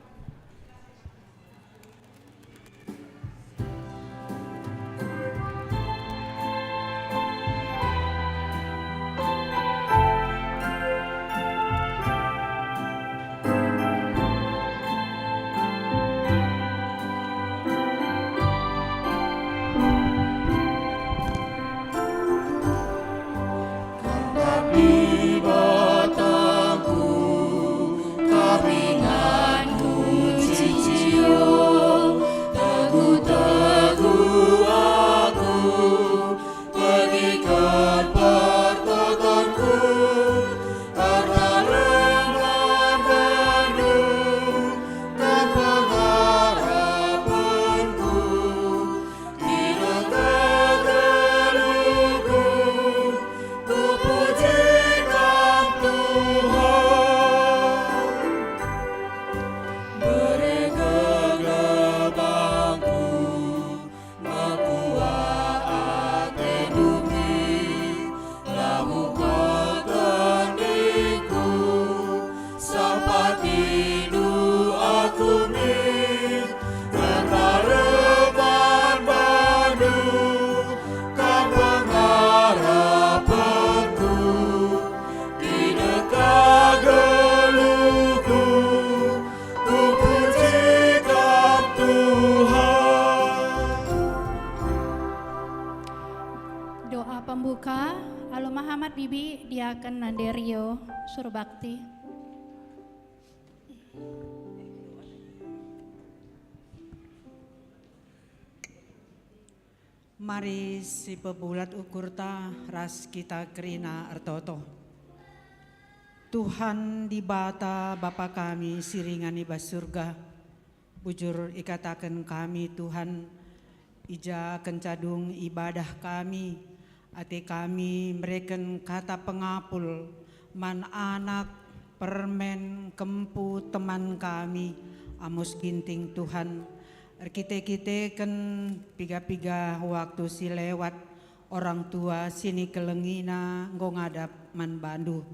Kam Dibatangku, kam inganku cicio, tegu-tegu aku, berikan pertotonku, erna lemah bandu, kam pengharapanku. Di deka geluhku, kupuji Kam, Tuhan. Bere gelah bangku, mekuah atendu min. Lamu kutendingku, sampatiNdu aku min, erna lemah bandu, Kam pengharapanku, di deka geluhku, kupuji Kam, Tuhan. Doa pembuka, Alo Mahamat Bibi, Diaken Nanderio, Surbakti. Mari sipebulat ukurta ras kita kerina ertoto. Tuhan Dibata, Bapa kami si ringan i bas Surga, bujur ikataken kami, Tuhan, i ja kenca dung ibadah kami, ate kami mereken kata pengapul man anak, permen, kempu, teman kami, Amos Ginting, Tuhan. Erkite-kiteken piga-piga waktu si lewat, orang tua si nikelengina enggo ngadap man bandu.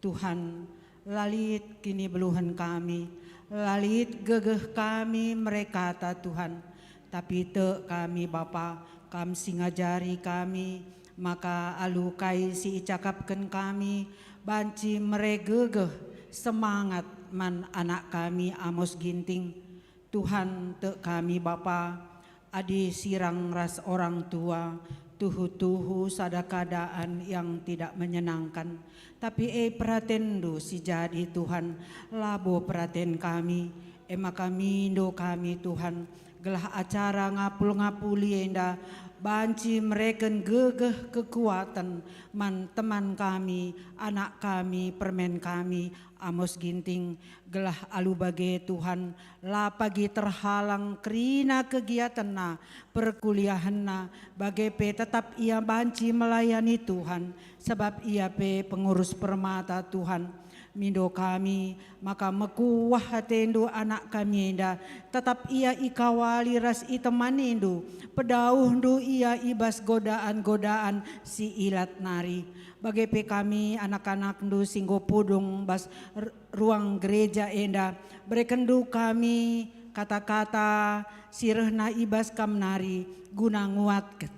Tuhan, la lit kinibeluhen kami, la lit gegeh kami mere kata, Tuhan. Tapi tek kami, Bapa, Kam si ngajari kami, maka alu kai si icakapken kami, banci mere gegeh, semangat man anak kami Amos Ginting. Tuhan, tek kami, Bapa, adi sirang ras orang tua, tuhu-tuhu sada keadaan yang tidak menyenangkan. Tapi e peratenNdu si jadi, Tuhan, labo peraten kami. E maka mindo kami, Tuhan, gelah acara ngapul-ngapuli enda banci mereken gegeh kekuaten man teman kami, anak kami, permen kami, Amos Ginting, gelah alu bage, Tuhan, la pagi terhalang kerina kegiatenna, perkuliahenna, bage pe tetap ia banci melayani Tuhan, sabap ia pe pengurus permata, Tuhan. Mindo kami, maka mekuah ateNdu anak kami enda, tetap ia ikawali ras itemanindu, pedauhndu ia i bas godaan-godaan si ilat nari. Bage pe kami, anak-anakndu si enggo pudung bas r-, ruang gereja enda, berekenndu kami kata-kata si rehna i bas Kam nari guna nguatken,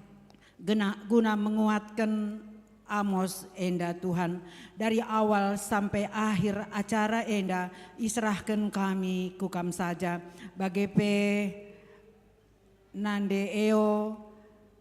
gena-, guna menguatken Amos enda, Tuhan. Dari awal sampai akhir acara enda iserahken kami ku Kam saja. Bage pe Nande Eo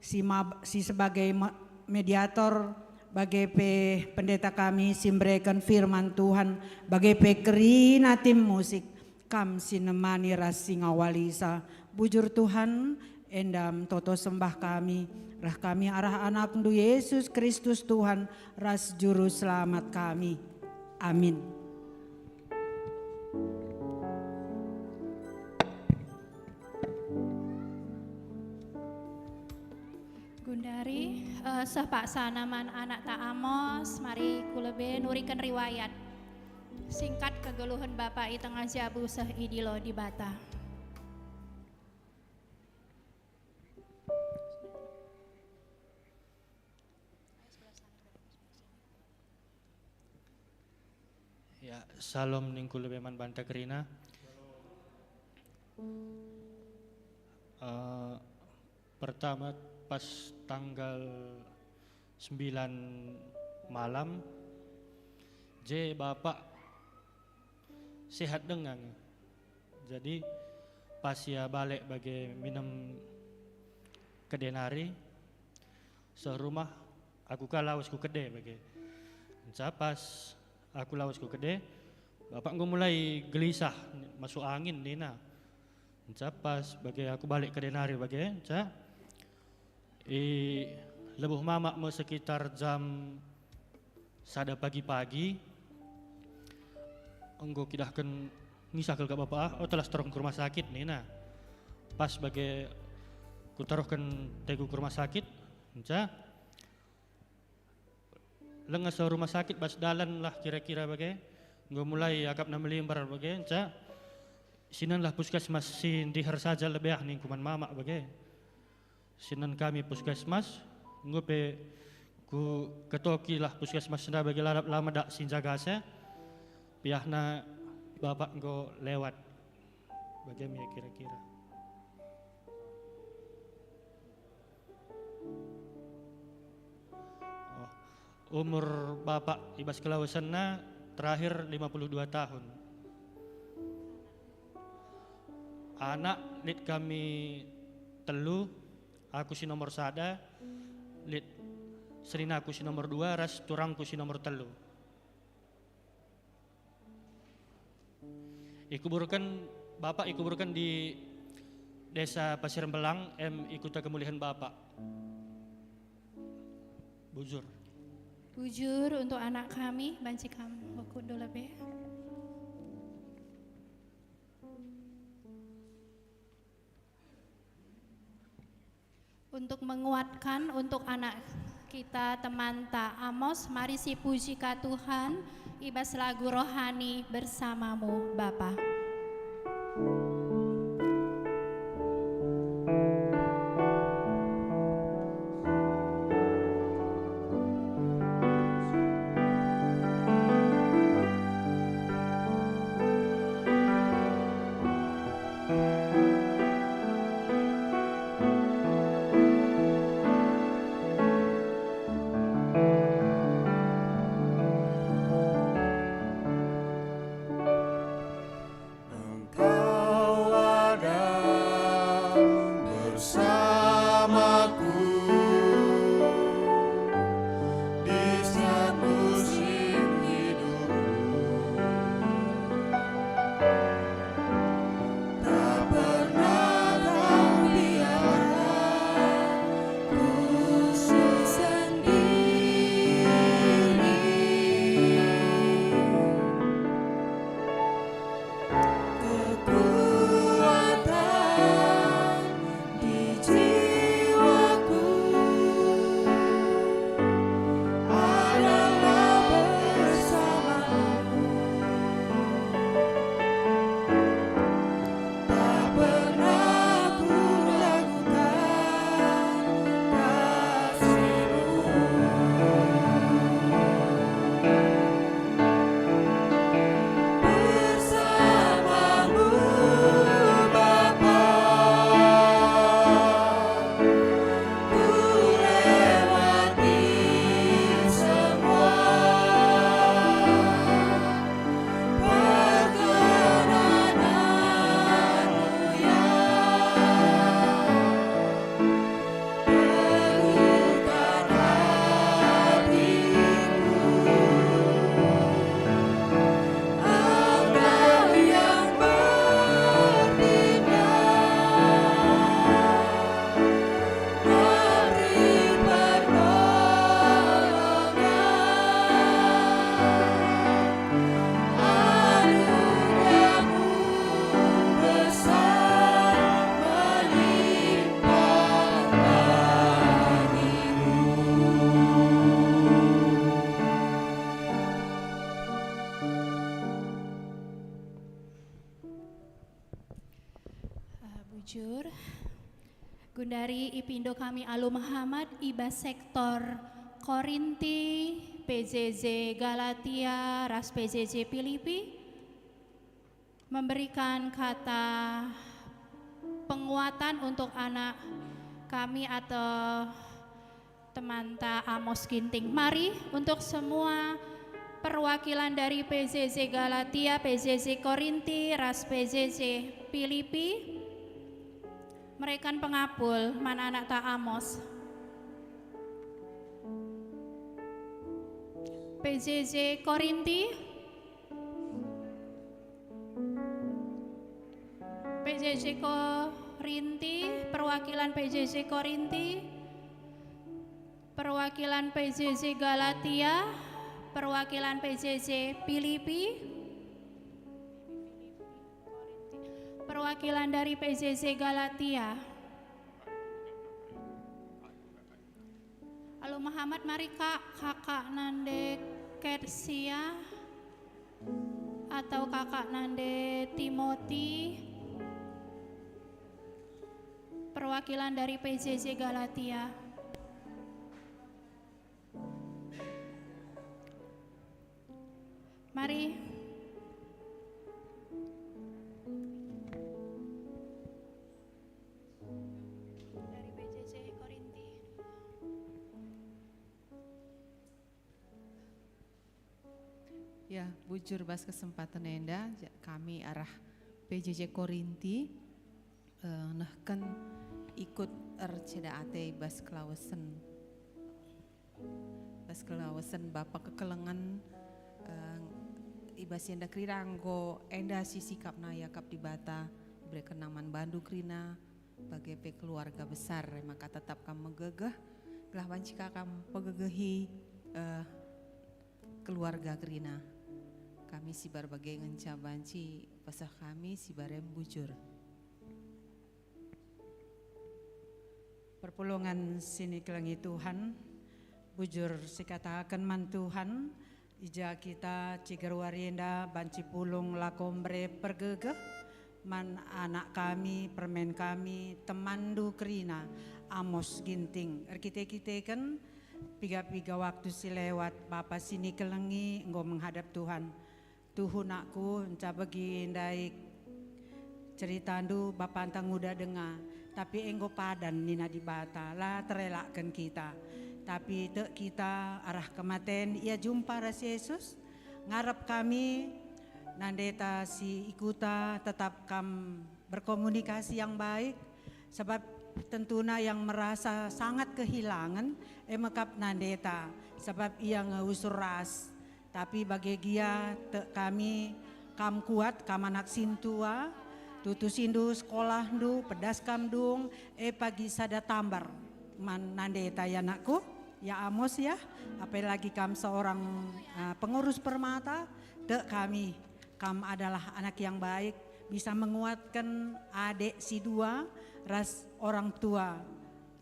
si mab-, si sebagai me-, mediator, bage pe pendeta kami si mbereken firman Tuhan, bage pe kerina tim musik, Kam si nemani ras si ngawalisa. Bujur Tuhan, enda toto sembah kami, reh kami arah AnakNdu Yesus Kristus Tuhan ras Juru Selamat kami. Amin. Gundari, eh, seh paksana man anakta Amos, mari ku lebe nuriken riwayat singkat kegeluhen bapa i tengah jabu seh idilo Dibata. Ya, salom ningku lebe man banta kerina. Eh, pertama, pas tanggal sembilan malam, je bapak sehat denga nge. Jadi, pas ia balik bage minem kede nari, seh rumah, aku ka lawes ku kede bage. Nca pas aku lawes ku kede, bapak enggo mulai gelisah, masuk angin nina. Nca pas bage aku balik kede nari bage, nca i lebuh mamak me sekitar jam sada pagi-pagi, enggo kidahken ngisah kal ka bapak, ah, otolah terus ku rumah sakit nina. Pas bage kutaruhken tegu ku rumah sakit, nca lenges rumah sakit bas dalan lah kira-kira bage, enggo mulai akapna melimbar bage, nca sinen lah puskesmas si ndiher saja lebeah ningku man mamak bage. Sinen kami puskesmas, enggo pe ku ketoki lah puskesmas enda bagi lalap la medak si njagasa, piahna bapak enggo lewat. Bage me kira-kira. Oh, umur bapak i bas kelawasenna terakhir lima puluh dua tahun. Anak lit kami telu, aku si nomor sada, lit seninaku si nomor dua, ras turangku si nomor telu. Ikuburken, bapak ikuburken di Desa Pasir Mbelang, em i Kuta Kemulihan Bapa. Bujur. Bujur untuk anak kami, banci kam kundul lebe. Untuk menguatkan untuk anak kita, temanta Amos, mari sipuji ka Tuhan i bas lagu rohani Bersamamu, Bapa. Engkau ada bersamaku di setiap musim hidupku. Tak pernah kau biarkan ku sendiri. Kekuatan di jiwaku adalah bersamamu. Tak pernah ku ragukan kasih-Mu. Bersamamu, Bapa, ku lewati semua pergerakanmu yang Ah, bujur. Gundari ipindo kami alu mehamat i bas sektor Korinti, P J J Galatia, ras P J J Pilipi. Memberikan kata penguatan untuk anak kami atau temanta Amos Ginting. Mari, untuk semua perwakilan dari P J J Galatia, P J J Korinti, ras P J J Pilipi, mereken pengapul man anakta Amos. P J J Korinti, P J J Korinti, perwakilan P J J Korinti, perwakilan P J J Galatia, perwakilan P J J Pilipi, perwakilan dari P J J Galatia. Alu mehamat, mari, Kak, kakak nande Ketsia atau kakak nande Timoti, perwakilan dari P J J Galatia. Mari. Dari P J J Korinti. Ya, bujur bas kesempaten enda, ja-, kami arah P J J Korinti, eh, nehken ikut erceda ate bas kelawesen. Bas kelawesen Bapa kekelengen, eh, i bas enda kerina enggo enda si sikapna iakap Dibata, iberekenNa man bandu kerina, Bage pe keluarga besar, maka tetap kam megegeh, gelah banci ka kam pegegehi, eh, keluarga kerina. Kami sibar bage ngenca banci peseh kami sibar em bujur. Perpulungen si nikelengi Tuhan, bujur sikataken man Tuhan, i ja kita ciger wari enda banci pulung lako mbere pergegeh man anak kami, permen kami, temanndu kerina, Amos Ginting. Erkite-kiteken piga-piga waktu si lewat, Bapa si nikelengi enggo menghadap Tuhan. Tuhu nakku, nca begi ndai ceritandu bapanta nguda denga, tapi enggo padan nina Dibata, la terelaken kita. Tapi tek kita arah kematen ia jumpa ras Yesus. Ngarep kami nandeta si i kuta tetap kam berkomunikasi yang baik, sebab tentuna yang merasa sangat kehilangan, e mekap nandeta, sebab ia nge usur ras. Tapi bage gia tek kami, kam kuat, kam anak sintua, tutusindu sekolahndu, pedas kam dung, e pagi sada tambar man nandeta ya nakku, ya Amos ya, apalagi kam seorang, eh, pengurus Permata, tek kami, kam adalah anak yang baik, bisa menguatkan adik si dua ras orang tua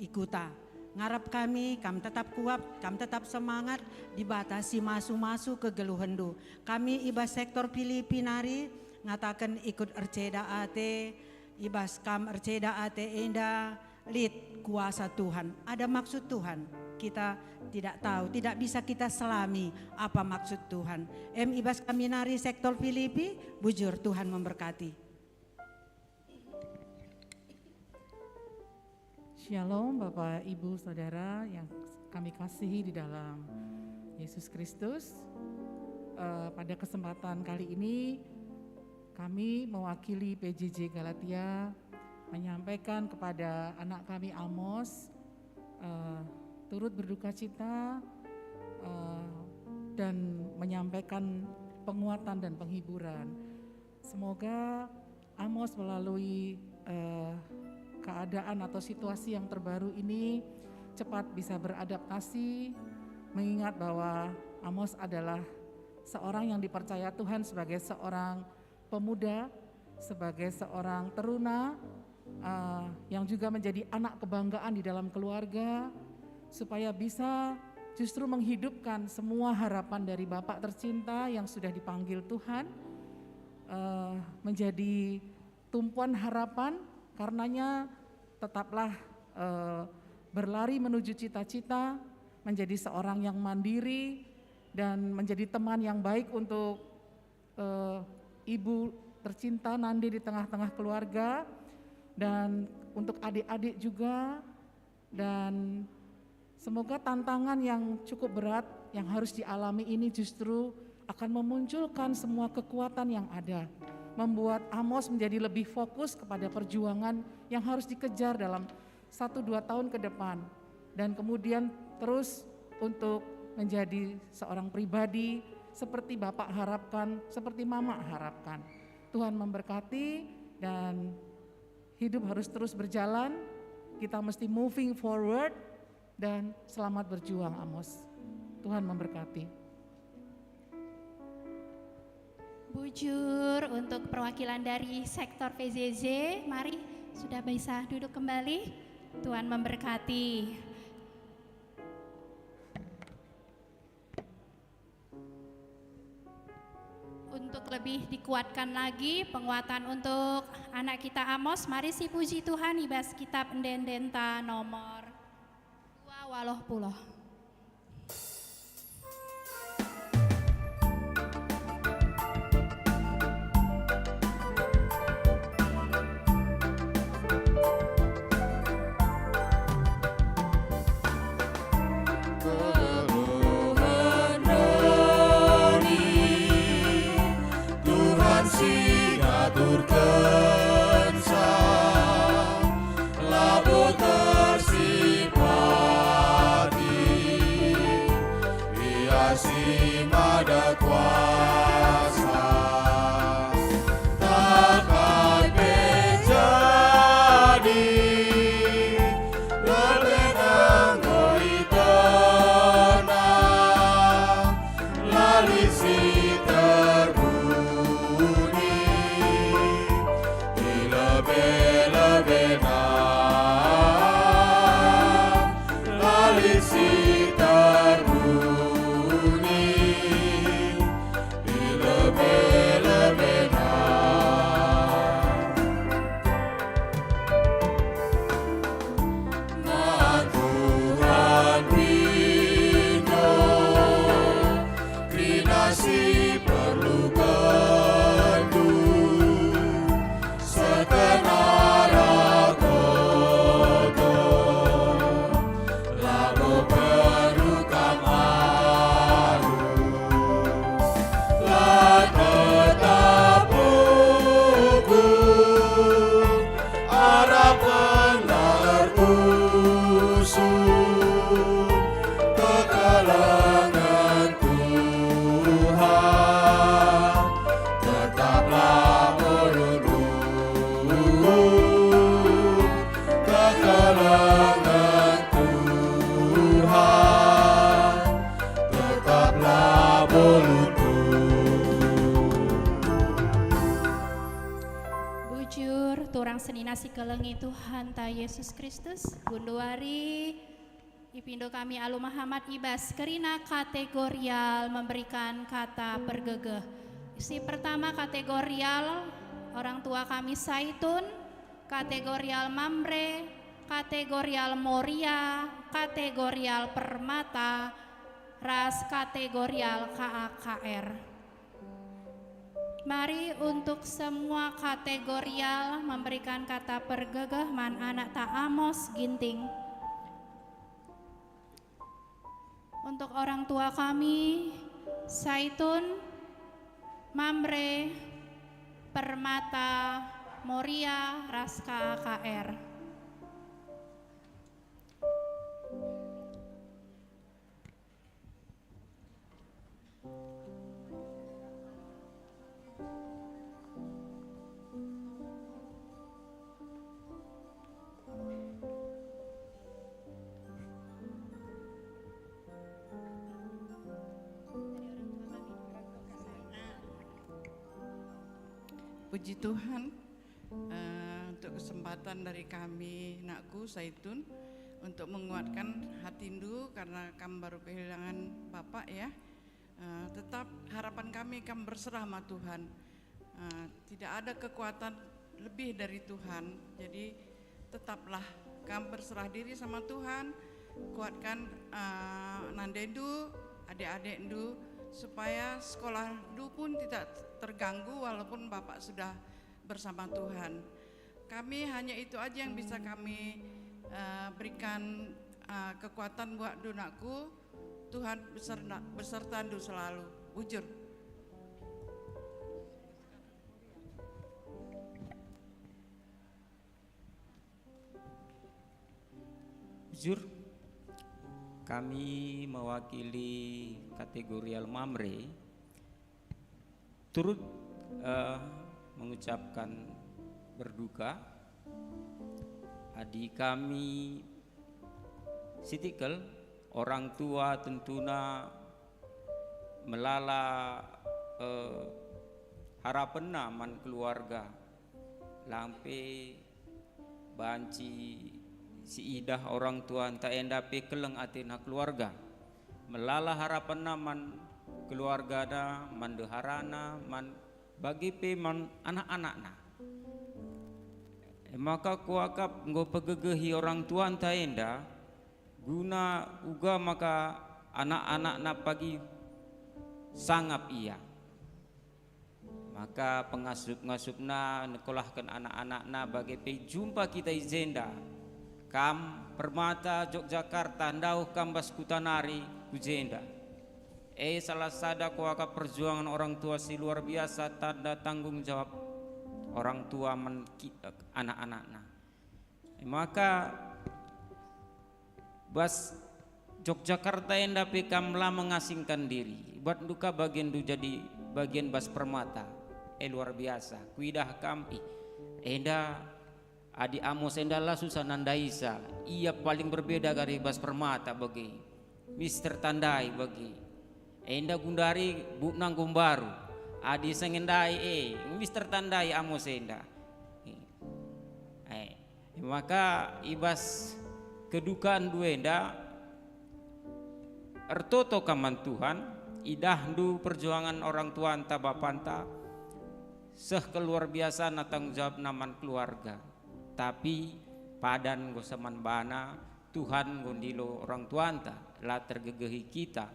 i kuta. Ngarap kami, kam tetap kuat, kam tetap semangat, Dibata si masu-masu kegeluhenndu. Kami i bas sektor Pilipi nari ngataken ikut erceda ate, i bas kam erceda ate enda lit kuasa Tuhan, ada maksud Tuhan. Kita tidak tahu, tidak bisa kita selami apa maksud Tuhan. Em i bas kami nari sektor Pilipi, bujur Tuhan memberkati. Shalom, Bapak, Ibu, Saudara yang kami kasihi di dalam Yesus Kristus. Eh, pada kesempatan kali ini, kami mewakili P J J Galatia menyampaikan kepada anak kami Amos, eh, turut berduka cita, eh, dan menyampaikan penguatan dan penghiburan. Semoga Amos melalui, eh, keadaan atau situasi yang terbaru ini cepat bisa beradaptasi, mengingat bahwa Amos adalah seorang yang dipercaya Tuhan sebagai seorang pemuda, sebagai seorang teruna, eh, yang juga menjadi anak kebanggaan di dalam keluarga, supaya bisa justru menghidupkan semua harapan dari Bapak tercinta yang sudah dipanggil Tuhan, eh, menjadi tumpuan harapan, karenanya tetaplah, eh, berlari menuju cita-cita, menjadi seorang yang mandiri, dan menjadi teman yang baik untuk, eh, ibu tercinta nanti di tengah-tengah keluarga, dan untuk adik-adik juga. Dan semoga tantangan yang cukup berat yang harus dialami ini justru akan memunculkan semua kekuatan yang ada, membuat Amos menjadi lebih fokus kepada perjuangan yang harus dikejar dalam satu dua tahun ke depan, dan kemudian terus untuk menjadi seorang pribadi seperti Bapak harapkan, seperti Mama harapkan. Tuhan memberkati, dan hidup harus terus berjalan. Kita mesti moving forward, dan selamat berjuang, Amos. Tuhan memberkati. Bujur untuk perwakilan dari sektor P J J, mari sudah bisa duduk kembali. Tuhan memberkati. Untuk lebih dikuatkan lagi penguatan untuk anak kita Amos, mari sipuji Tuhan i bas kitab Ende-endenta nomor dua waluh puluh. Keluhen nari Tuhan si ngaturkenca, labo tersipati. Ia si mada kuasa, takkan pe jadi. Si perlukenndu sekenara koto, labo perlu kam arus, la tetap uku arah pengertusun kekelengen Tuhan, tetaplah melulu kekelengen Tuhan, tetaplah melulu. Bujur, turang senina si kelengi Tuhanta Yesus Kristus, genduari ipindo kami alu mehamat i bas kerina kategorial memberikan kata pergegeh. Si pertama kategorial orang tua kami Saitun, kategorial Mamre, kategorial Moria, kategorial Permata, ras kategorial K A K R. Mari untuk semua kategorial memberikan kata pergegeh man anakta Amos Ginting. Untuk orang tua kami, Saitun, Mamre, Permata, Moria, ras K A K R. Puji Tuhan, eh, untuk kesempatan dari kami, nakku Saitun, untuk menguatkan hatindu karena kam baru kehilangan bapak, ya. Eh, tetap harapan kami kam berserah ma Tuhan. Eh, tidak ada kekuatan lebih dari Tuhan. Jadi, tetaplah kam berserah diri sama Tuhan, kuatkan, eh, nandendu, adik-adikndu, supaya sekolahndu pun tidak terganggu walaupun bapak sudah bersama Tuhan. Kami hanya itu aja yang bisa kami, eh, berikan, eh, kekuatan buatndu, nakku. Tuhan beserna-, besertandu selalu. Bujur. Bujur, kami mewakili kategorial Mamre turut, eh, mengucapkan berduka. Adi kami sitikel, orang tua tentuna melala, eh, harapenna man keluarga, lampe banci siidah orang tuanta enda pe keleng atena keluarga. Melala harapenna man keluargana, man ndeharana, man bage pe man anak-anakna. E maka kuakap enggo pegegehi orang tuanta enda, guna uga maka anak-anakna pagi sangap ia. Maka pengasup-ngasupna nekolahken anak-anakna bage pe jumpa kita i jenda. Kam Permata Yogyakarta, ndauh kam bas kuta nari ku jenda. E salah sada kuakap perjuangan orang tua si luar biasa, tanda tanggung jawab orang tua man ki-, anak-anakna. E maka bas Yogyakarta enda pe kam la mengasingkan diri, buatndu ka bagianndu jadi bagian bas Permata. E luar biasa, kuidah kam, ih, enda Adi Amos enda la susah nandaisa, ia paling berbeda kari bas Permata bage, Mister Tandai bage. Enda gundari bukna enggo mbaru, adi sengendai e, Mister Tandai Amos enda. Eh, maka i bas kedukandu enda, ertoto kam man Tuhan, idahndu perjuangan orang tuanta, bapanta, seh keluar biasana tanggung jawabna man keluarga. Tapi padan enggo seman bana, Tuhan enggo ndilo orang tuanta, la tergegehi kita.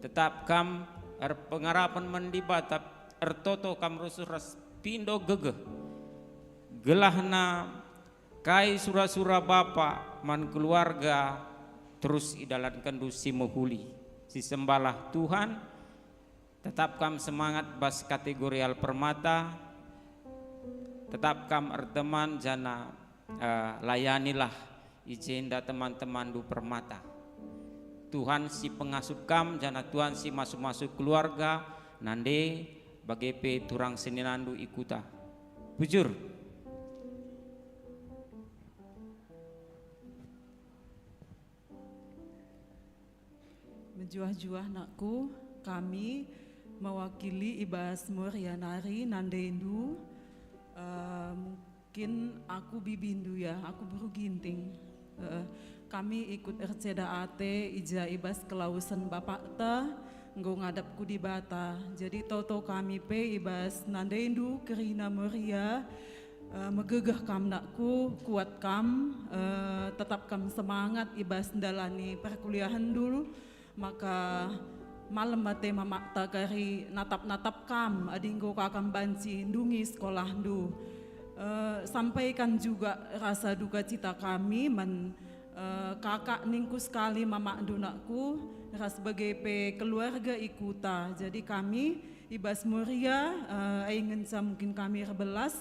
Tetap kam erpengarapen man Dibata, ertoto kam rusur ras pindo gegeh, gelahna kai sura-sura Bapa man keluarga terus idalankenndu si mehuli. Sisembahlah Tuhan, tetap kam semangat bas kategorial Permata, tetap kam erteman janah, eh, layanilah i jenda teman-temanndu Permata. Tuhan si pengasup kam janah Tuhan si masuk-masuk keluarga, nande bage pe turang seninandu i kuta. Bujur. Mejuah-juah nakku, kami mewakili i bas Moria nari nandendu, eh, mungkin aku bibindu ya, aku beru Ginting. Eh, kami ikut erceda ate i ja i bas kelawesen bapakta, enggo ngadap ku Dibata. Jadi toto kami pe i bas nandendu kerina Moria, eh, megegeh kam nakku, kuat kam, eh, tetap kam semangat i bas ndalani perkuliahenndu, maka malem ate mamakta kari natap-natap kam adi enggo ka kam banci ndungi sekolahndu. Eh, sampaikan juga rasa duka cita kami man, eh, kakak ningku sekali mamakndu nakku, ras bage pe keluarga i kuta. Jadi kami i bas Moria, eh, ai ngenca mungkin kami erbelas,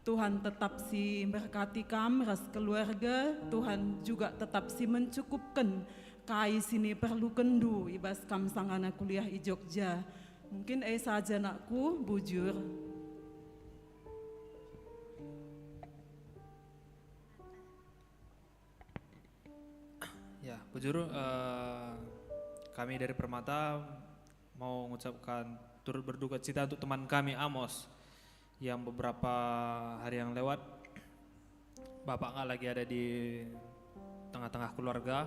Tuhan tetap si mberkati kam ras keluarga, Tuhan juga tetap si mencukupken kai si niperlukenndu i bas kam sangana kuliah i Jogja. Mungkin e saja nakku, bujur. Ya, bujur, eh, kami dari Permata mau mengucapkan turut berduka cita untuk teman kami Amos yang beberapa hari yang lewat bapak nggak lagi ada di tengah-tengah keluarga.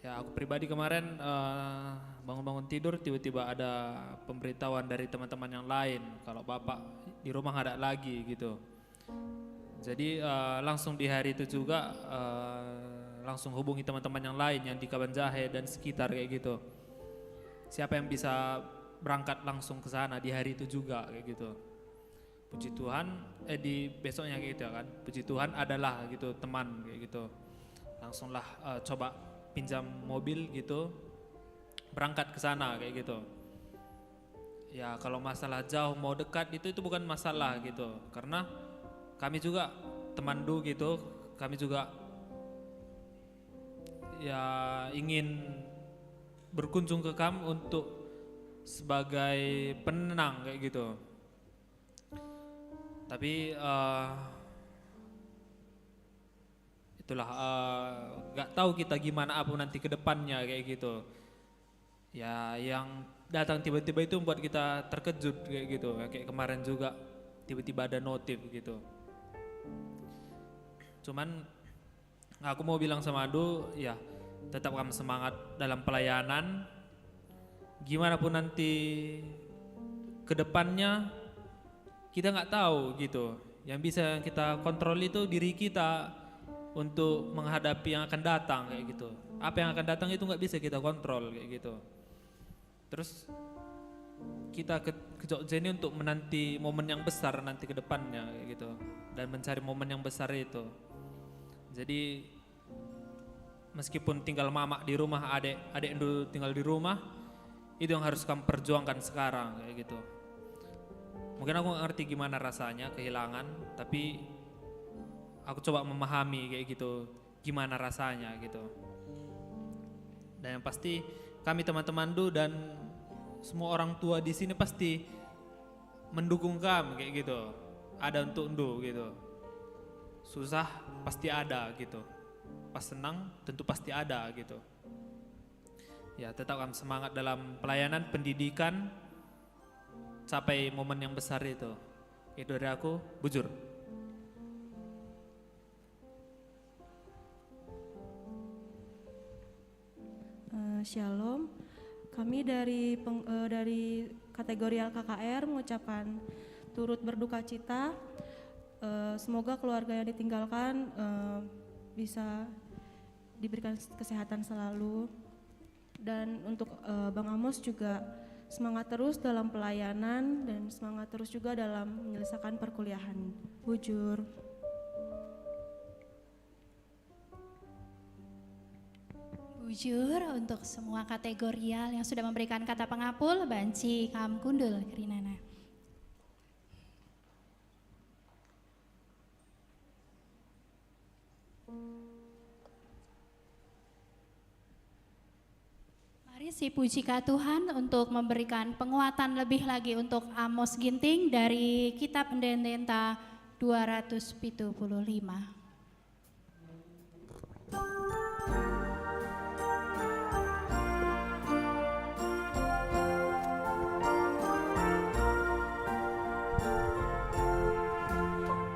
Ya, aku pribadi kemarin, eh, bangun-bangun tidur, tiba-tiba ada pemberitahuan dari teman-teman yang lain kalau bapak di rumah nggak ada lagi gitu. Jadi, eh, langsung di hari itu juga, eh, langsung hubungi teman-teman yang lain yang di Kabanjahe dan sekitar kayak gitu. Siapa yang bisa berangkat langsung ke sana di hari itu juga kayak gitu. Puji Tuhan, eh, di besoknya kayak gitu ya kan. Puji Tuhan adalah gitu teman kayak gitu. Langsunglah, eh, coba pinjam mobil gitu, berangkat ke sana kayak gitu. Ya, kalau masalah jauh mau dekat itu, itu bukan masalah gitu. Karena kami juga temandu gitu, kami juga ya ingin berkunjung ke kam untuk sebagai penenang kayak gitu. Tapi, eh, itulah, eh, nggak tahu kita gimana apa nanti ke depannya kayak gitu. Ya, yang datang tiba-tiba itu membuat kita terkejut kayak gitu. Ya, kayak kemarin juga tiba-tiba ada notif gitu. Cuman aku mau bilang sama Adu, ya, tetap kamu semangat dalam pelayanan. Gimana pun nanti ke depannya, kita nggak tahu gitu. Yang bisa kita kontrol itu diri kita untuk menghadapi yang akan datang kayak gitu. Apa yang akan datang itu nggak bisa kita kontrol kayak gitu. Terus kita ke, ke Jogja ini untuk menanti momen yang besar nanti ke depannya kayak gitu, dan mencari momen yang besar itu. Jadi meskipun tinggal mamak di rumah, adek, adekndu tinggal di rumah, itu yang harus kamu perjuangkan sekarang kayak gitu. Mungkin aku nggak ngerti gimana rasanya kehilangan, tapi aku coba memahami kayak gitu, gimana rasanya gitu. Dan yang pasti kami teman-temandu dan semua orang tua di sini pasti mendukung kamu kayak gitu. Ada untukndu gitu. Susah pasti ada gitu. Pas senang tentu pasti ada gitu. Ya, tetap kamu semangat dalam pelayanan pendidikan, capai momen yang besar itu. Itu dari aku, bujur. Eh, Shalom. Kami dari peng-, eh, dari kategorial K K R mengucapkan turut berduka cita. Eh, semoga keluarga yang ditinggalkan, eh, bisa diberikan kesehatan selalu. Dan untuk, eh, Bang Amos juga Semangat terus dalam pelayanan dan semangat terus juga dalam menyelesaikan perkuliahan. Bujur. Bujur untuk semua kategorial yang sudah memberikan kata pengapul, banci kam kundul kerinana. Mari sipuji ka Tuhan untuk memberikan penguatan lebih lagi untuk Amos Ginting dari Kitab Ende-Endenta dua ratus pitu puluh lima.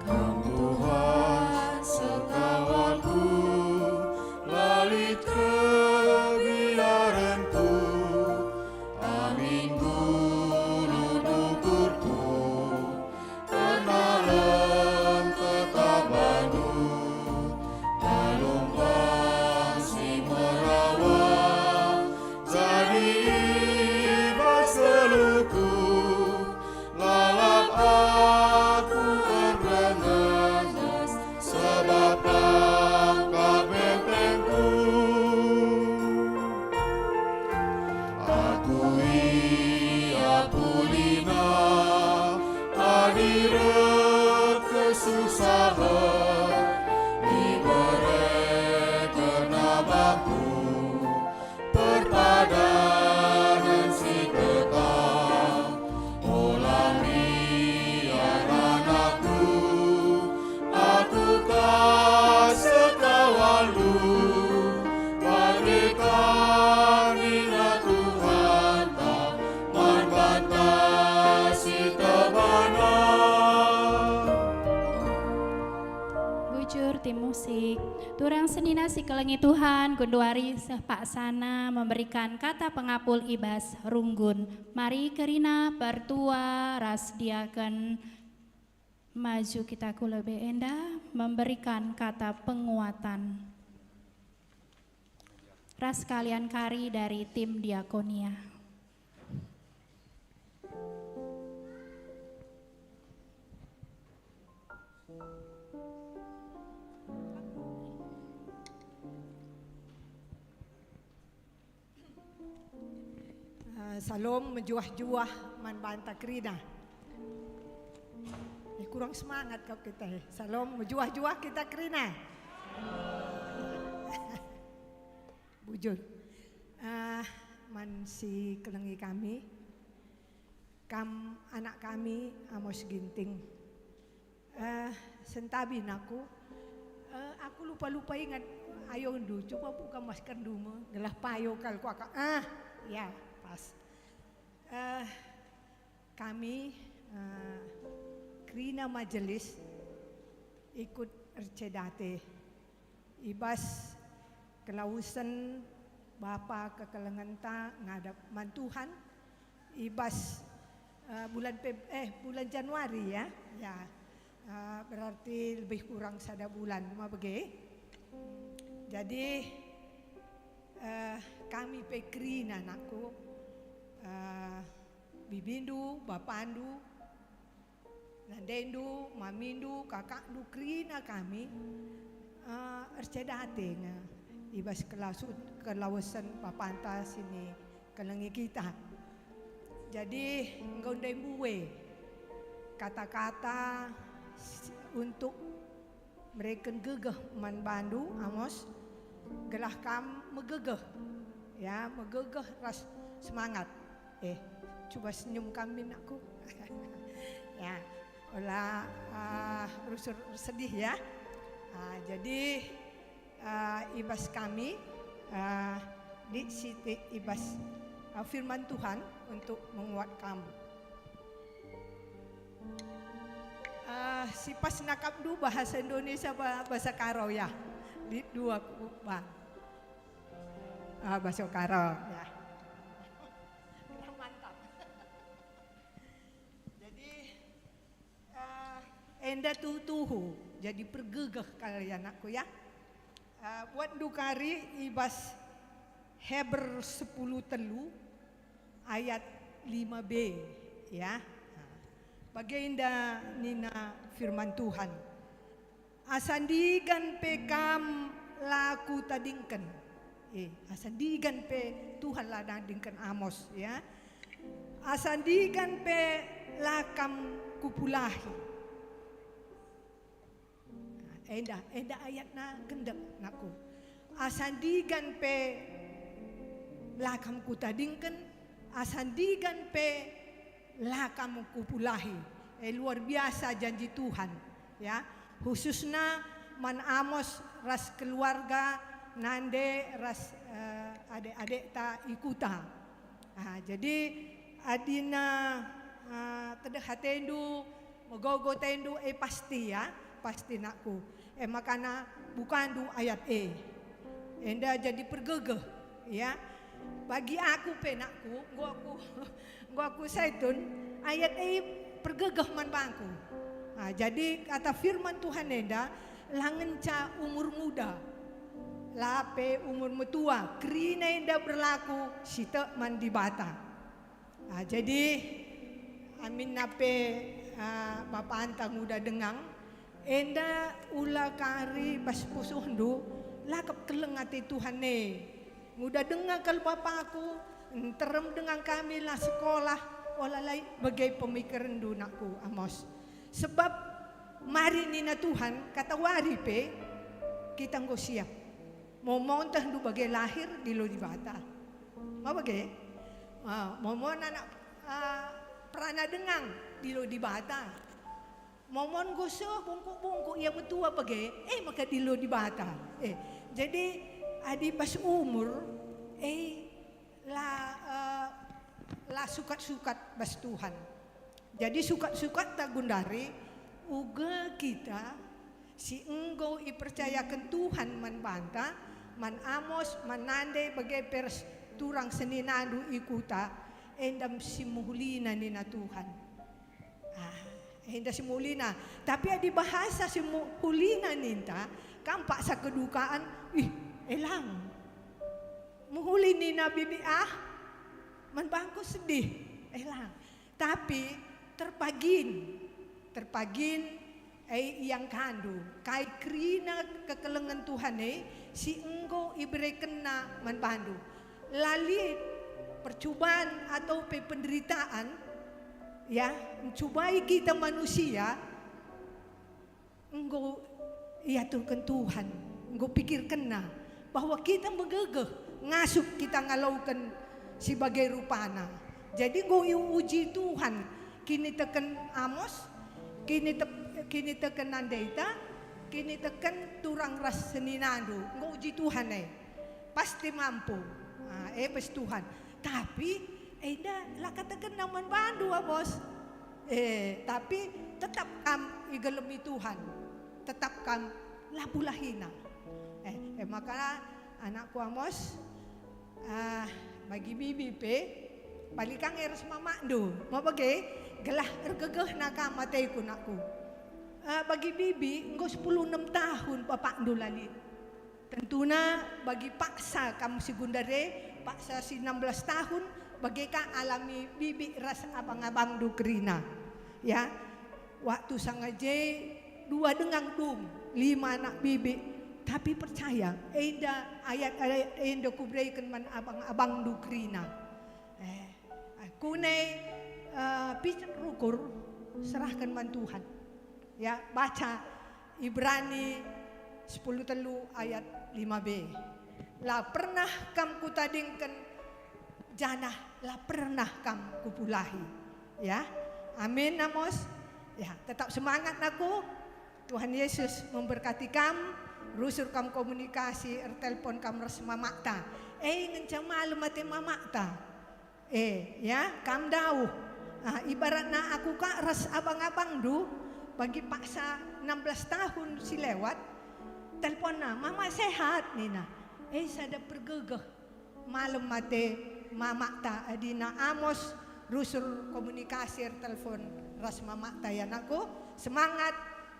Kam Tuhan sekawarku, la lit kebiarenku, amin nggeluh ukurku, kernalem tetap bandu, lalungkang si merawa, jadi i bas geluhku, lalap aku erdenges, sebab Kam kap bentengku. Aku ia pulihna, adi reh kesusahen, iberekenna bangku perpadanen si tetap. Ola mbiar anakku, aku ka sekawarndu, bage ka nina Tuhanta man banta si tebana. Bujur tim musik. Turang senina si kelengi Tuhan, genduari seh paksana memberikan kata pengapul i bas runggun. Mari kerina pertua ras diaken maju kita ku lebe enda memberikan kata penguatan. Ras kalian kari dari tim diakonia. Eh, salom mejuah-juah man banta kerina. Eh, kurang semangat kap kita, eh. Salom mejuah-juah kita kerina. Bujur. Eh, man si kelengi kami, kam anak kami, Amos Ginting. Eh, sentabi nina aku, eh, aku lupa-lupa ingat ayondu, coba buka maskerndu me, gelah payo kal kuakap. Ah, ya, pas. Eh, kami, eh, kerina majelis ikut ercedate i bas kelawesen bapa kekelengenta ngadap man Tuhan i bas, eh, bulan Feb-, eh, bulan Januari, ya. Ya. Eh, berarti lebih kurang sada bulan, ma bage. Jadi, eh, kami pe kerina, anakku, eh, bibindu, bapandu, nandendu, mamindu, kakakndu, kerina kami, eh, ercedate nge i bas kelasu-, kelawesen bapanta si nikelengi kita. Jadi, enggo ndai mbue kata-kata s-, untuk mereken gegeh man bandu, Amos, gelah kam megegeh, ya, megegeh ras semangat. Eh, coba senyum kam min, anakku. Ya, ola, ah, rusur sedih, ya. Ah, jadi, ah, i bas kami, ah, lit sitik i bas, ah, firman Tuhan untuk menguat kam. Ah, si pas nakapndu bahasa Indonesia apa bahasa Karo, ya? Lit dua ku bang. Ah, bahasa Karo, ya. Mantap. Jadi, eh, enda tuhu-tuhu jadi pergegeh kal, ya, anakku, ya. Eh, buatndu kari i bas Heber sepuluh telu ayat lima B, ya. Nah, bagenda nina firman Tuhan, "Asa ndigan pe kam la kutadingken." Eh, asa ndigan pe Tuhan la nadingken Amos, ya. "Asa ndigan pe la kam kupulahi." Nah, enda, enda ayatna gendek, nakku. "Asa ndigan pe la kam kutadingken, asa ndigan pe la kam kupulahi." Eh, luar biasa janji Tuhan, ya. Khususna man Amos ras keluarga, nande ras, eh, adek-adekta i kuta. Ah, jadi adina, ah, tedeh atendu, megogo atendu, eh, pasti, ya, pasti, nakku. Eh, makana bukandu ayat e. Enda jadi pergegeh, ya. Bagi aku pe, nakku, enggo aku, enggo aku saitun, ayat e pergegeh man bangku. Ah, jadi kata firman Tuhan enda, la ngenca umur muda, la pe umur metua, kerina enda berlaku si tek man Dibata. Ah, jadi, aminna pe, ah, bapanta nguda denga, enda ula kari bas pusuhndu, la kap keleng ate Tuhan e. Nguda denga kal bapaku, nterem denga kami la sekolah, ola la bage pemikirenndu, nakku Amos. Sebab mari nina Tuhan, katawari pe kita enggo siap. Momon tehndu bage lahir dilo Dibata. Ma bage? Ah, momon anak, ah, perana denga dilo Dibata. Momon enggo seh bungkuk-bungkuk ia metua bage, eh, maka dilo Dibata. Eh, jadi adi bas umur, eh, la, eh, la sukat-sukat bas Tuhan. Jadi sukat-sukatta gundari, uga kita si enggo ipercayaken Tuhan man banta, man Amos, man nande bage pe ras turang seninandu i kuta, enda si mehulina nina Tuhan. Ah, enda si mehulina. Tapi adi bahasa si mehulina ninta, kam paksa kedukaan, ih, elang. Mehuli nina bibi ah, man bangku sedih, elang. Tapi terpagin, terpagin, eh, iangkandu, kai kerina kekelengen Tuhan e si enggo iberekenNa man bandu. La lit percuban atau pe penderitaan, ya, ncubai kita manusia, enggo iaturken Tuhan, enggo pikirkenNa bahwa kita megegeh ngasup kita ngaloken si bage rupana. Jadi enggo iuji Tuhan kiniteken Amos, kinite-, kiniteken nandeta, kiniteken turang ras seninandu, enggo uji Tuhan e. Pasti mampu. Ah, e bas Tuhan. Tapi enda la katakenna man bandu, Amos. Eh, tapi tetap kam igelemi Tuhan. Tetap kam la bulahina. Eh, eh, maka anakku Amos, ah, bagi bibi pe, bali kam e ras mamakndu. Ma bage, gelah ergegehna kam ateku, nakku. Ah, bagi bibi, enggo sepuluh enem tahun bapakndu la lit. Tentuna bagi paksa kam si gundare, paksa si enam belas tahun, bage ka alami bibi ras abang-abangndu kerina. Ya, waktu sanga je dua denga dung, lima anak bibi, tapi percaya, enda ayat-ayat enda kubereken man abang-abangndu kerina. Eh, aku ne, eh, picek rukur, serahken man Tuhan. Ya, baca Ibrani sepuluh telu ayat lima b. La pernah kam kutadingken, janah la pernah kam kupulahi. Ya, amin, Amos. Ya, tetap semangat, nakku. Tuhan Yesus memberkati kam, rusur kam komunikasi, ertelpon kam ras mamakta. Eh, ngenca malem ate mamakta. Eh, ya, kam dauh. Ah, ibaratna aku ka ras abang-abangndu, bagi paksa enam belas tahun si lewat, telponna, "Mama sehat," nina. Eh, sada pergegeh. Malem ate mamakta adina Amos, rusur komunikasi ertelpon ras mamakta, ya, nakku. Semangat,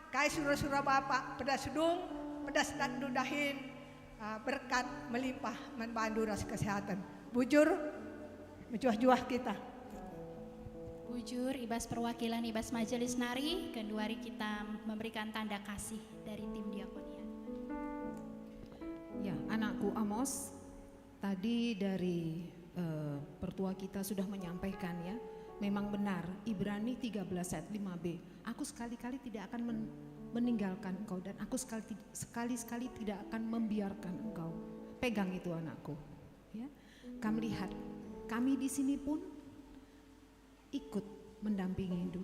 kai sura-sura Bapak, pedas dung, pedas datndu dahin, ah, berkat melimpah man bandu ras kesehatan. Bujur, mejuah-juah kita. Bujur, i bas perwakilan i bas majelis nari, genduari kita memberikan tanda kasih dari tim diakonia. Ya, anakku Amos, tadi dari, eh, pertua kita sudah menyampaikan, ya, memang benar, Ibrani tiga belas ayat lima b, "Aku sekali-kali tidak akan men-, meninggalkan engkau, dan aku sekali ti-, sekali-sekali tidak akan membiarkan engkau." Pegang itu, anakku. Ya. Kam lihat, kami di sini pun ikut mendampingindu.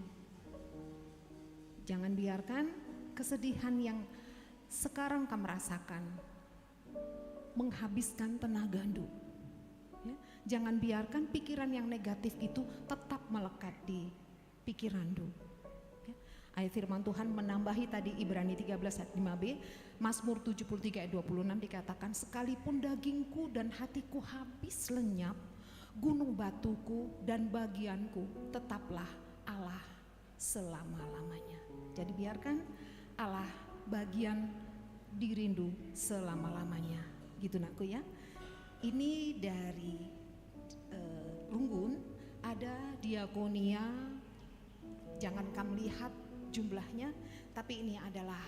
Jangan biarkan kesedihan yang sekarang kam rasakan menghabiskan tenagandu. Ya, jangan biarkan pikiran yang negatif itu tetap melekat di pikiranndu. Ya. Ayat firman Tuhan menambahi tadi, Ibrani tiga belas ayat lima b, Mazmur tujuh puluh tiga ayat dua puluh enam dikatakan, "Sekalipun dagingku dan hatiku habis lenyap, gunung batuku dan bagianku tetaplah Allah selama-lamanya." Jadi biarkan Allah bagian dirindu selama-lamanya. Gitu, nakku, ya. Ini dari, eh, Runggun, ada diakonia, jangan kam lihat jumlahnya, tapi ini adalah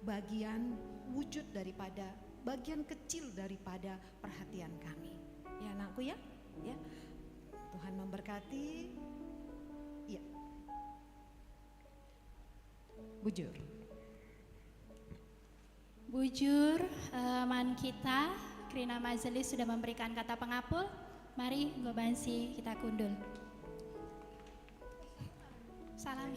bagian wujud daripada, bagian kecil daripada perhatian kami. Ya, nakku, ya? Ya. Tuhan memberkati. Ya. Bujur. Bujur, eh, man kita, kerina majelis sudah memberikan kata pengapul. Mari, enggo banci kita kundul. Salam.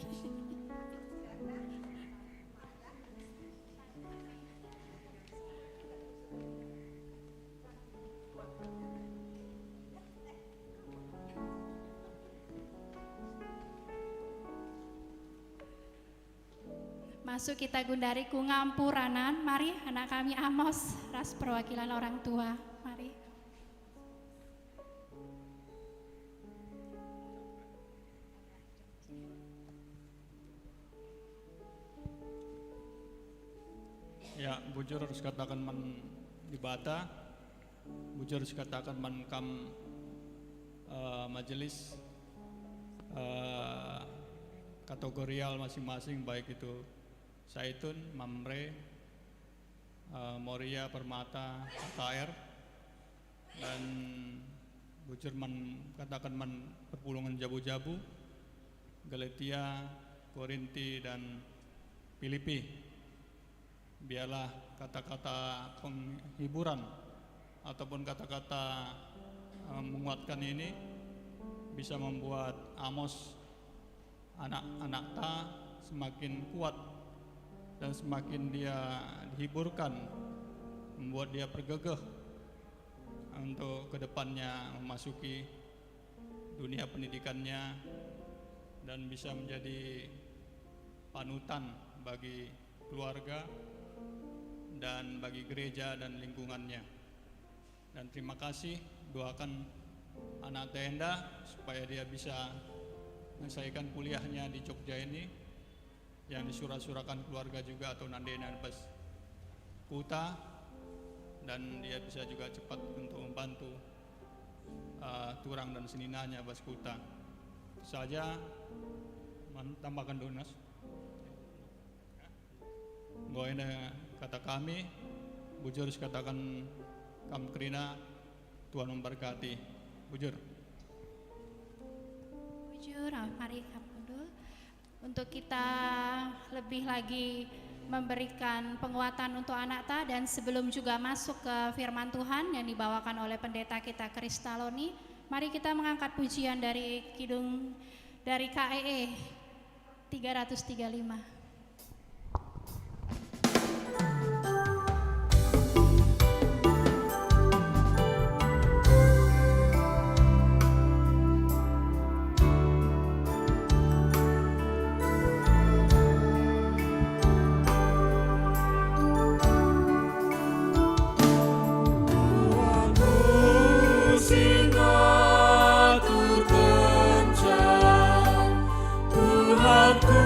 Masuk kita gundari ku ngampuranan. Mari, anak kami Amos ras perwakilan orang tua. Mari. Ya, bujur sikataken man Dibata, bujur sikataken man kam, eh, majelis, eh, kategorial masing-masing, baik itu Saitun, Mamre, eh, Moria, Permata, K K R, dan bujur man, kataken man perpulungen jabu-jabu, Galatia, Korinti, dan Filipi. Biarlah kata-kata penghiburan ataupun kata-kata, eh, menguatkan ini bisa membuat Amos, anak-anakta, semakin kuat dan semakin dia dihiburkan, membuat dia pergegeh untuk ke depannya memasuki dunia pendidikannya dan bisa menjadi panutan bagi keluarga dan bagi gereja dan lingkungannya. Dan terima kasih, doakan anak Tenda supaya dia bisa menyelesaikan kuliahnya di Jogja ini, yang disura-surakan keluarga juga atau nandena bas kuta, dan dia bisa juga cepat untuk membantu, eh, turang dan seninanya bas kuta. Itu saja, man-, tambahkan dulu, Nas. Enggo enda kata kami, bujur sikataken kam kerina, Tuhan memberkati. Bujur. Bujur, ah, mari kam kundul. Untuk kita lebih lagi memberikan penguatan untuk anakta, dan sebelum juga masuk ke firman Tuhan yang dibawakan oleh pendeta kita Kristaloni, mari kita mengangkat pujian dari kidung, dari K E E tiga ratus tiga lima. Tuhanku si ngaturkenca, Tuhanku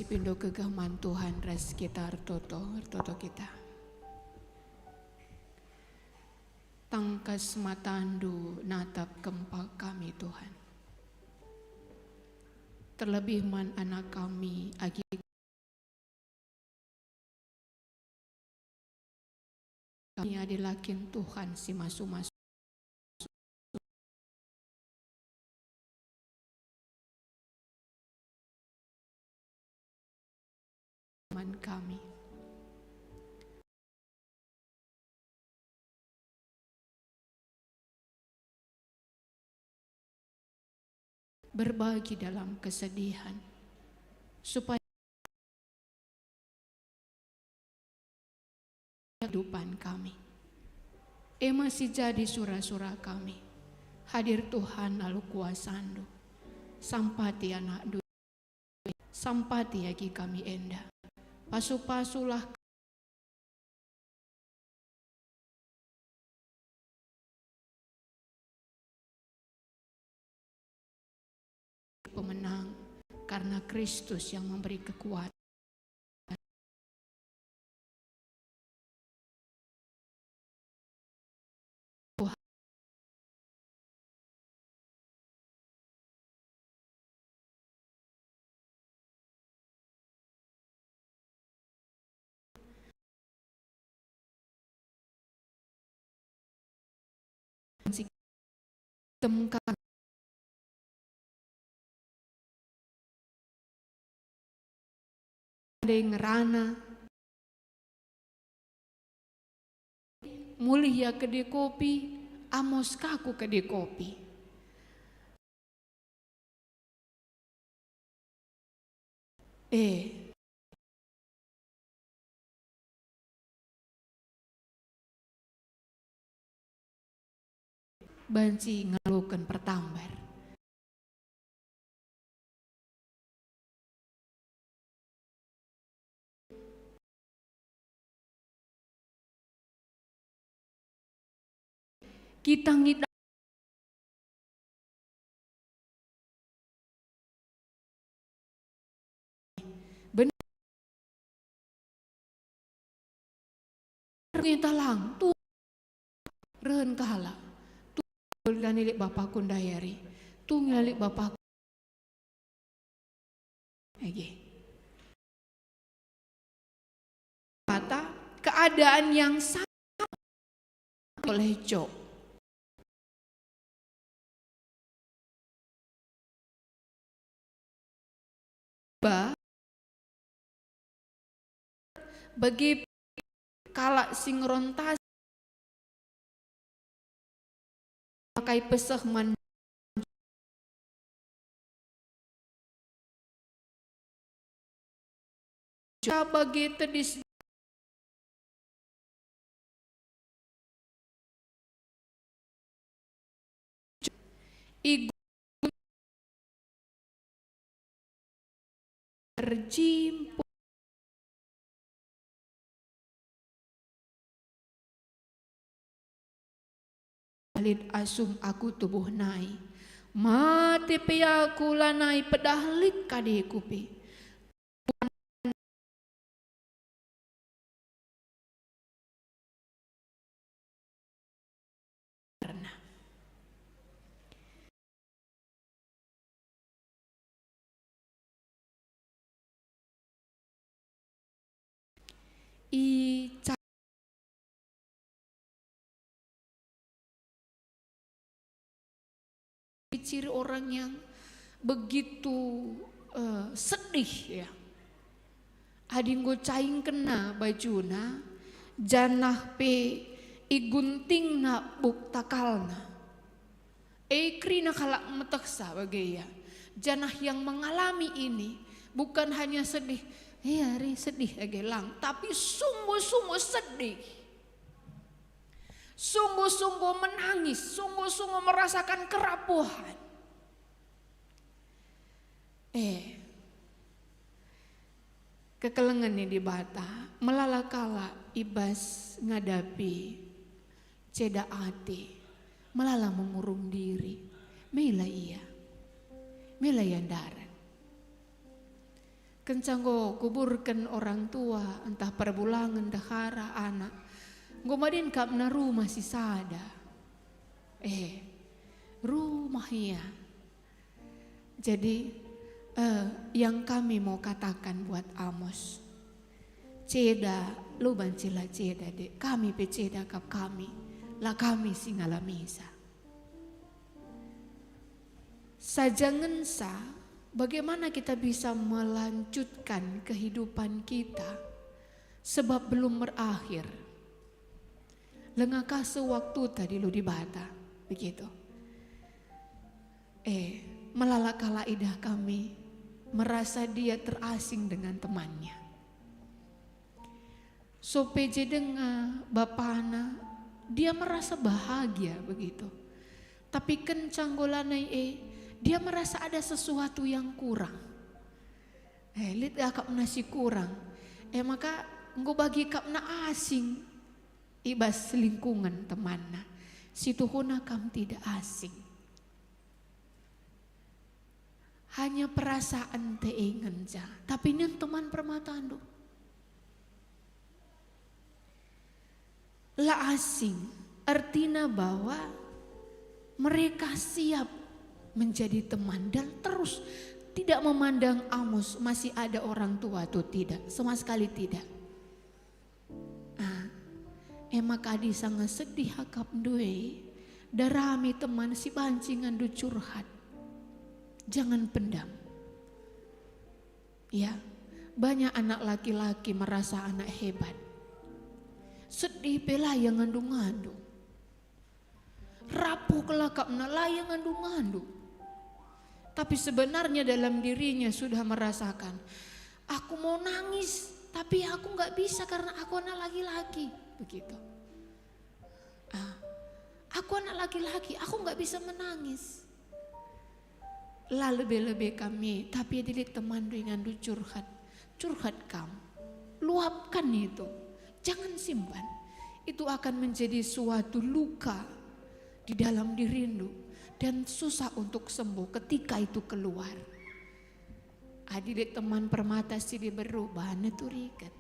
Pindo gegeh man Tuhan ras kita ertoto, ertoto kita. Tangkas matandu natap kempak kami, Tuhan. Terlebih man anak kami, agi kami adi la kin Tuhan si masu-masu man kami. Berbagi dalam kesedihan, supaya kehidupan kami. E me si jadi sura-sura kami. Hadir Tuhan alu kuasaNdu. Sampati anakNdu. Sampati agi kami enda. Pasu-pasulah pemenang, karena Kristus yang memberi kekuatan. Temka ngerana. Mulih ia kede kopi, amos ka ku kede kopi. Eh. Banci ngaloken pertambar. Kita ngidah bener. Nginta lang, tu rehen kalak. Tu la nilik bapakku ndai ari. Tu ngilik bapakku. Ege. Kata keadaan yang sama oleh Job. Ba, bagi kalak si ngerontas pakai peseh man bagi tedis igu erjimpuh. Lit asum aku tubuh nai, mate pe aku lanai pedah lit kadeku pe. I ca-, ciri orang yang begitu, eh, sedih, ya. Adi enggo caingkenna bajuna, janah pe iguntingna buk takalna. E, kerina kalak metehsa bage ia. Janah yang mengalami ini bukan hanya sedih, "Iya, ari sedih," age lang, tapi sungguh-sungguh sedih. Sungguh-sungguh menangis, sungguh-sungguh merasakan kerapuhan. Eh, kekelengen ni Dibata, melala kalak i bas ngadapi ceda ate, melala mengurung diri, mela ia, mela ia ndarat. Kenca enggo kuburken orang tua, ntah perbulangen, ndehara, anak, enggo madin kap na rumah si sada. Eh, rumah ia. Jadi, eh, yang kami mau katakan buat Amos, ceda, lu banci la ceda, dek. Kami pe ceda kap kami, la kami si ngalamisa. Saja ngenca, bagaimana kita bisa melanjutkan kehidupan kita, sebab belum berakhir. Langa ka seh waktuta dilu Dibata, begitu. Eh, melala kalak idah kami, merasa dia terasing dengan temannya. Sope je denga bapana, dia merasa bahagia begitu. Tapi kenca enggo lanai e, dia merasa ada sesuatu yang kurang. Eh, lit akapna si kurang. Eh, maka enggo bagi akapna asing i bas lingkungan temanna. Situhuna kam tidak asing. Hanya perasaan te e ngenca, tapi nin teman permatandu. La asing, artina bahwa mereka siap menjadi teman dan terus tidak memandang Amos masih ada orang tua atau tidak, sama sekali tidak. Ah, e maka adi sanga sedih akapndu e, darami teman si banci ngendu curhat. Jangan pendam. Ya, banyak anak laki-laki merasa anak hebat. Sedih pe la ia ngandu-ngandu. Rapuh kal akapna, la ia ngandu-ngandu. Tapi sebenarnya dalam dirinya sudah merasakan, "Aku mau nangis, tapi aku nggak bisa karena aku anak laki-laki." Begitu. Ah, "Aku anak laki-laki, aku nggak bisa menangis." La lebe-lebe kami, tapi adi lit temanndu ingandu curhat, curhat kam. Luapkan itu. Jangan simpan. Itu akan menjadi suatu luka di dalam dirindu dan susah untuk sembuh ketika itu keluar. Adi lit teman permata si diberu, bana turiken.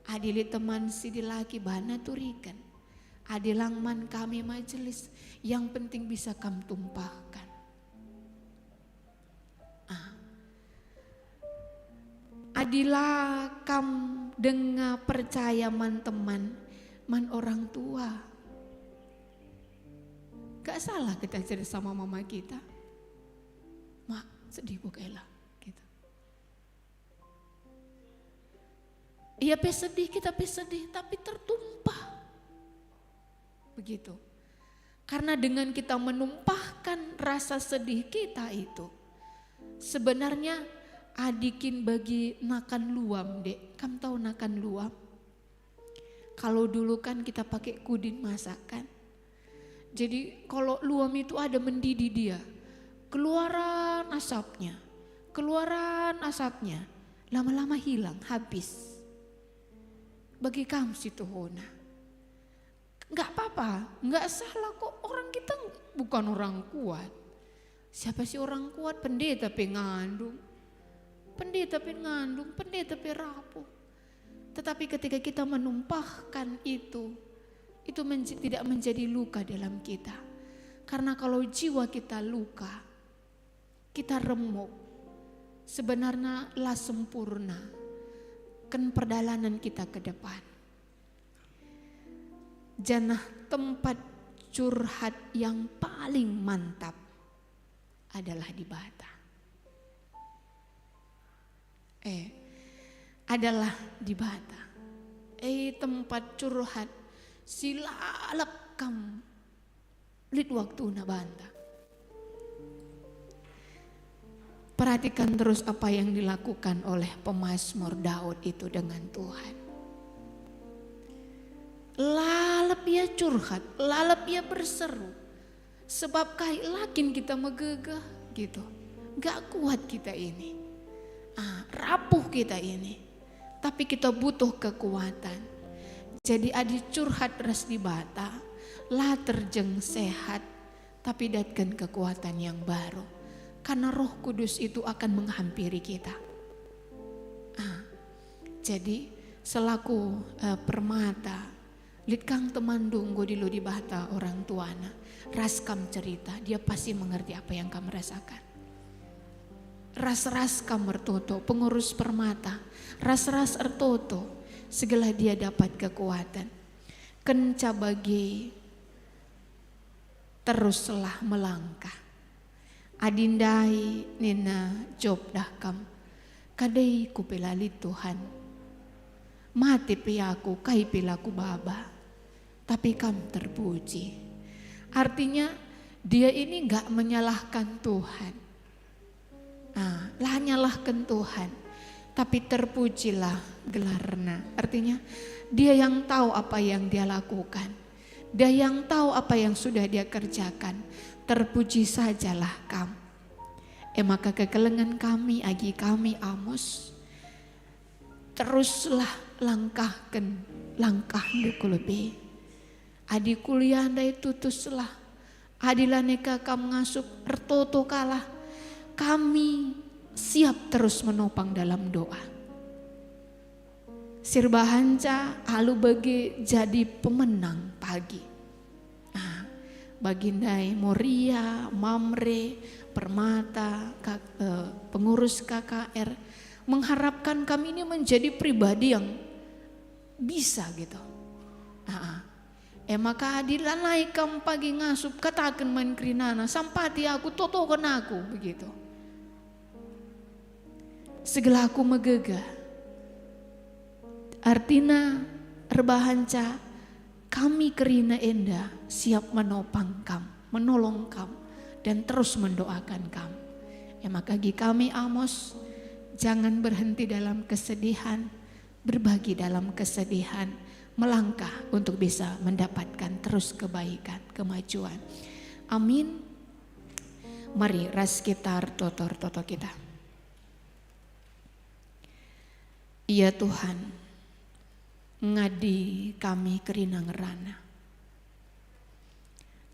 Adi lit teman si dilaki, bana turiken. Adi lang man kami majelis, yang penting bisa kam tumpahkan. Ah. Adi la kam denga percaya man teman, man orang tua. Gak salah kita cerita sama mama kita. "Mak, sedih ku kela," gitu. Ia pe sedih, kita pe sedih, tapi tertumpah. Begitu. Karena dengan kita menumpahkan rasa sedih kita itu, sebenarnya adi kin bagi nakan luam, dek. Kam tahu nakan luam? Kalau dulu kan kita pakai kudin masak kan. Jadi kalau luam itu ada mendidih dia, keluaran asapnya, keluaran asapnya, lama-lama hilang, habis. Bagi kam situhuna. Nggak apa-apa, nggak salah kok. Orang kita bukan orang kuat. Siapa sih orang kuat? Pendeta pe ngandung. Pendeta pe ngandung, pendeta pe rapuh. Tetapi ketika kita menumpahkan itu, itu menj-, tidak menjadi luka dalam kita. Karena kalau jiwa kita luka, kita remuk, sebenarnya la sempurna ken perdalanan kita ke depan. Janah tempat curhat yang paling mantap adalah Dibata. Eh, adalah Dibata. Eh, tempat curhat si lalap kam lit waktuna banta. Perhatikan terus apa yang dilakukan oleh pemazmur Daud itu dengan Tuhan. Lalap ia curhat, lalap ia berseru. Sebab kai la kin kita megegeh gitu. Gak kuat kita ini. Ah, rapuh kita ini. Tapi kita butuh kekuatan. Jadi adi curhat ras Dibata, la terjeng sehat, tapi datken kekuatan yang baru. Karena Roh Kudus itu akan menghampiri kita. Ah, jadi selaku, eh, permata, lit kang temanndu enggo dilo Dibata orang tuana, ras kam cerita, dia pasti mengerti apa yang kam rasakan. Ras-ras kam ertoto, pengurus permata, ras-ras ertoto, segelah dia dapat kekuatan. Kenca bage, teruslah melangkah. Adi ndai nina Job dah kam, "Kadai ku pe la lit Tuhan. Mate pe aku, kai pe la kubaba." Tapi kam terpuji. Artinya, dia ini nggak menyalahkan Tuhan. Ah, la nyalahken Tuhan, tapi terpujilah gelarna. Artinya, dia yang tahu apa yang dia lakukan. Dia yang tahu apa yang sudah dia kerjakan. Terpuji sajalah kam. E maka kekelengen kami, agi kami Amos, teruslah langkahken langkahndu ku lebe. Adi kuliah ndai tutuslah. Adi lanai ka kam ngasup, ertoto kalah. Kami siap terus menopang dalam doa. Si erbahanca alu bage jadi pemenang pagi. Ah, bagi ndai Moria, Mamre, Permata, K-, eh, pengurus K K R, mengharapkan kami ini menjadi pribadi yang bisa gitu. Ah, ah. E maka adi lanai kam pagi ngasup, kataken man kerinana, "Sampati aku, totoken aku," begitu. Segelah aku megegeh. Artina erbahanca kami kerina enda siap menopang kam, menolong kam, dan terus mendoakan kam. E maka agi kami Amos, jangan berhenti dalam kesedihan, berbagi dalam kesedihan, melangkah untuk bisa mendapatkan terus kebaikan, kemajuan. Amin. Mari ras kita ertoto-ertoto kita. Ya Tuhan, ngadi kami kerina ngerana.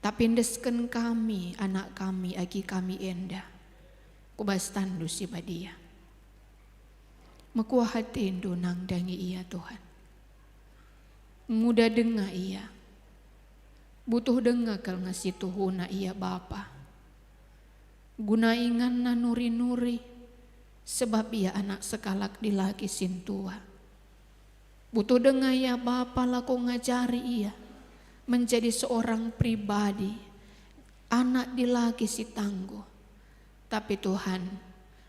Tapi endesken kami, anak kami, agi kami enda, ku bas tanNdu si badia. Mekuah ateNdu nandangi ia, Tuhan. Nguda denga ia. Butuh denga kal nge situhuna ia, Bapa. Guna inganna nuri-nuri, sebab ia anak sekalak dilaki sintua. Butuh denga ia, Bapa, lako ngajari ia menjadi seorang pribadi, anak dilaki si tangguh. Tapi Tuhan,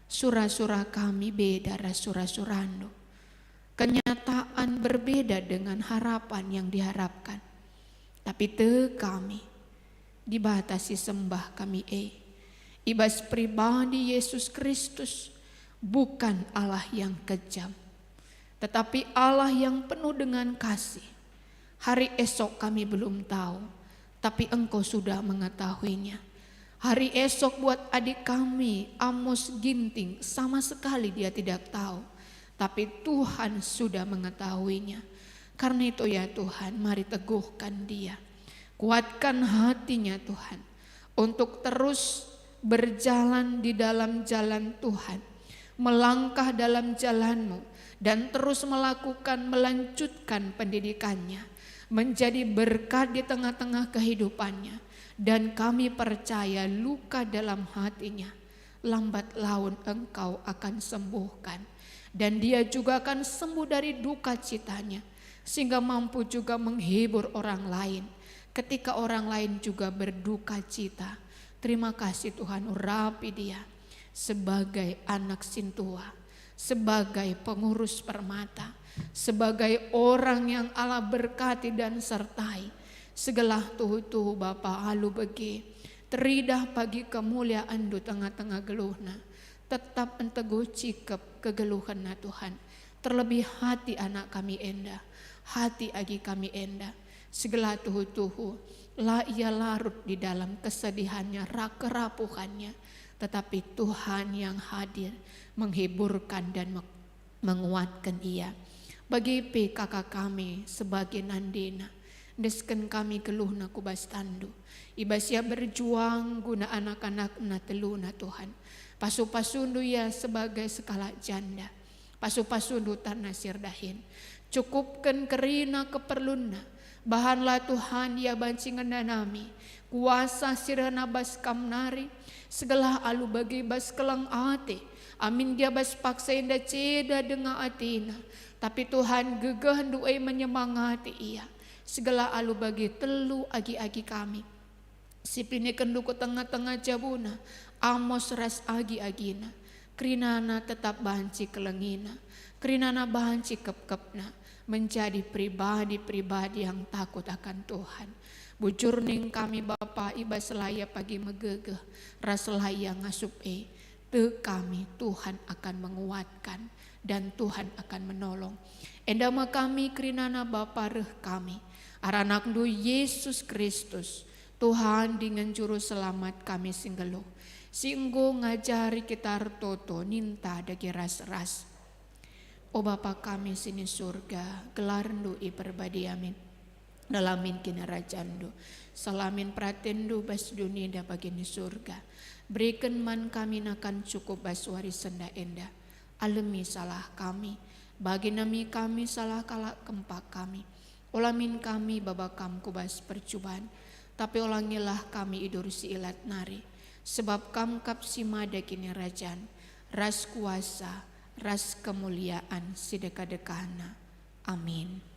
sura-sura kami beda ras sura-suraNdu. Kenyataan berbeda dengan harapan yang diharapkan. Tapi tek kami, Dibata si sembah kami e, i bas pribadi Yesus Kristus, bukan Allah yang kejam, tetapi Allah yang penuh dengan kasih. Hari esok kami belum tahu, tapi Engkau sudah mengetahuinya. Hari esok buat adik kami, Amos Ginting, sama sekali dia tidak tahu, tapi Tuhan sudah mengetahuinya. Karena itu, ya Tuhan, mari teguhkan dia. Kuatkan hatinya, Tuhan, untuk terus berjalan di dalam jalan Tuhan, melangkah dalam jalan-Mu, dan terus melakukan, melanjutkan pendidikannya, menjadi berkat di tengah-tengah kehidupannya. Dan kami percaya luka dalam hatinya lambat laun Engkau akan sembuhkan. Dan dia juga akan sembuh dari duka citanya, sehingga mampu juga menghibur orang lain ketika orang lain juga berduka cita. Terima kasih Tuhan, urapi dia sebagai anak sintua, sebagai pengurus permata, sebagai orang yang Allah berkati dan sertai. Segelah tuhu-tuhu Bapa alu begi, teridah pagi kemuliaanNdu tengah-tengah geluhna. Tetap enteguh cikep kegeluhenna, Tuhan. Terlebih hati anak kami enda, hati agi kami enda. Segelah tuhu-tuhu, la ia larut di dalam kesedihannya rak kerapuhannya, tetapi Tuhan yang hadir menghiburkan dan me-, menguatkan ia. Bagi pe kaka kami sebagai nandena, endesken kami geluhna ku bas tanNdu. I bas ia berjuang guna anak-anakna teluna, Tuhan. Pasu-pasuNdu ia sebagai sekalak janda. Pasu-pasundu tanna si erdahin. Cukupken kerina keperlunna. Bahanlah Tuhan ia banci ngenanami kuasa si rehna bas Kam nari, segelah alu bagi bas keleng ate, amin gia bas paksa enda ceda denga atina. Tapi Tuhan, gegehndu e menyemangati ia, segelah alu bagi telu agi-agi kami. Sipinikenndu ku tengah-tengah jabuna, Amos ras agi-agina. Kerinana tetap banci kelengina, kerinana banci kepkepna, menjadi pribadi-pribadi yang takut akan Tuhan. Bujur ning kami Bapa, i bas la ia pagi megegeh, ras la ia ngasup e. Tek kami, Tuhan akan menguatkan dan Tuhan akan menolong. Enda me kami kerinana Bapa reh kami, arah AnakNdu Yesus Kristus, Tuhan dingen Juru Selamat kami si nggeluh, si enggo ngajari kita ertoto ninta dage ras-ras. O Bapa kami si ni Surga, gelarNdu iperbadiamin. Dalamin kinirajanNdu, salamin peratenNdu bas doni enda bagi ni Surga. Beriken man kami nakan cukup bas wari senda enda. Alemi salah kami, bagi nami kami salah kalak kempak kami. Ola min kami baba Kam ku bas percuban, tapi olangilah kami idur si ilat nari, sebab Kam kap si mada kinirajan, ras kuasa, ras kemuliaan si deka-dekahna. Amin.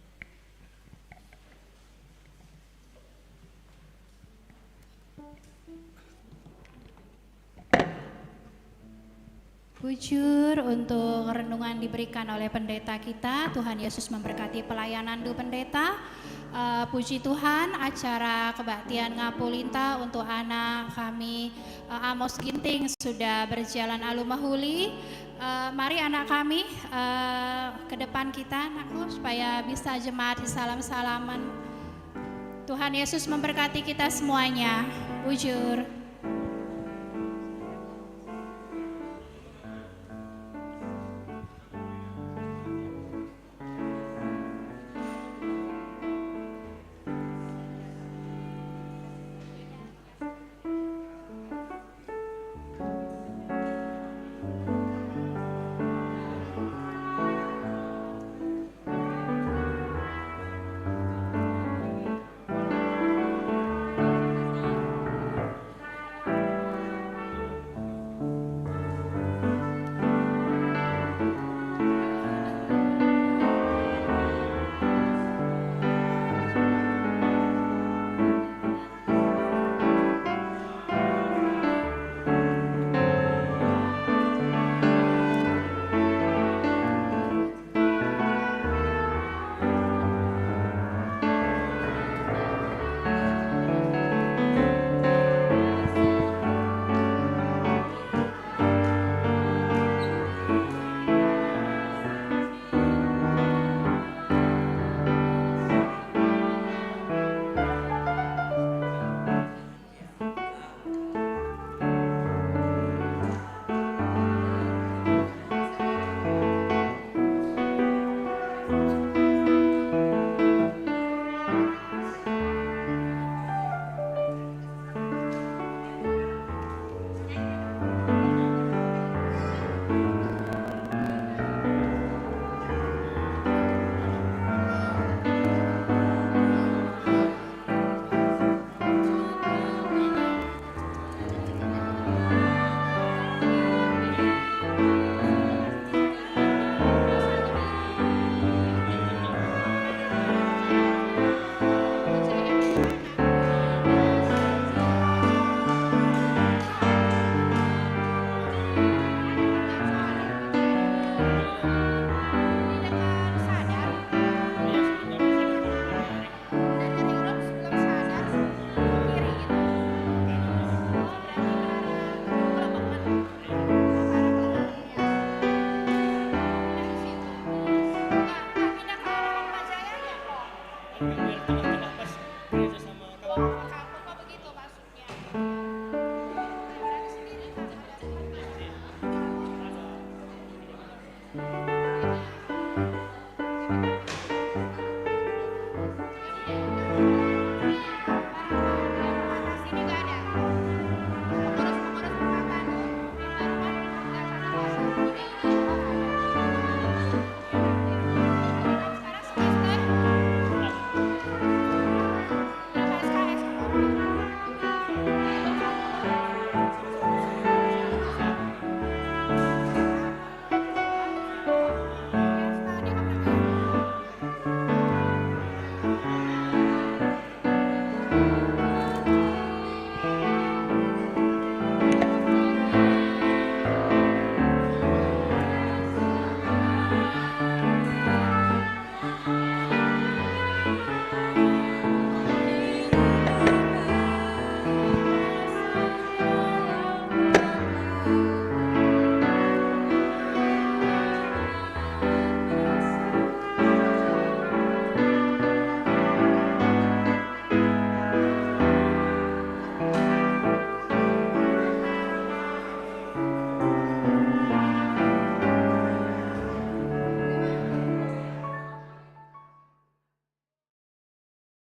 Bujur untuk renungan diberikan oleh pendeta kita. Tuhan Yesus memberkati pelayananndu, pendeta. Eh, puji Tuhan, acara kebaktian Ngapulinta untuk anak kami, eh, Amos Ginting sudah berjalan alu mehuli. Eh, mari anak kami, eh, ke depan kita, Nakku, supaya bisa jemaat salam-salaman. Tuhan Yesus memberkati kita semuanya. Bujur.